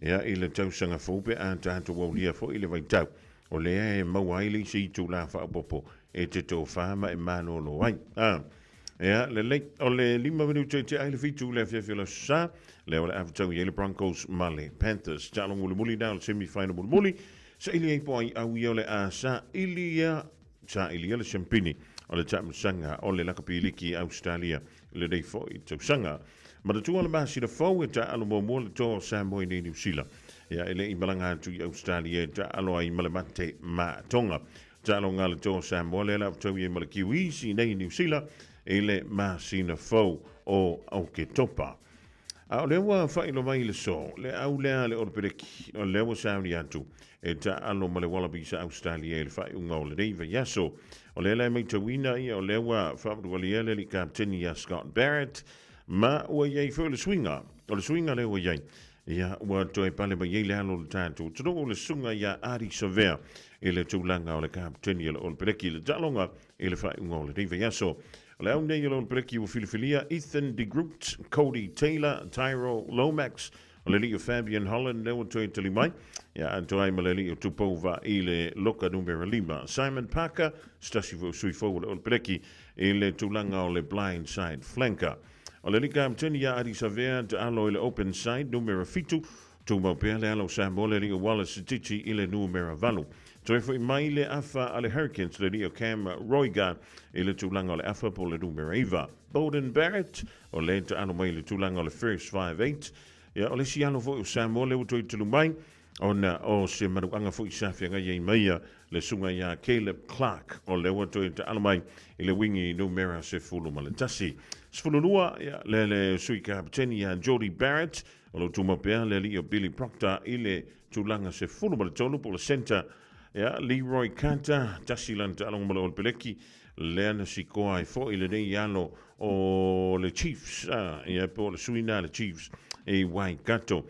ia i le tausaga fou pe a tātou aulia foi le vaitau. O lea e maua ai le isi itulā faaopoopo e te tofā ma e malōlō ai. Ā, ia, lelei, o le 5 minute te ai le 7 le afiafi o le Aso Sa, lea o le a fetau i ai le Broncos ma le Panthers. Taaloga mulimuli na o le semi-final mulimuli, saili ai po ai au ia o le a saili ia, saili ia le siampini o le taamilosaga o le lakapi liki Australia i lenei foi tausaga. Manatua le masina fou e taaalo muamua le toa o Samoa i nei Niu Sila. Ia e le i malaga atu i Australia e taaalo ai ma le mate ma Tonga. Taaloga a le toa o Samoa lea la fetaui ai ma le Kiwis i nei Niu Sila i le masina fou o Oketopa. A o lea ua faailoa mai i le so, le au lea a le Oropeleki, o lea ua sauni atu e taaalo ma le Wallabies a Australia i le faaiuga o lenei vaiaso. O lea la e maitauina ia o lea ua faamanualia le alii kapeteni ia Scott Barrett, ma ua i ai foi o le suiga, o le suiga lea ua i ai, ia ua toe pale mai ai le alo o le tatou atunuu le susuga ia Ardie Savea i le tulaga o le kapeteni a le Oropeleki i le taaloga i le faaiuga o lenei vaiaso. O le au nei o le Oropeleki ua filifilia Ethan de Groot, Cody Taylor, Tyrell Lomax, o le alii o Fabian Holland lea ua toe tali mai, ia atoa ai ma le alii o Tupou Vaa'i le loka numera 5. Simon Parker, se tasi foi o sui fou o le Oropeleki i le tulaga o le blind side flanker. O le alii kapeteni ia Ardie Savea taalo i le open side numera 7, tumau pea le ala o Samoa le alii o Wallace Sititi i le numera 8. Toe foi mai le afa a le Hurricanes le alii o Cam Roigard i le tulaga o le afa po o le numera 9. Beauden Barrett, o lea e taalo mai i le tulaga o le first 5-8. Ia, o le isi alo foi o Samoa lea ua toe tulu mai, ona o se manuaga foi sa feagai ai ma ia le susuga ia Caleb Clarke, o lea ua toe taalo mai i le wingi numera 11. 12, ia, le le sui kapeteni ia Jordie Barrett, o lo o tumau pea le alii o Billy Proctor i le tulaga 13 po o le centre, ia, Leroy Carter, tasi lana taaloga ma le All Peleki, lea na sikoa ai foi lenei alo o le Chiefs, ia, po o le sui na le Chiefs i Waikato.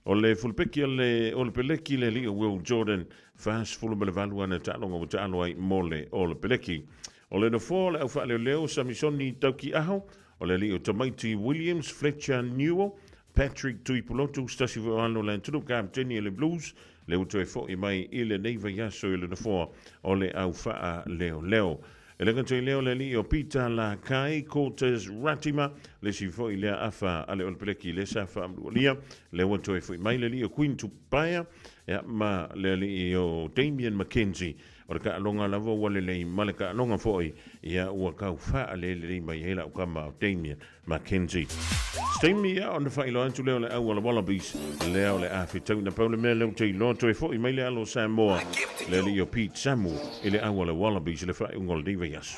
O le fulupeki o le All Peleki le alii o Will Jordan, 48 ana taaloga ua taalo ai mo le All Peleki. O le nofoa o le au faaleoleo Samisoni Taukiaho, o le alii o Tamaiti Williams, Fletcher Newell, Patrick Tuipulotu, se tasi foi o alo o le atunuu, kapeteni o le Blues, lea ua toe foi mai i lenei vaiaso i le nofoa o le au faaleoleo. E le gata i lea o le alii o Peter Lakai, Cortez Ratima, le isi foi lea afa a le Olepeleki lea sa faamanualia, lea ua toe foi mai le alii o Queen Tupaea, ia, ma le alii o Damian McKenzie. O le taaloga lava ua lelei ma le taaloga foi, ia ua tau faalelelei mai ai lau tama o Damian McKenzie. Se taimi ia ona faailoa atu lea o le au a le Wallabies, lea o le a fetau na pau le mea lea ou te iloa toe foi mai le alo o Samoa, le alii o Pete Samu i le au a le Wallabies i le faaiuga o lenei vaiaso.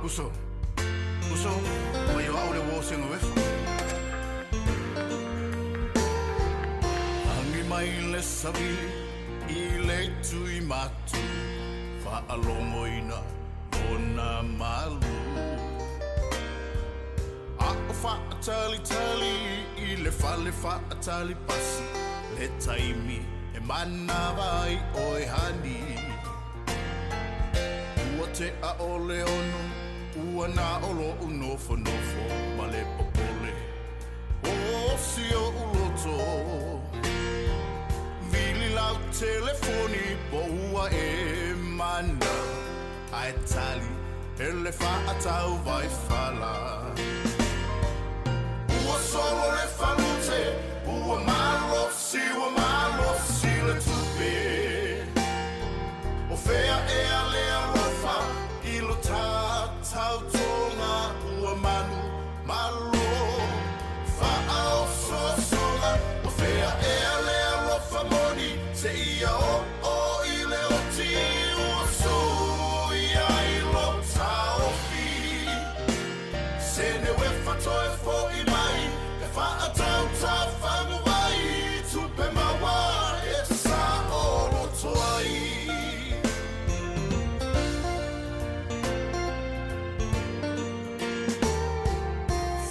Uso, uso, mai o au le wō senga wefa. Angi mai le savili i le tui matu, whaalongoina ona malu. A o whaatali tali i le fale whaatali pasi, le taimi e mana vai oe hani. Ua te a o le ono, ua na olo unofo nofo, ma le popole, o si o uloto. Vili lau telefoni po ua e mana, ai tali, ele whaatau vai fala. Ua solo le falute, ua malo si, ua malo si le tupe. O fea e a le alofa, i lo tātau tonga, ua manu malo. Wha o sosoga, o fea e a le alofa moni, se ia o o i le oti, ua sui ai lo taofi. Se ne we whatoe fo i mai, e whaatau tā whangu vai, tupe mawa e te sa o roto ai.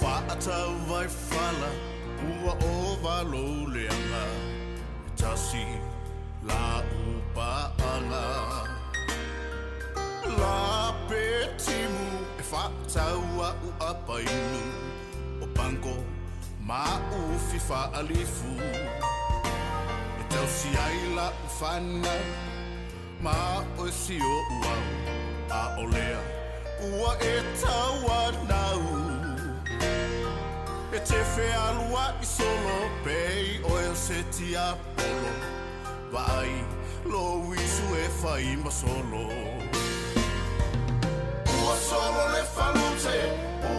Whaatau vai whala, ua o valo leanga, e tasi la upaanga. La pe timu e whaatau a ua painu, o pango ma ufi whaalifu. E tausi ai la uwhana, ma o si o uau, a olea, ua e taua nau. E te whealua i solo, pei o e se tia polo, vai lo isu e whai ma solo. Ua solo le falute,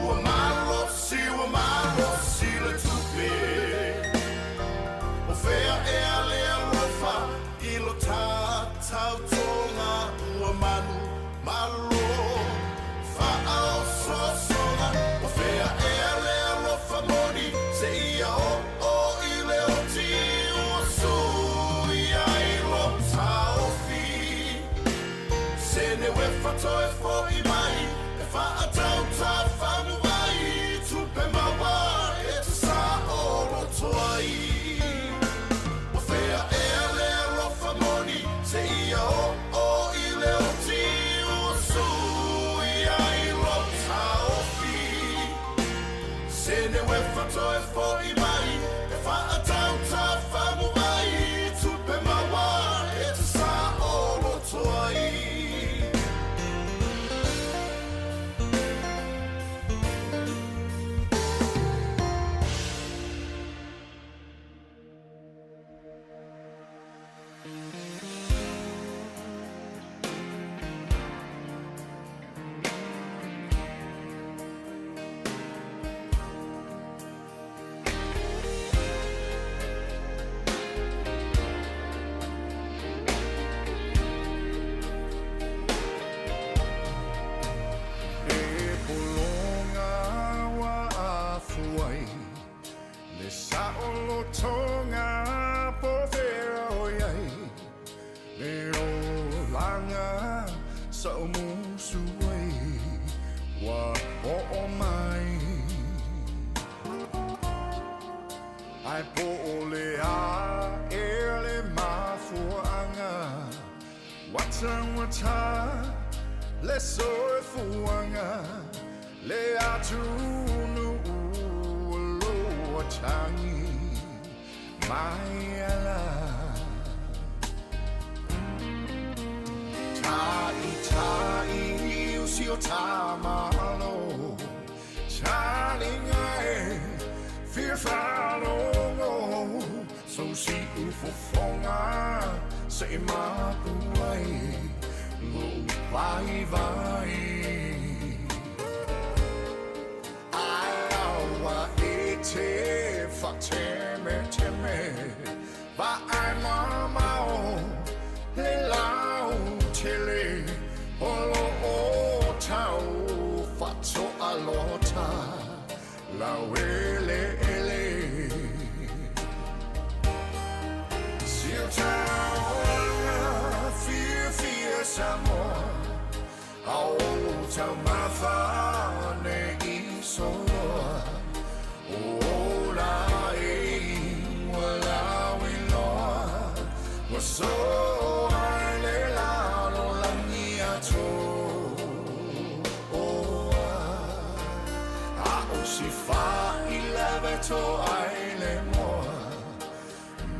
ua malo si, ua malo si le tupe. O fea e a le alofa, i lo tātau tonga, ua manu malo. Wha o sosoga, o fea e a le alofa moni, se ia o o i le oti, ua sui ai lo taofi. Se ne we whatoe fo i mai, e whaatau tā whangu vai, tupe mawa e te sa o roto ai. O fea e a le alofa moni, se ia o o i le oti, ua sui ai lo taofi. Se ne we whatoe fo i mai, e whaatau tā whangu vai, tupe mawa e te sa o roto ai.
E polonga wa afuai, le saolotoga po fea o i ai, le olaga sa o musu ai, ua oo mai. Ai po o le a e le mafuaga, watawata le soifuaga, le atunuu o lo atagi mai ala. Tai tai usi o tamalo, talinga e fia whalongo, so si ufofonga se i mapu ai, lo vai vai. Ai aua e te whateme teme, va ai mamao, le lau tele, o lo o tau
Laueleele. Si o taulaga fiafia Samoa, a o taumafa nei soloa. O ola e ua lauiloa, ua soa i le lalolagi atoa. A o si failave toa i le moa,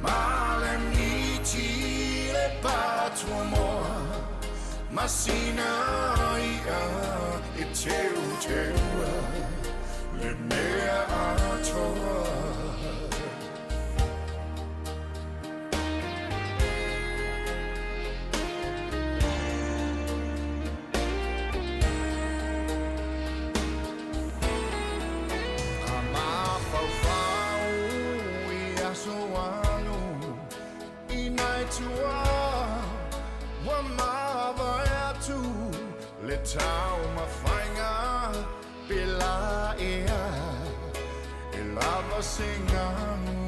ma le miti le patuamoa, masina ia e teuteua le mea atoa. A mafaufau i aso alu i nai tua, ua mavae atu le taumafaiga pe la ea e lava se galu.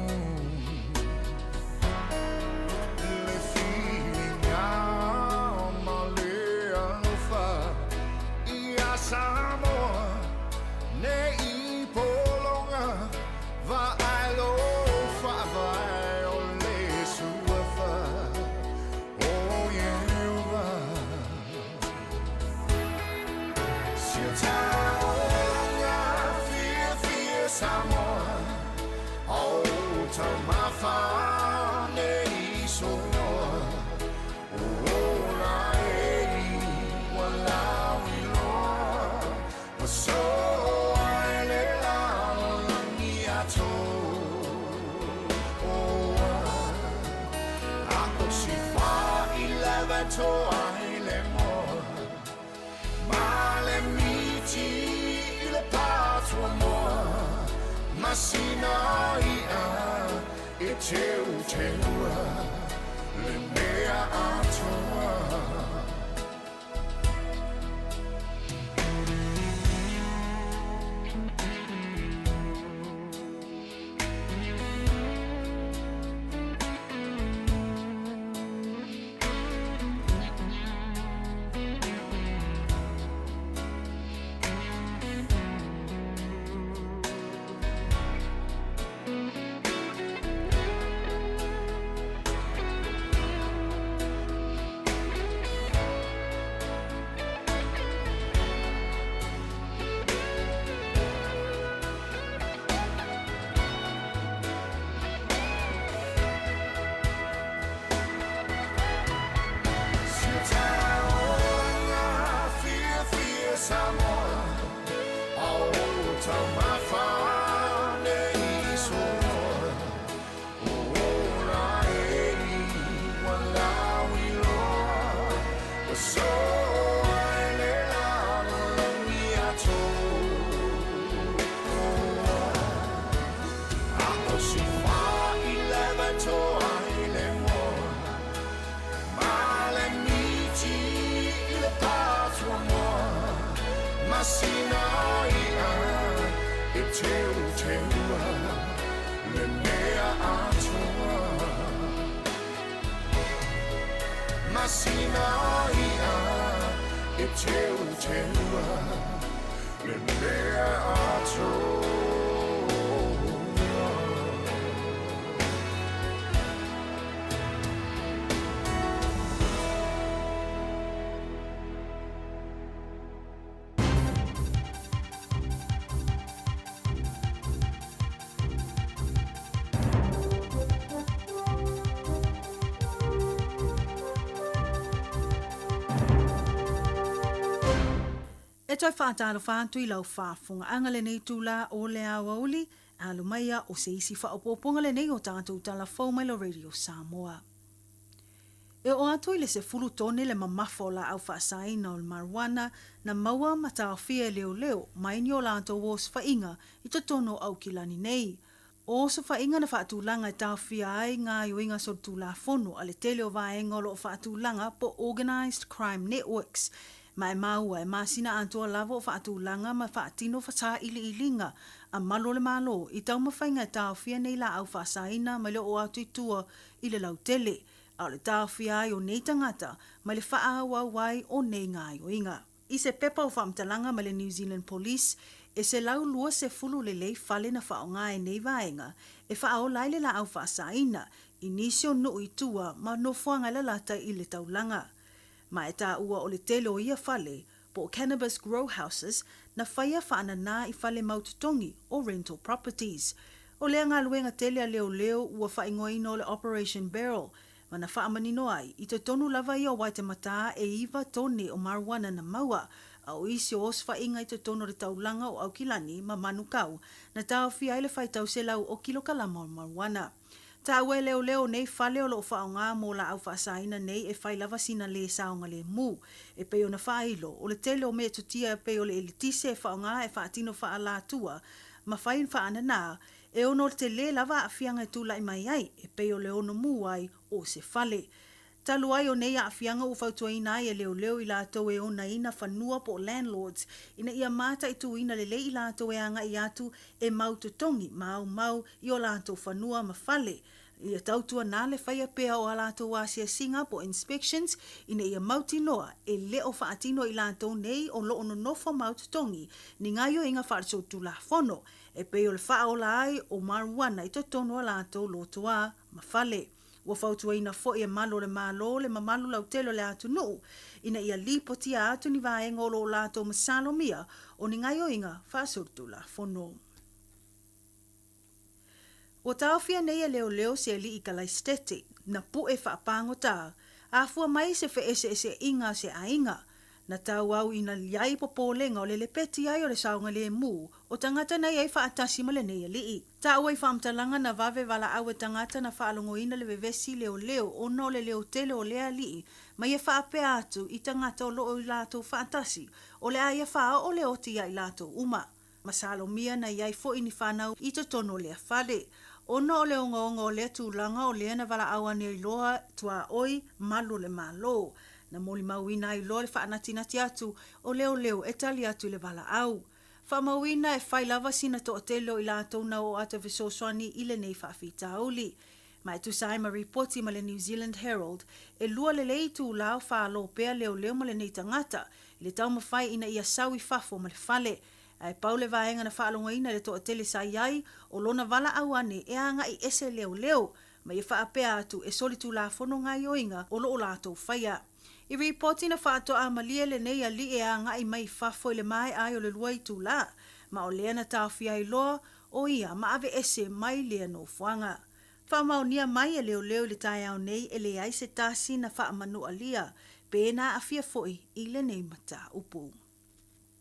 Le filiga ma le alofa ia Samoa nei pologa vaai lo faavae o le suafa o Ieova. Si o taulaga fiafia Samoa, o taumafa nei soloa. O ola e ua lauiloa, ua soa i le lalolagi atoa. A o si failave toa i le moa, ma le miti i le patuamoa, masina ia e teuteua le mea atoa. Si o taulaga fiafia Samoa, a o taumafa nei soloa. O ola e ua lauiloa, ua soa i le lalolagi atoa. A o si failave toa i le moa, ma le miti i le patuamoa, masina ia e teuteua le mea atoa. Masina ia e teuteua le mea atoa.
E toe faatalofa atu i lau faafofogaaga lenei itula o le aoauli, alu maia o se isi faaopoopoga lenei o tatou tala fou mai lo Radio Samoa. E oo atu i le 10 tone le mamafa o laau faasaina o le marijuana na maua ma taofia e leoleo mai ni o latou osofaiga i totonu o Aukilani nei. O osofaiga na faatulaga e taofia ai gaoioiga solitulafono a le tele o vaega o lo o faatulaga po o Organised Crime Networks. Ma e maua, e masina atoa lava o faatulaga ma faatino sailiiliga a malu o le Malo i taumafaiga e taofia nei laau faasaina mai le oo atu i tua i le lautele, a o le taofia ai o nei tagata mai le faaauau ai o nei gaoioiga. I se pepa o faamatalaga mai le New Zealand Police, e 120 lelei fale na faaaoga e nei vaega e faaola ai le laau faasaina i nisi o nuu i tua ma nofoaga e lalata i le taulaga. Ma e taua o le tele o ia fale, po o cannabis grow houses, na faia faananā i fale mau totogi o rental properties. O lea galuega tele a leoleo ua faaigoaina o le Operation Beryl, ma na faamanino ai, i totonu lava ia o Waitematā e iva tone o marijuana na maua, a o isi o osofaiga i totonu o le taulaga o Aukilani ma Manukau, na taofia ai le faitau selau o kilokalama o marijuana. Taua e leoleo nei fale o lo o faaaoga mo laau faasaina nei e fai lava sina lē saogalemu. E pei ona faailo, o le tele o metotia e pei o le eletise e faaaoga e faatino faaalatua ma fai faananā, e ono telē lava aafiaga e tulai mai ai, e pei o le ono mū ai o se fale. Talu ai o nei aafiaga ua fautuaina ai e leoleo i latou e onaina fanua po o landlords ina ia mataituina lelei i latou e agai atu e mau totogi ma aumau i o latou fanua ma fale. Ia tautuana le faia pea o a latou asiasiga po o inspections ina ia mautinoa e le o faatino e i latou nei o lo o nonofo mau totogi ni gaoioiga faalesolitulafono e pei o le faaola ai o marijuana i totonu o a latou lotoa ma fale. Ua fautuaina foi e malu o le Malo le mamalu lautele o le atunuu ina ia lipotia atu ni vaega o lo o latou masalomia o ni gaoioiga faasolitulafono. Ua taofia nei e leoleo se alii Kalaisitete na pu'e faapāgotā, afua mai se feeseeseaiga a se aiga, na tauau ina i ai popolega o le lepeti ai o le saogalemu o tagata na i ai faatasi ma lenei alii. Taua i faamatalaga na vave valaau e tagata na faalogoina le vevesi leoleo ona o le leo tele o lea alii ma ia faapea atu i tagata o lo o i latou faatasi o le a ia faaoo le oti ia i latou uma. Masalomia na i ai foi ni fanau i totonu o lea fale. Ona o le ogaoga o lea tulaga o lea na valaau ane ai loa tuaoi malu o le Malo. Na molimauina ai loa le faanatinati atu o leoleo e tali atu i le valaau. Faamauina e fai lava sina toatele o i latou na oo atu e fesoasoani i lenei faafitauli. Ma e tusa ai ma ripoti ma le New Zealand Herald, e lua lelei itulā o fālō pea leoleo ma lenei tagata i le taumafai ina ia sau i fafo ma le fale. Ae pau le vaega na faalogoina i le toatele sa i ai, o lona valaau ane e agai ese leoleo ma ia faapea atu e solitulafono gaoioiga o lo o latou faia. I ripoti na faatoa malie lenei alii e agai mai i fafo i le maea ai o le lua itulā, ma o lea na taofia ai loa o ia ma aveese mai lea nofoaga. Faamaonia mai e leoleo i le taeao nei e leai se tasi na faamanualia pe na aafia foi i lenei mataupu.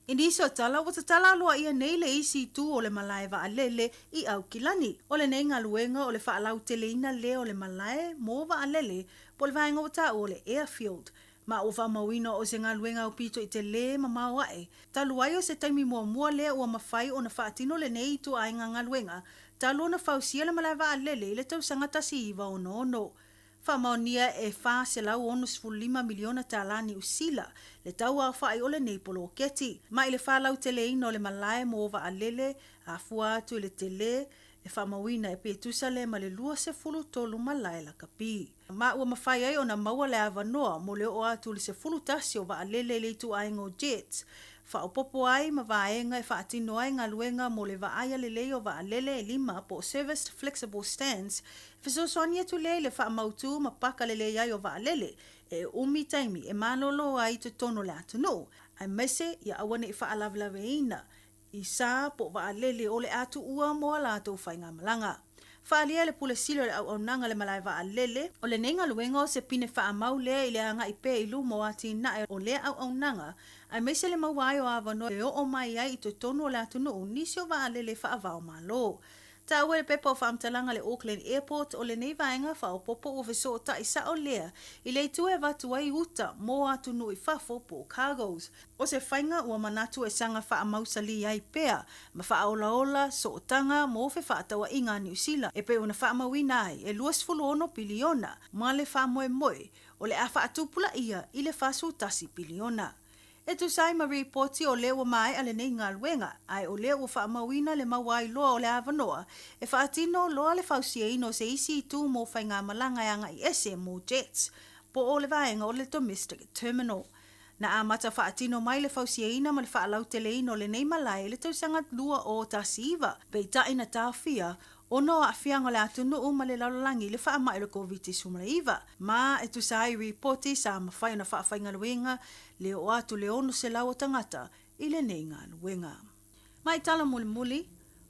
I nisi o tala, ua tatala aloaia nei le isi itu o le malae vaalele i Aukilani. O lenei galuega o le faalauteleina lea o le malae mo vaalele po o le vaega ua taua o le airfield. Ma ua faamauina o se galuega aupito i telē mamao ae, talu ai o se taimi muamua lea ua mafai ona faatino lenei ituaiga galuega talu ona fausia le malae vaalele i le tausaga 1966. Faamaonia e $465 miliona tālā Niu Sila le tauaofa'i o lenei poloketi. Ma i le faalauteleina o le malae mo vaalele afua atu i le telē e faamauina e pe tusa lea ma le 23 malae lakapi. Ma ua mafai ai ona maua le avanoa mo le oo atu i le 11 o vaalele i le ituaiga o jets, faaopoopo ai ma vaega e faatino ai galuega mo le vaaia lelei o vaalele e lima po o serviced flexible stands, e fesoasoani atu lea i le faamautu ma paka lelei ai o vaalele e umi taimi e malolo ai i totonu o le atunuu, aemaise ia aua ne i faalavelaveina i sa po o vaalele o le a tuua mo a latou faigamalaga. Faaalia e le Pule Sili o le Auaunaga le Malae Vaalele, o lenei galuega o se pine faamau lea i le agai pea i luma o atinae o lea auaunaga, aemaise le maua ai o avanoa e oo mai ai i totonu o le atunuu nisi o vaalele faava-o-Malo. Taua e le pepa o faamatalaga le Auckland Airport o lenei vaega faaopoopo ua fesootai sao lea i le itu e avatu ai uta mo atunuu i fafo po o cargoes. O se faiga ua manatu e saga faamausalī ai pea ma faaolaola sootaga mo fefaatauaiga a Niu Sila e pei ona faamauina ai e 26 piliona ma le faamoemoe o le a faatupulaia i le 41 piliona. E tusa ai ma ripoti o lea ua maea lenei galuega, ae o lea ua faamauina le mauailoa o le avanoa e faatino loa le fausiaina o se isi itu mo faigamalaga e agai ese mo jets, po o le vaega o le domestic terminal. Na amata faatino mai le fausiaina ma le faalauteleina o lenei malae i le tausaga 2019, peitai na taofia ona o aafiaga o le atunuu ma le lalolagi i le faamai o le Koviti-19, ma e tusa ai ripoti sa mafai ona faafaigaluega le oo atu le 600 o tagata i lenei galuega. Ma i tala mulimuli,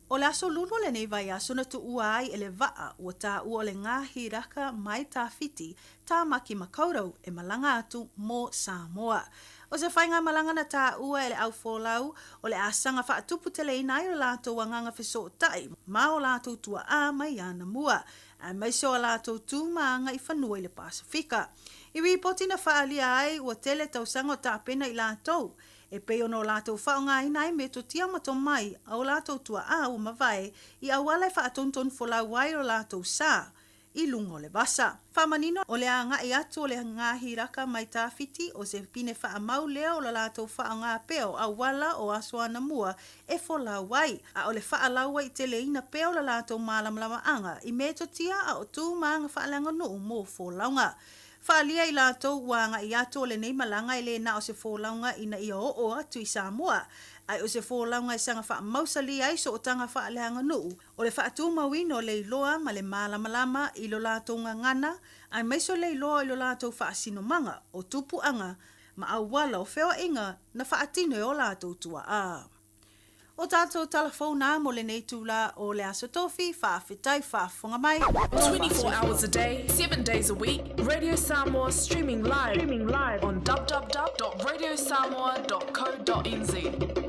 o le aso Lulu o lenei vaiaso na tuua ai e le vaa ua taua o le Ngāhi Raka mai Tawhiti, Tāmaki Makaurau e malaga atu mō Samoa. O se faigamalaga na taua e le au folau o le asaga faatuputeleina ai o latou agaga fesootai ma o latou tuaā mai anamua, aemaise o a latou tu ma aga i fanua i le Pasefika. I ripoti na faaalia ai ua tele tausaga o tapena i latou, e pei ona o latou faaaogaina ai metotia ma tomai a o latou tuaā ua mavae i auala e faatonutonu folau ai o latou sa i luga o le vasa. Faamanino o le agai atu o le Ngāhiraka mai Tawhiti o se pine faamau lea o la latou faaaoga pea o auala o aso anamua e folau ai, a o le faalauaiteleina pea o la latou mālamalamaaga i metotia a o tu ma aga faaleaganuu mo folauga. Faaalia i latou ua agai atu o lenei malaga e le na o se folauga ina ia oo atu i Samoa, ae o se folauga e saga faamausalia ai sootaga faaleaganuu O le faatumauina o le iloa ma le malamalama i lo latou gagana, aemaise o le iloa i lo latou faasinomaga o tupuaga ma auala o feoaiga na faatino e o latou tuaa. O tatou tala fou na mo lenei itula o le Aso Tofi, faafetai faafofoga mai.
24 hours a day, 7 days a week, Radio Samoa streaming live, streaming live on www.radiosamoa.co.nz.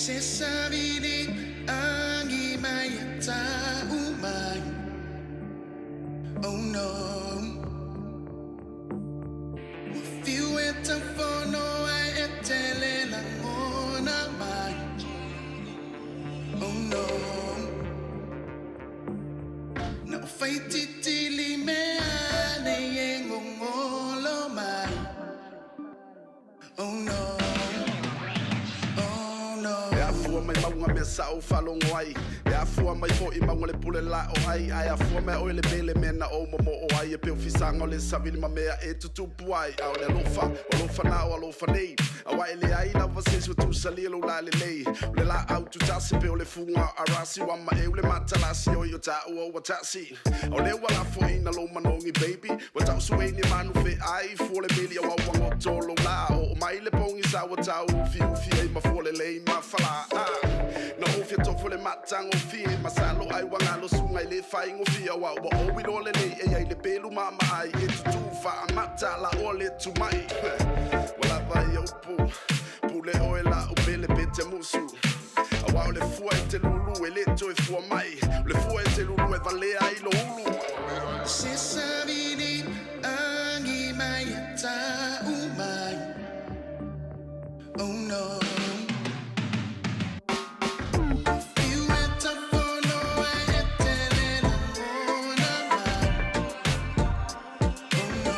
Se savili angi mai ta umai. Oh no. Fiu e tafono ai e tele langona mai. Oh no. Na o whaititili mea nei e ngongolo mai. Oh no. Oh no.
E afua mai maunga mea sa'o faalogo ai. E afua mai fo'i mauga le pule la'o ai. Ae afua mai oe le pele mea na ou momo'o ai. E peo fisaga o le savili ma mea e tutupu ai. A o le alofa, o alofa na o alofa nei. Auā e leai lava se isi ua tusalia lou lalelei. O le laau tutasi pe o le fuga o arasi. Ua maeu le matalasi oi o tāua ua tasi. O lea ua lafoʻina lou manogi baby. Ua taʻusueini manu feʻai fua le meli auā ua goto lou lā. Oo mai le pogisa ua tau ufiufi ai ma fua lelei ma falā. Na ou fia tofo le matagofie. Masalo ai ua galo suga i le faigofie. Auā ua ou iloa lelei e ai le pelu maamaai. E tutū faamata laʻoa le tumaʻi. Ua lava ia upu. Pule oe laʻu pele pe te musu. Auā o le fua e te lulu e lē toe fua mai. O le fua e te lulu e valea ai lou ulu.
Se savili angi mai ta umai. Oh no. Fiu e tafono ai e tele langona mai. Oh no.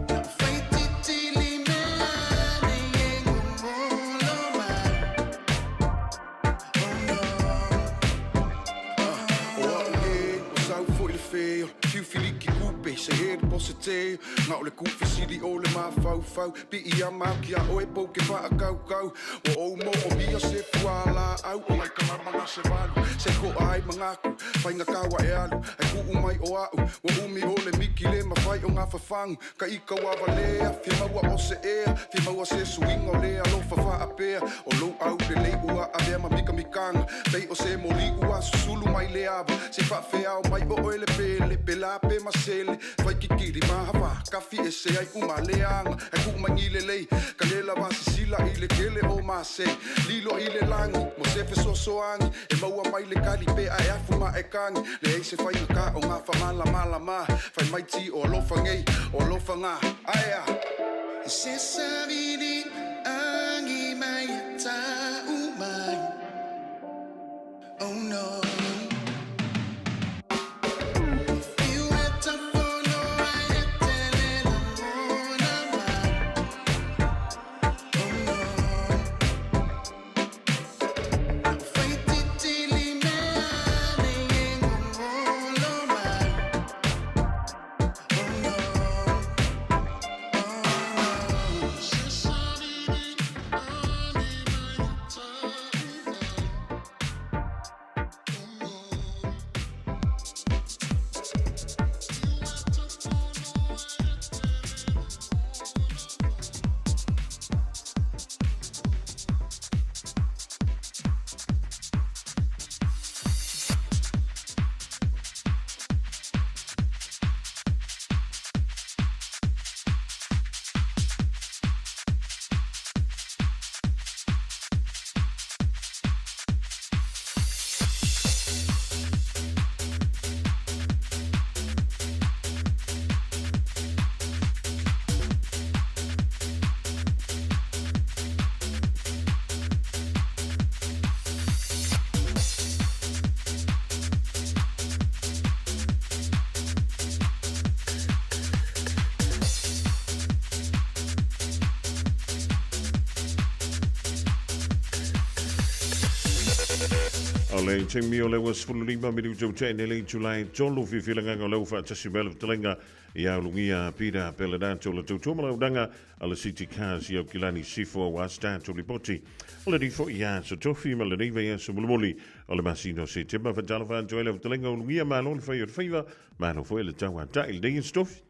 Na o whaititili mea nei e ngongolo mai. Oh no.
O a'u e ua sau fo'i le fē o le fiufiliki kupe se he le posetē. Ga o le kufesili o le mafaufau. Pi'i ama aku iā oe pou ke faakaukau. Ua ou mo'omia se fualaau. O lai kalama na se valu. Se ko'a ai magaku. Faigakau ae alu. Ae ku'u mai o a'u. Ua umi o le miki le mafai o gafafagu. Ka ika ua valea. Fia maua o se ea. Fia maua se suiga o le alofa faapea. O lou aulelei ua avea ma mikamikaga. Pei o se moli ua susulu mai le ava. Se faafeao mai o oe le pele. Pelā pe masele. Faikikili mahavā. Kafi e se ai uma leaga. Ae kuʻu mai lelei. Ka lē lava sisila i le kele o masei. Lilo i le lagi. Mo se fesoasoagi. E maua mai le kali pe ae afu ma e kagi. Leai se faigakā o gafamalamalamā. Fai mai ti o alofa gei. O alofa gā. Aea.
Se savili angi mai ta umai. Oh no. Fiu e tafono ai e tele langona mai. Oh no. Na o whaititili mea nei e ngongolo mai. Oh no. Oh no. Se savili angi mai ta umai. Oh no.
O le taimi o le ua 15 minuta ua tea nei le itula e tolu fiafia o lea ua faatasi mai le fetalaiga ia ulugia Peter Pelenato le tautua ma laudaga a le City Cars i Aukilani Sifo auā se tatou lipoti. O le nifo ia aso tofi ma lenei vaiaso mulimuli o le masina o Setema. Faatalofa atu ai lau fetalaiga ulugia malo le fai o le faiva, malo foi le tauata'i i lenei aso tofi.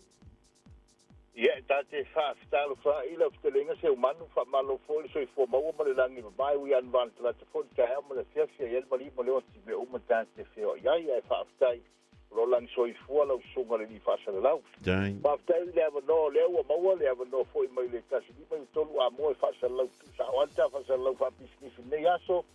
Ia, e ta te faafetalofaai lau fetalaiga Seumanu, faamalo foi le soifua maua ma le lagi mamae, ui anu vanatalata foi le taeao ma le afiafi, a i ai le malii ma le oti i mea uma ta te feoai ai, ae faafetai O lo o lagisoifua lau susuga i le alii faasalalau.
Faafetai.
Faafetai i le avanoa o lea ua maua le avanoa foi mai le 153 Amoa e faasalalau tuusao ai le ta faasalalau faapisinisi i lenei aso.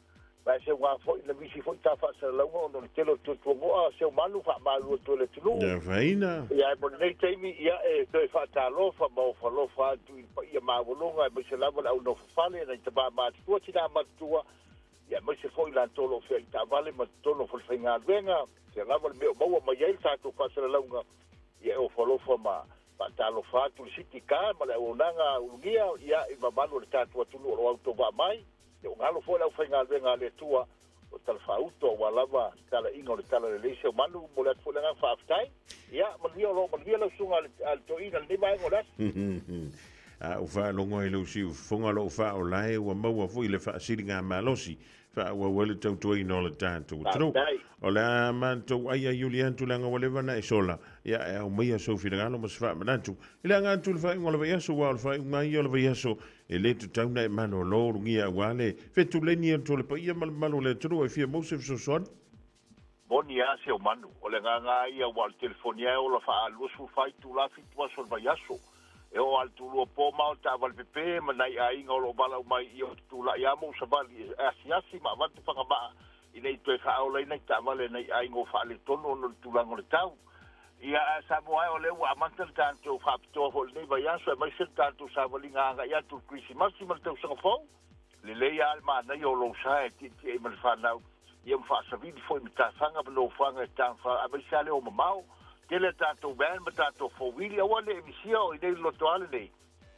Ma e seuga foi na misi foi ta faasalalauga ona o le tele o tuatuagoa seumanu faamalulu atu ai le atunuu.
Ia faina.
Ia ae mo lenei taimi, ia e toe faatalofa ma ofalofa atu i le paia maualuga aemaise lava le au nofofale, nai tama matutua, tina matutua, ia aemaise foi latou o lo o feai taavale ma totonu o falefaigaluega, sea lava le mea o maua mai ai le tatou faasalalauga, ia e ofalofa ma faatalofa atu le City Car ma le auaunaga ulugia, ia i mamalu o le tatou atunuu o lo o autovaa mai. Ia ua galo foi le aufaigaluega a le Atua o talafaauto aua lava le talaiga o le Talalelei Seumanu. Momoli atu foi le agaga faafetai. Ia manuia o lo o manuia lau susuga a le toeaina i lenei vaega o le aso.
A ou faalogo ai i lou siufofoga o lou faaola e ua maua foi le faasiligamalosi faaauau ai le tautuaina o le tatou atunuu.
Faafetai.
O le a matou ai ai iuli atu leaga ua leva ona e sola, ia e aumaia sou finagalo ma se faamanatu. I le aga atu i le faaiuga o le vaiaso, aua o le faaiuga lava ia o le vaiaso, e le tatau ona e malolo ulugia aua le fetuleni atu o le paia ma le mamalu o le atunuu e fia maua se fesoasoani.
Moni a si ou manu, o le agaga a ia ua o le telefoni a e ola faa 24 itula 7 aso o le vaiaso. E oo a le tulua po ma o le taavale pepe ma nai aiga o lo o valaau mai i o te tulai a ma ou savali e asiasi ma avatu fagamaa ina i toe faaolaina i taavale a nai aiga ua faaletonu ona o le tulaga o le tau. Ia, ae Samoa e, o lea ua amata le tatou faapitoa foi i lenei vaiaso aemaise le tatou savaliga agai atu i le Kerisimasi ma le tausaga fou. Lelei lava le manaia o lou sa e tietie ai ma le fanau, ia ma faasavili foi i matafaga ma nofoaga e tafa, aemaise lava le o mamao. Tele a tatou van ma tatou fowili, aua ne i misia o i inei i le lotoa lenei.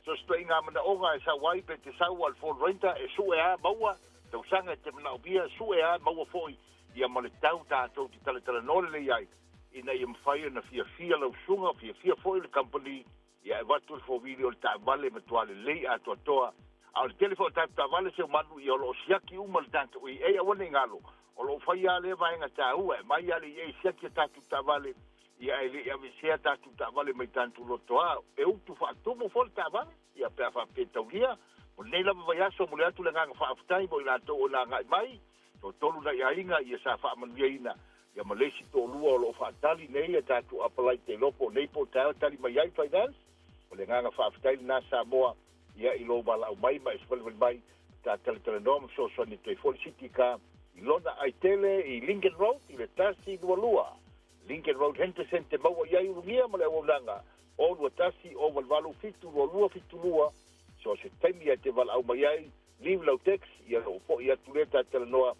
So o se ituaiga manaoga e sau ai pe te sau a le Ford Ranger e sue a maua, tausaga e te manaomia, sue a maua foi ia ma le tau tatou te talatalanoa lelei ai ina ia mafai ona fiafia lau susuga, fiafia foi le kamupani Ia e avatu le fowili o le taavale e matua lelei atoatoa. A o le tele foi o tatou taavale seumanu ia o lo o siaki uma le tatou EA aua ne i galo. O lo o fai lava lea vaega taua e aumai lava le EA e siaki a tatou taavale ia ae le i aveesea tatou taavale mai tatou lotoa. E utu faatumu foi le taavale ia pe a faapea e taulia. O lenei lava vaiaso e momoli atu le agaga faafetai mo i latou o na agai mai. Toatolu nai aiga ia sa faamanuiaina ia ma le isi toalua o lo o faatali nei a tatou apalai te iloa po o nei po o taeao e tali mai ai Finance. O le agaga faafetai lena Samoa ia i lou valaau mai ma e savalivali mai ta talatalanoa ma fesoasoani atu ai foi le City Car i lona aitele i Lincoln Road i le 122 Lincoln Road Henderson te maua i ai ulugia ma le auaunaga o 21 088 722 72 so se taimi e te valaau mai ai Leave lau text, ia ona ou foi atu lea ta talanoa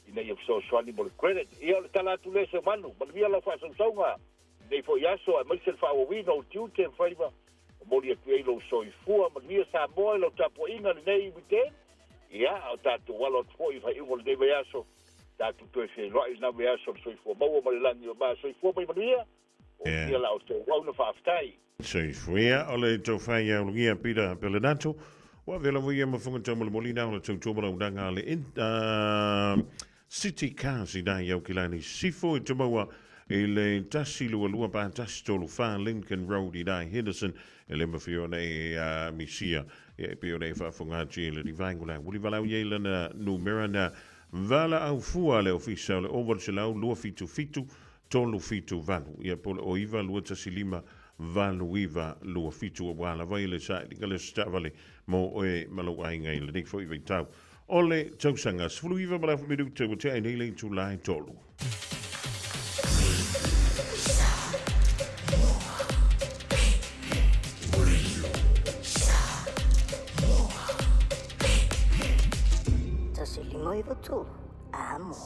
ina ia fesoasoani mo le credit. Ia o le tala atu lea Seumanu, manuia lau faasausauga i lenei foi aso aemaise le faaauauina o tiute ma faiva. Momoli atu ai lou soifua manuia Samoa i lau tapuaiga lenei weekend. Ia, a o tatou alo atu foi i faaiuga o lenei vaiaso, tatou toe feiloai i lena vaiaso le soifua maua ma le lagi o ma soifua mai manuia. O ia la outou auauna faafetai.
Soifua o le tofa ia ulugia Peter Pelenato. Ua avea lava ia ma fofoga taumolimoli na o le tautua ma launaga a le City Cars i nai Aukilani Sifo i Tumaua i le 122 pa 134 Lincoln Road i nai Henderson e le mawhai ona e misia ia e pei ona e faafofoga atu i le rivaingo la uli valau ia i lana numera na vala au fua le ofisa o le 0800 277 378, ia po o le 09 215 8927 aua lava i le sailiga le taavale mo oe ma lou aiga i lenei foi vaitau o le tausaga. 19 ma le afa minute ua tea ai nei le itula e tolu.
Tasi lima iwa tolu, amo.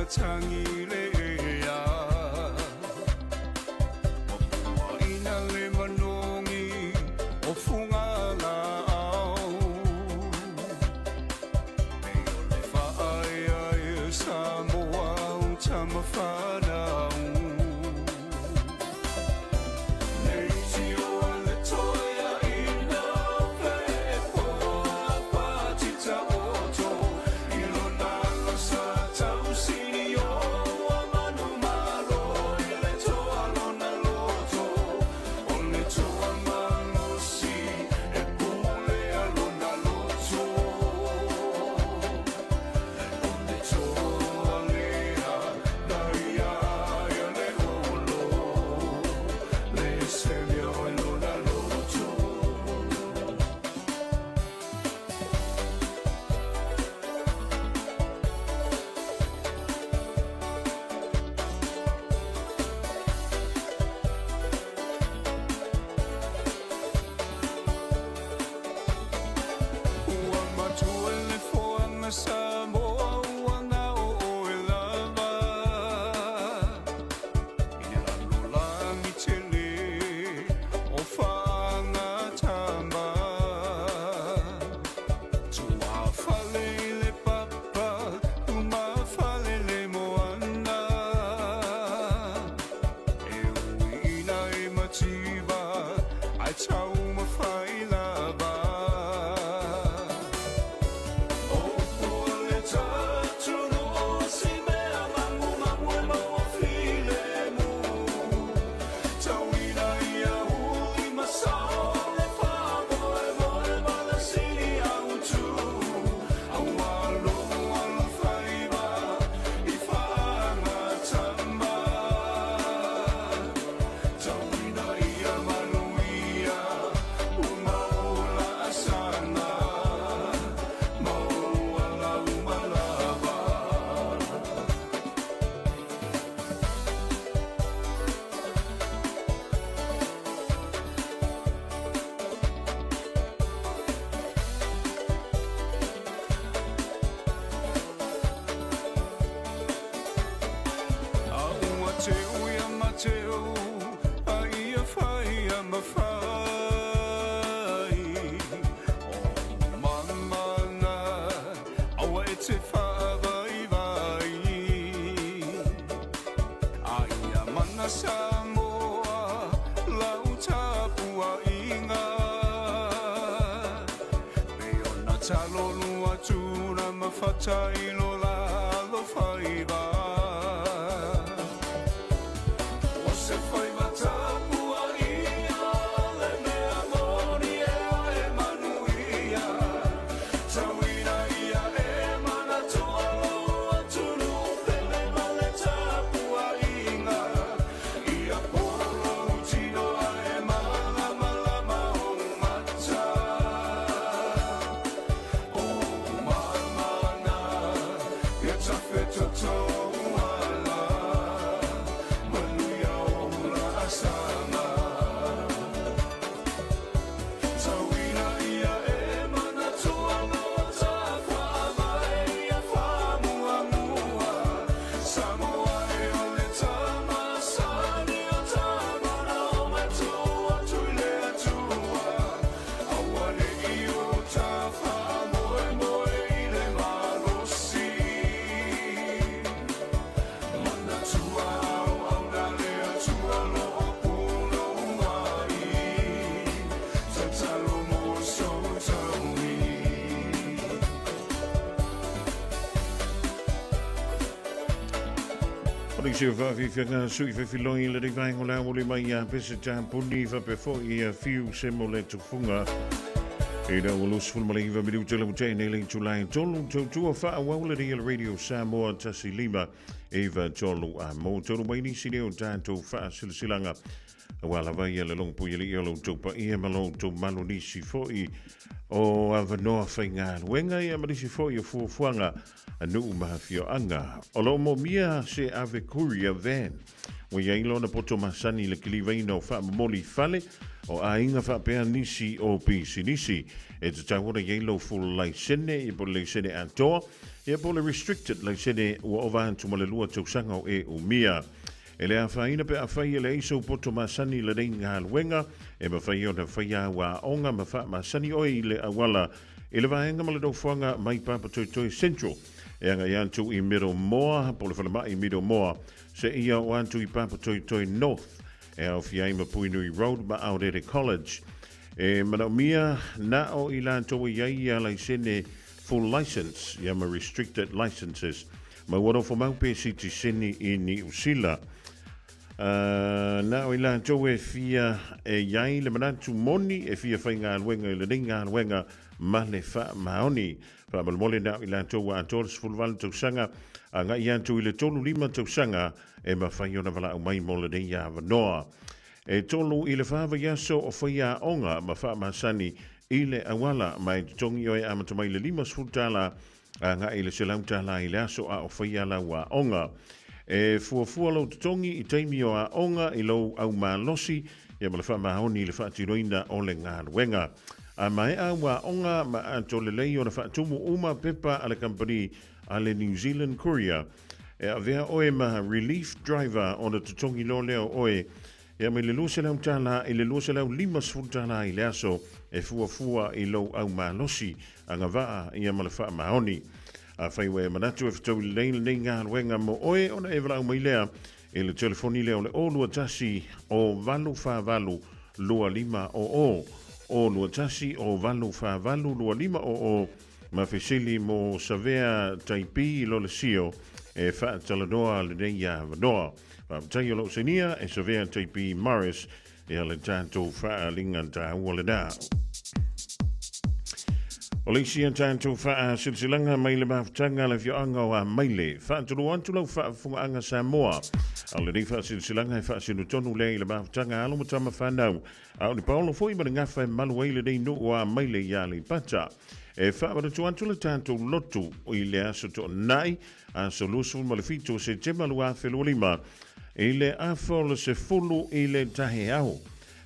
matagi le ea. Ua puaina le manogi o fugalaau. Nei o le faaeaea Samoa o tama fanau. Nei tio le toea ina pe poa pati oto i lona losa tausini o ua manu malo i le toa lona loto o le toa malosi e pule a lona loto o le toa lea na ia ia le olo le se mea o lona loto. Ua matua le foaga Samoa ua gao oe lava i le lalolagi tele o faagatama. Tuafale i le papa, umafale le moana. E uiina e mativa, ae taumafai lava. O pua le tatunu o si mea magumagu e maua filemu. Tauina ia ui masao le faamoemoe ma le sili autu. Aua logo alofaiva i faagatama. Tauina ia manuia ua maua laasaga. Maua lau malava. A ua teu ia Mateo, a ia fai a mafai. O mamana, aua e te faavaivai. A ia mana Samoa, lau tapuaiga. Me ona talolu atu na mafata i lo la alofaiva. O se faiva tapuaia le mea moni ea e manuia. Tauina ia e manatua lou atunuu pele ma le tapuaiga. Ia polo tino ae malamalama ou mata. O mamana, ia tafetotou ala. Manuia o laasaga. Tauina ia e manatua lo tafaavae ia faamuamua. Samoa e o le tamasani o tamana o matua atu i le Atua. Aua ne i o tafaamoemoe i le malosi. Manatua auauna le Atua lo o punou ai. Tatalo mo sou taui.
O le se faafiafiaga sui fefiloi le vaenga o le aoauli mai ia pese tapuni faapea foi ia fiu se mo le tufuga. I le ua 29 minuta le ua tea nei le itula e 3 tautua faaauau lenei a le Radio Samoa 1 5 9 3 a mo tolu mai nisi lea o tatou faasilasilaga. Aua lava ia le logopuialii o lo outou paia ma lo outou malu nisi foi o avanoa faigaluega ia ma nisi foi o fuafuaga a nuu ma afioaga. O lo o moomia se ave courier van ua i ai lona poto masani i le kilivaina o faamomoli i fale o aiga faapea nisi o pisinisi. E tatau ona i ai lou full laisene ia po o le laisene atoa ia po o le restricted laisene ua ova atu ma le 2 tausaga o e umia. E le afaina pe afai e leai sou poto masani i lenei galuega, e mafai ona faia au aoga ma faamasani oe i le auala i le vaega ma le nofoaga mai Papatoetoe Central e agai atu i Middlemoor po o le falemai Middlemoor seia oo atu i Papatoetoe North e aofia ai ma Puinui Road ma Aorere College. E manaomia na o i latou e i ai ia laisene full licence ia ma restricted licences Ma ua nofo mau pe sitiseni i Niu Sila. Na o i latou e fia e i ai le manatu moni e fia faigaluega i lenei galuega ma le faamaoni. Faamolemole na o i latou ua atoa le 18 tausaga agai atu i le 35 tausaga e mafai ona valaau mai mo lenei avanoa. E 3 i le 4 vaiaso o faiaoga ma faamasani i le auala ma e totogi oe amata mai le $50 Agai i le $100 i le aso a o faia lau aoga. E fuafua lou totogi i taimi o aoga i lou aumalosi ia ma le faamaoni i le faatinoina o le galuega. A maea au aoga ma ato lelei ona faatumu uma pepa a le kamupani a le New Zealand Courier, e avea oe ma relief driver ona totogi loa lea o oe Ia mai le $200 i le $250 i le aso e fuafua i lou aumalosi, agavaa ia ma le faamaoni. Afai ua e manatu e fetaui lelei lenei galuega mo oe ona e valaau mai lea i le telefoni lea o le 021 o 848 2500, 021 o 848 2500 ma fesili mo Savea Taipi i Lolesio e faatalanoa lenei avanoa. Faafetai o lou sainia e Savea Taipi Morris ia le tatou faaaliga taua lena. O le isi a tatou faasilasilaga mai le mafutaga a le afioaga o Amaile, faatulou atu lau faafofogaaga Samoa. A o lenei faasilasilaga e faasino tonu lea i le mafutaga a alo ma tama fanau, a o ni paolo foi ma le gafa e malu ai lenei nuu o Amaile i Aleipata. E faamanatu atu le tatou lotu i le aso Toonai, aso 27 o Setema 2025, i le afa o le 10 i le taeao,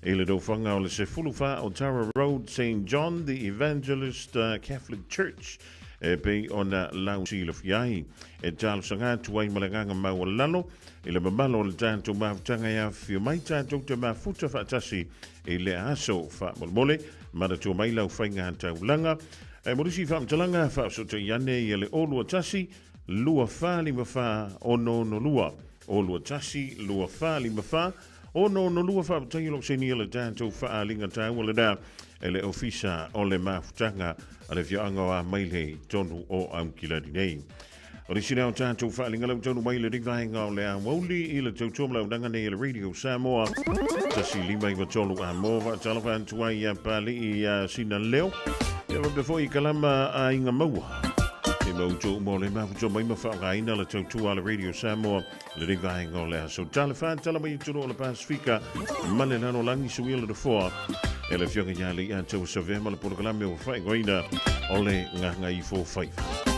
i le nofoaga o le 14 o Tara Road, St John the Evangelist Catholic Church, e pei ona lausilafia ai. E talosaga atu ai ma le agaga maualalo i le mamalo o le tatou mafutaga e afifio mai tatou te mafuta faatasi i le aso faamolemole. Manatua mai lau faiga taulaga. E mo nisi faamatalaga, faasotai ane ia le 021 2454 662. 021 2454 662. Faafetai o lou sainia le tatou faaaliga taua lena e le Ofisa o le Mafutaga a le Afioaga o Amaile i totonu o Aukilani nei. O le isi lea o tatou faaaliga lau taunu mai le vaega o le aoauli i le tautua ma launaga nei a le Radio Samoa 1593 a mo faatalofa atu ai ia Pali'i ia Sina Leo ia faapea foi i kalama a Aiga Maua e mau tou uma o le mafutoa mai ma faaaogaina le tautua a le Radio Samoa le vaega o le aso tala whātala mai turo o le Pasifika ma le lalolagi suia le nofoa e le afioga ia Leiataua Savea ma le polokalame o faaigoaina o le Gagaifo Faiva.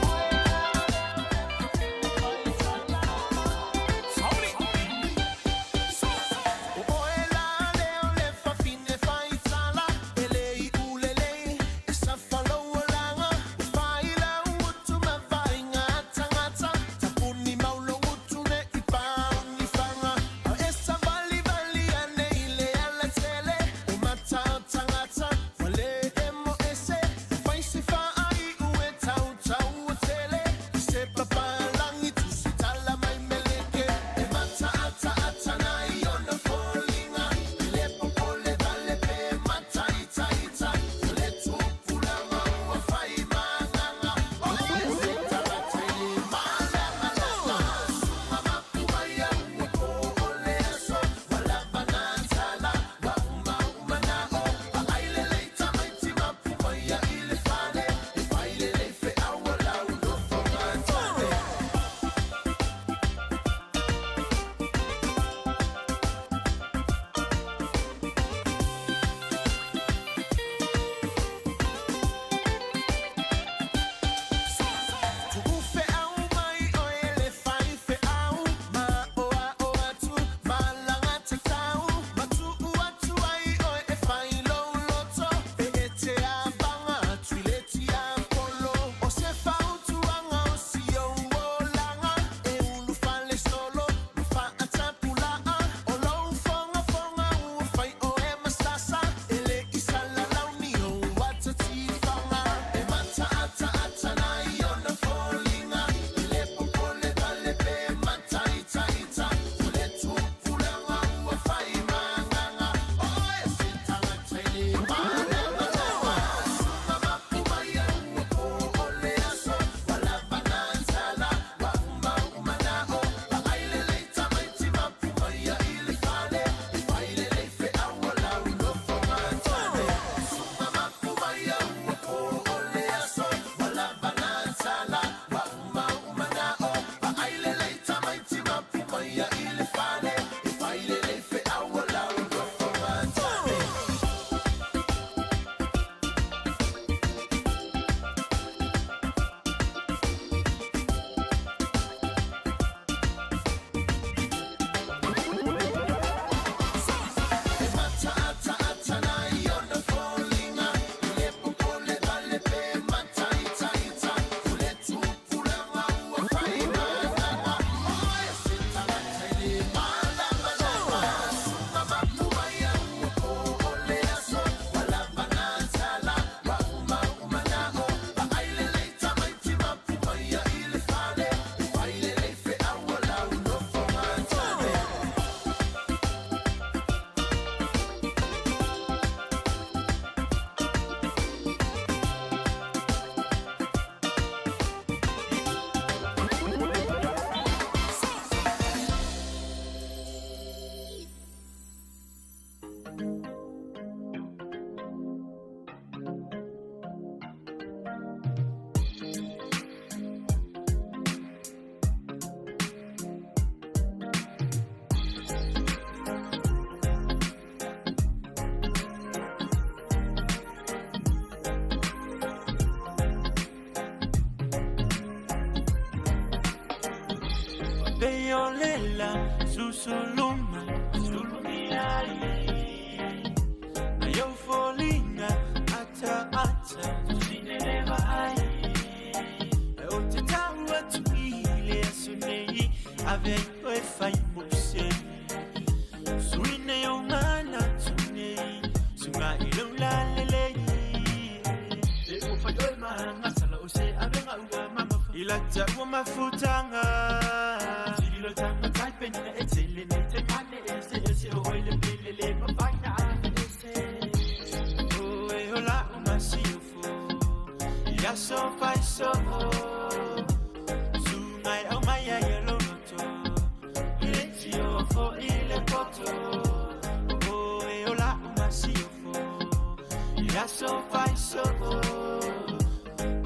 Peyolela susuluma sulumiai Na yo folinga ata ata sineleva ai O te tau atu i le aso nei Ave ai oe fai mo se Suina yo mana tu nei Sunga i lau la lelei E o fai oe mahanga sala o se avenga ua mamafa I la ta ua mafutanga Sililo tanga tai penina e tele nei te mane e se e se o oi le pele le mafaina a e se O e hola o masiofo Ia so fai so Sungai au mai ai e loloto Le tio fo i le poto O e hola o masiofo Ia so fai so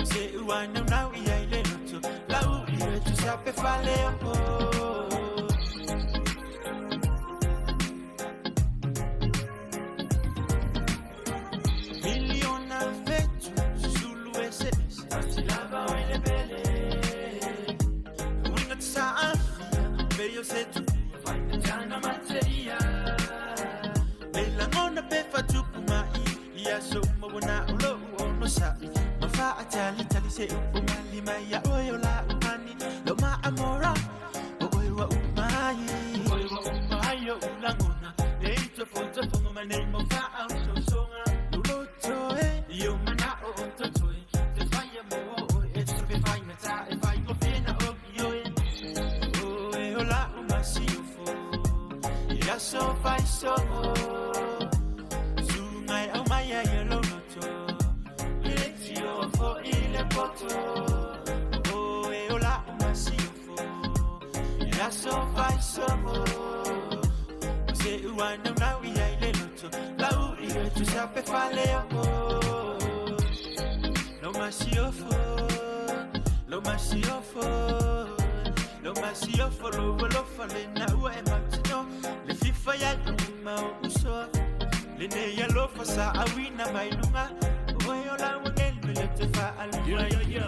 Se ua nau nau i ai le loto Lau i e tu sape fale o Miliona fetu Zulu ese ese Asilava o ile pele Winga te saafia Peyo se tu Faina tana materia Melangona pe fatupu mai Ia so mawona ulo uono sa'i Mafa atali tali se upu mali mai Ia oe o la umani Lo ma amora O oe wa umai Oe wa umai o ulangona Nei to fo to fongo manei mo fa au so songa Luloto e Io mana o o to toe Te whaia mo o oe E te pe whaina ta e whai ngo whina o ki oe O e o la umasiofo Ia so whai so Sungai au mai ai e loloto Le tio fo i le poto O e o la umasiofo Ia so whai so Se ua nau nau i ai le loto Lau i e tu sape fale o Lo masiofo Lo masiofo Lo masiofo Lo walofa le na ua e matino Le fifa ia i uma o uso Le ne ia lofa sa awina mai lunga Oe o la wangelu le te fa alua
Yeah, yeah.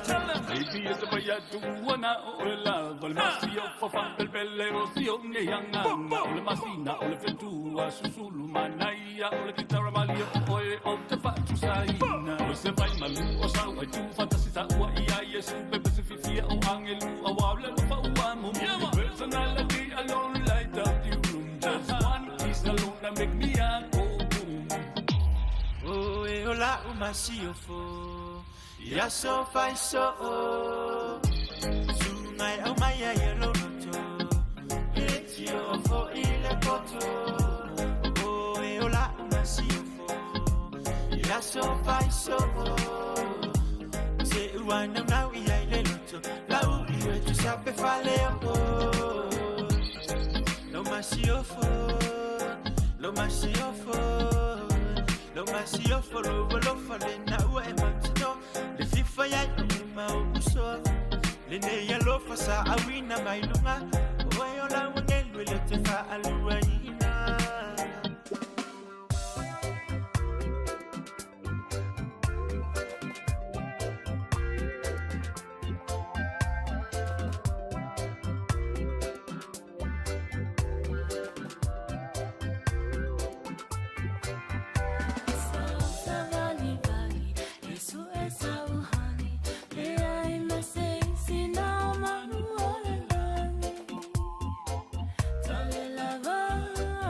Tell them. Baby, it's a bayatu wana o le lava le masio fa fa bel bel le rosio ne yanga o le masina o le fetua susulu manaia o le kitara malia o e o te fa tu saina o se vai malu o sa wa tu fantasi sa ua ia yesu bebe se fifia o angelu a wa le fa ua mo personality alone light up the room just one kiss alone that make me a go boom.
O e o la umasiofo Ia so fai so Sungai au mai ai e loloto Le tio fo i le poto O e o la umasiofo Ia so fai so Se ua nau nau i ai le loto Lau i e tu sape fale o Lo masiofo Lo masiofo Lo masiofo lo walofa le na ua e matino Le fifa ia i uma o uso Le ne ia lofa sa awina mai lunga Oe o la wangelu le te fa alua ina.
Love.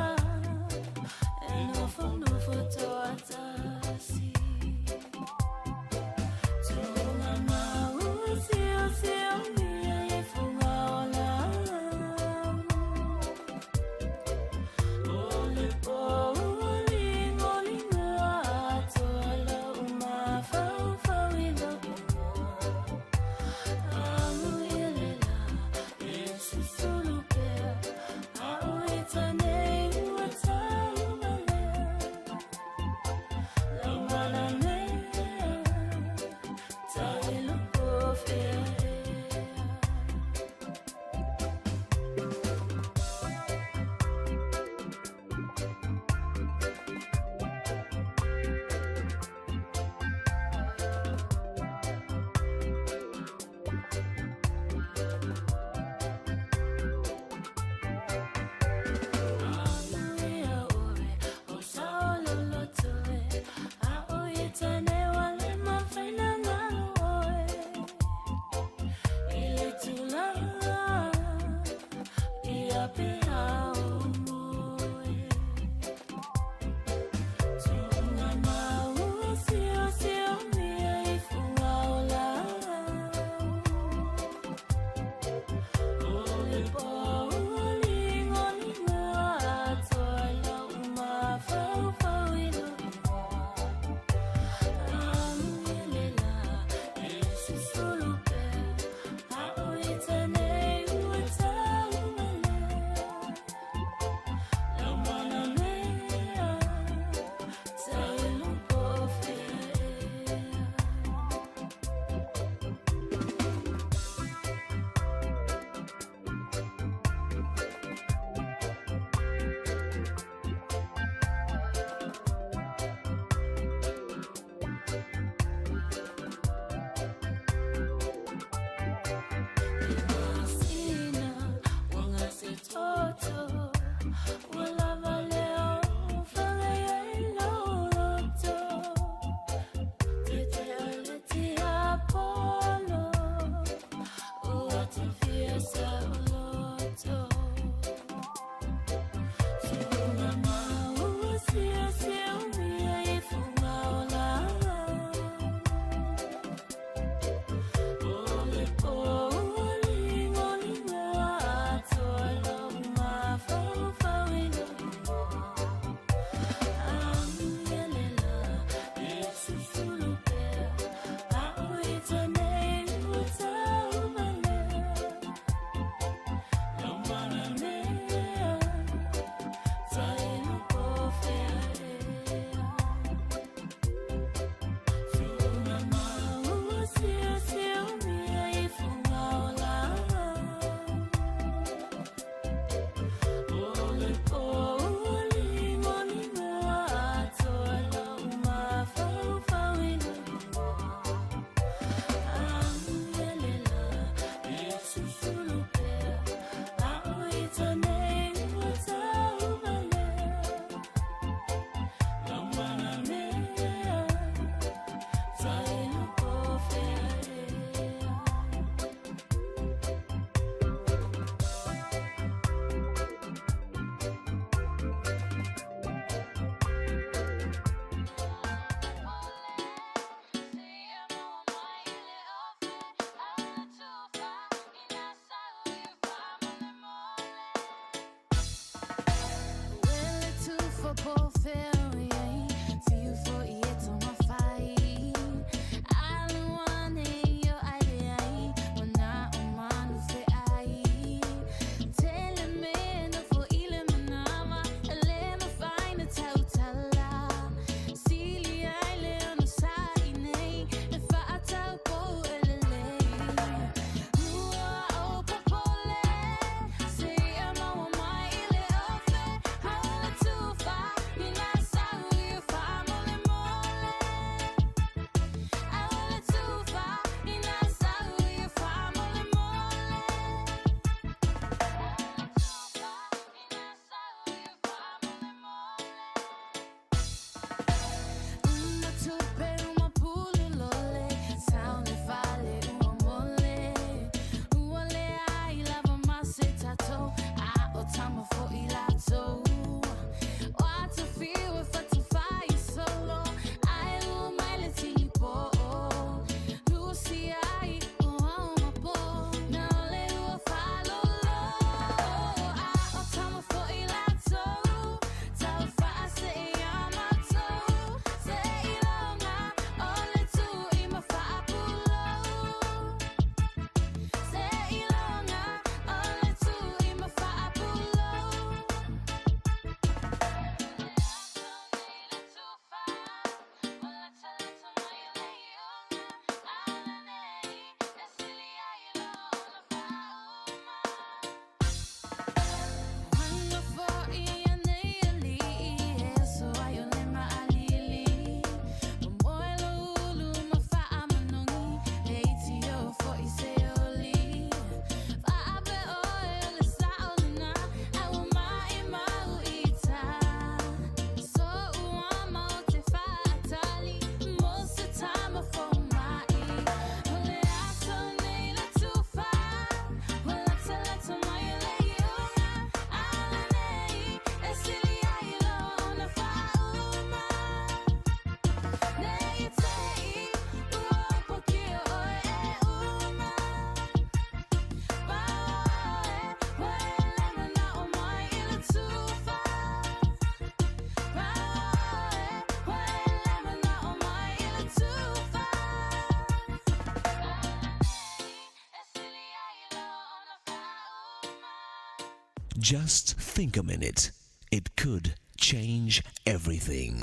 Just think a minute. It could change everything.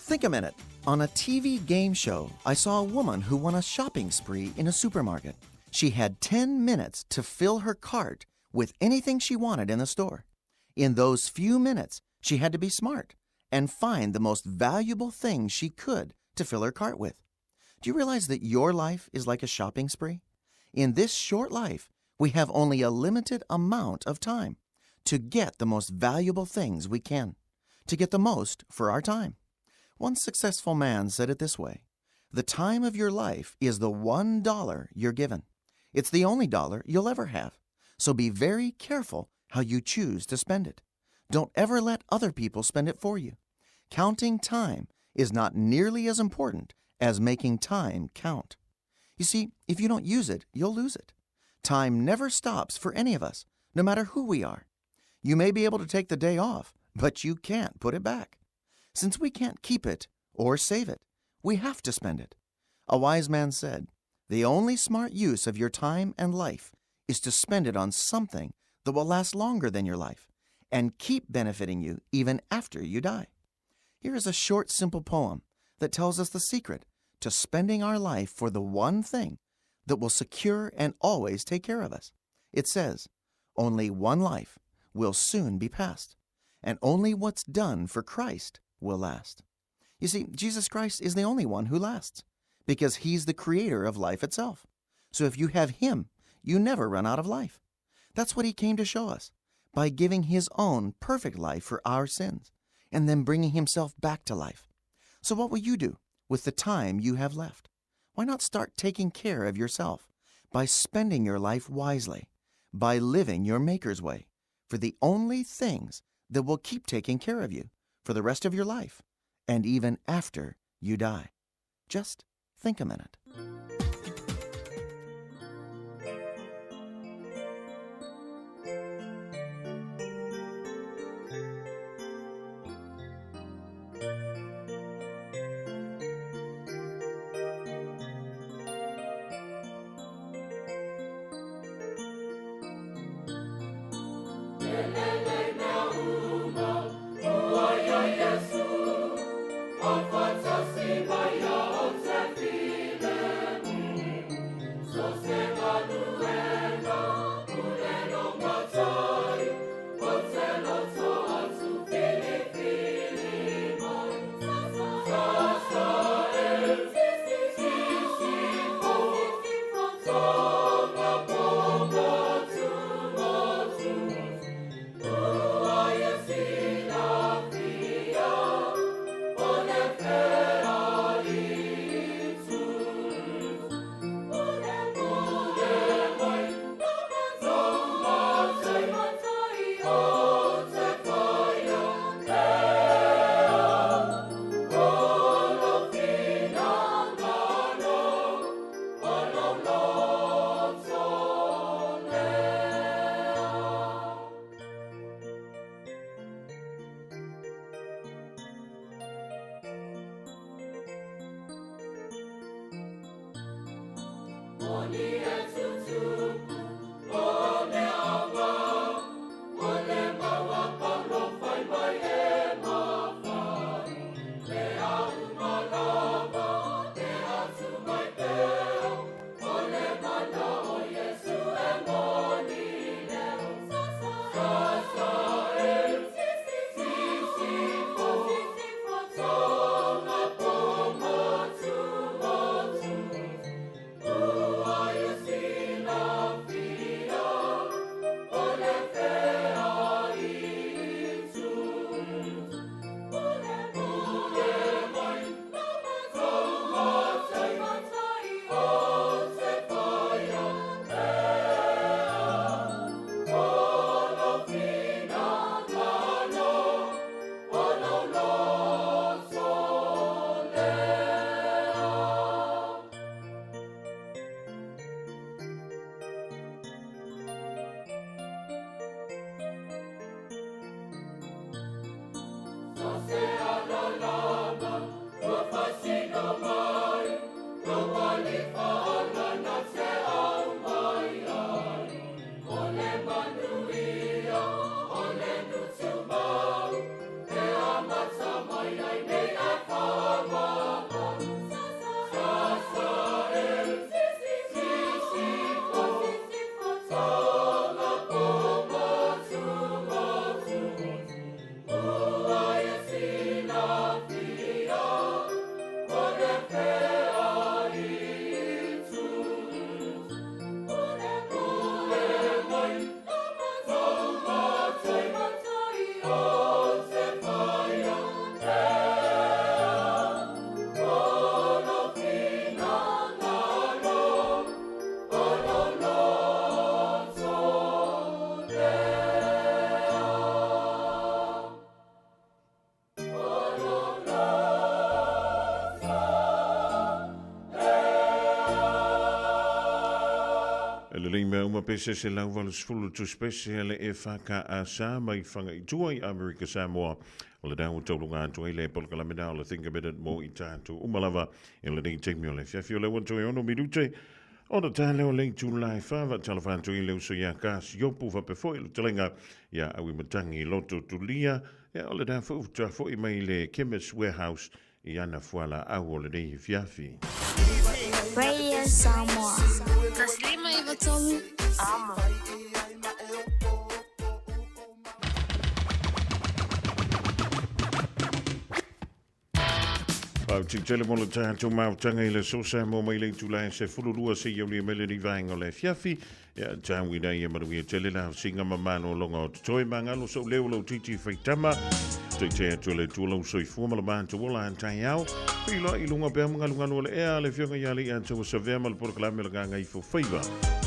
Think a minute. On a TV game show, I saw a woman who won a shopping spree in a supermarket. She had 10 minutes to fill her cart with anything she wanted in the store. In those few minutes, she had to be smart and find the most valuable thing she could to fill her cart with. Do you realize that your life is like a shopping spree? In this short life, we have only a limited amount of time to get the most valuable things we can, to get the most for our time. One successful man said it this way The time of your life is the $1 you're given. It's the only dollar you'll ever have. So be very careful how you choose to spend it. Don't ever let other people spend it for you. Counting time is not nearly as important as making time count. You see, if you don't use it, you'll lose it. Time never stops for any of us, no matter who we are. You may be able to take the day off, but you can't put it back. Since we can't keep it or save it, we have to spend it. A wise man said, The only smart use of your time and life is to spend it on something that will last longer than your life and keep benefiting you even after you die. Here is a short, simple poem that tells us the secret to spending our life for the one thing that will secure and always take care of us. It says, Only one life will soon be past, and only what's done for Christ will last. You see, Jesus Christ is the only one who lasts because he's the creator of life itself. So if you have him, you never run out of life. That's what he came to show us by giving his own perfect life for our sins and then bringing himself back to life. So what will you do with the time you have left? Why not start taking care of yourself by spending your life wisely, by living your Maker's way for the only things that will keep taking care of you for the rest of your life and even after you die? Just think a minute.
E lelei mea uma pe se se lau valu sefulu tusi pese a le FKA sa mai Fagaitua i Amerika Samoa. O le dau tauluga atu ai le polokalame na o le Think a Minute mo i tātou uma lava i lenei taimi o le afiafi o le ua toe ono minute ona tā leo le itu la e whawa talofa atu i le uso ia ka siopu faapea foi le talenga ia Auimatagi Loto Tulia ia o le da foi uta foi mai le Chemist Warehouse i ana fualaau o lenei afiafi.
Radio Samoa. Taslima iwa tolu. Amo.
Au ti tele mo le tātou mautanga i le sosa mo mai le itula e se fululua se iau mele ni vaenga o le afiafi. Ia tāu ina ia manuia tele la singa mamalo longa o totoe mangalo so leo lau titi whaitama. Te te atu le tua lau soifua ma le mātu ola an tai au. Whiloa i lunga pea mga lunga le ea le fionga ia le ia taua savea ma le polokalame le nganga i fofaiva.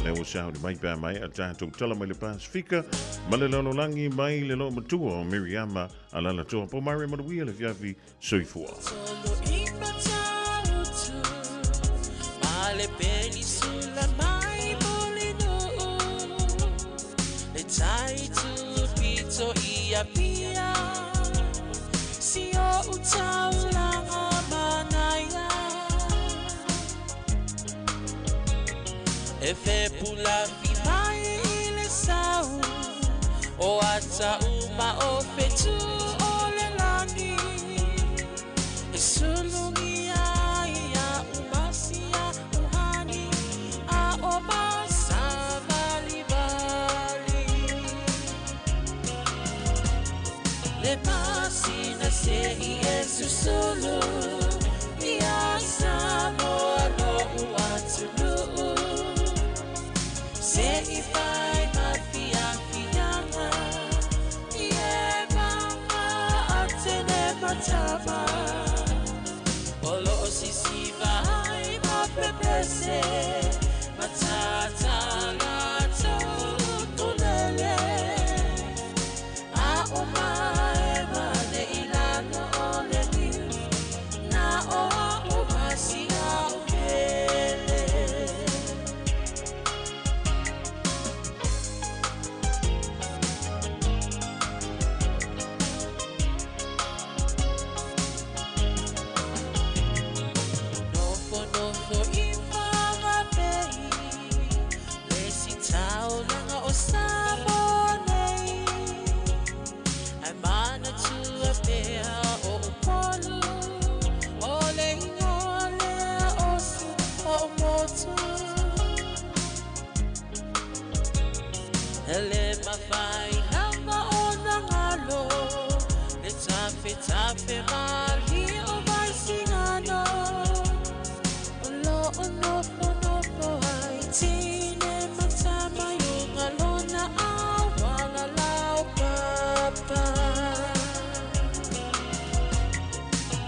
Le o sao ni mai pea mai a tātou tala mai le Pasifika ma le lalolagi mai le loo matua o Miriama alala toa po mare manuia le fiafi soifua.
Solo i matautu, ma le penisula mai molino. Le tai tu pito i a pia, si o utaulanga manaia. E fe pula fi mai i le sau, o ata uma o fetu o le lani. E sulungi ai a umasia uhani, a o masa vali vali. Le pasina se i e susulu, i a sa moa lo uatunu. Se i fai ma fia fianga, i e mama a tene matama. O lo o sisi vai ma pepese, matata la tau tulele. A o mae ma le ilano o le niu, na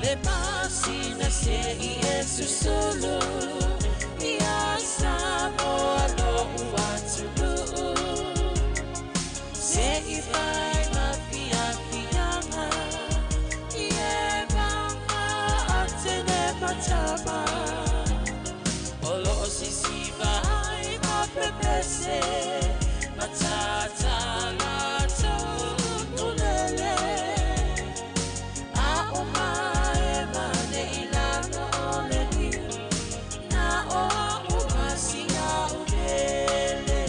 Le masina se i e susulu Ia Samoa lo'u atunuu Se i fai ma fiafiaga I e vaga atene matama O loo sisiva ai ma pepese Matata latou ukulele A o mae mane i lalo o le niu Na o a'u ma si a'u pele.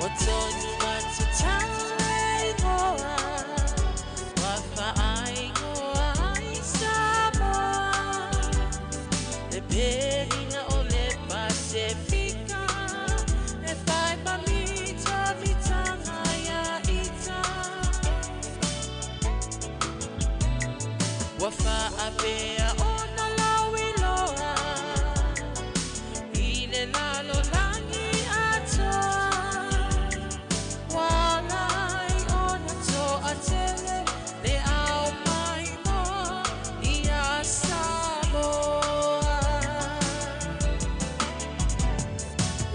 Ua tonu atu tau e igoa, ua faaigoa ai Samoa. Le pehina o le Pasefika, e fai ma mitamitanga ia ita. Ua faapea ona lauiloa i le lalolagi atoa. Ua ala ai ona toatele le ao maimoa ia Samoa.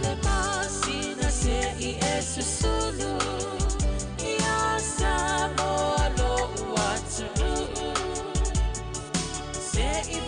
Le masina se i e susulu ia Samoa lo'u atunuu. Se i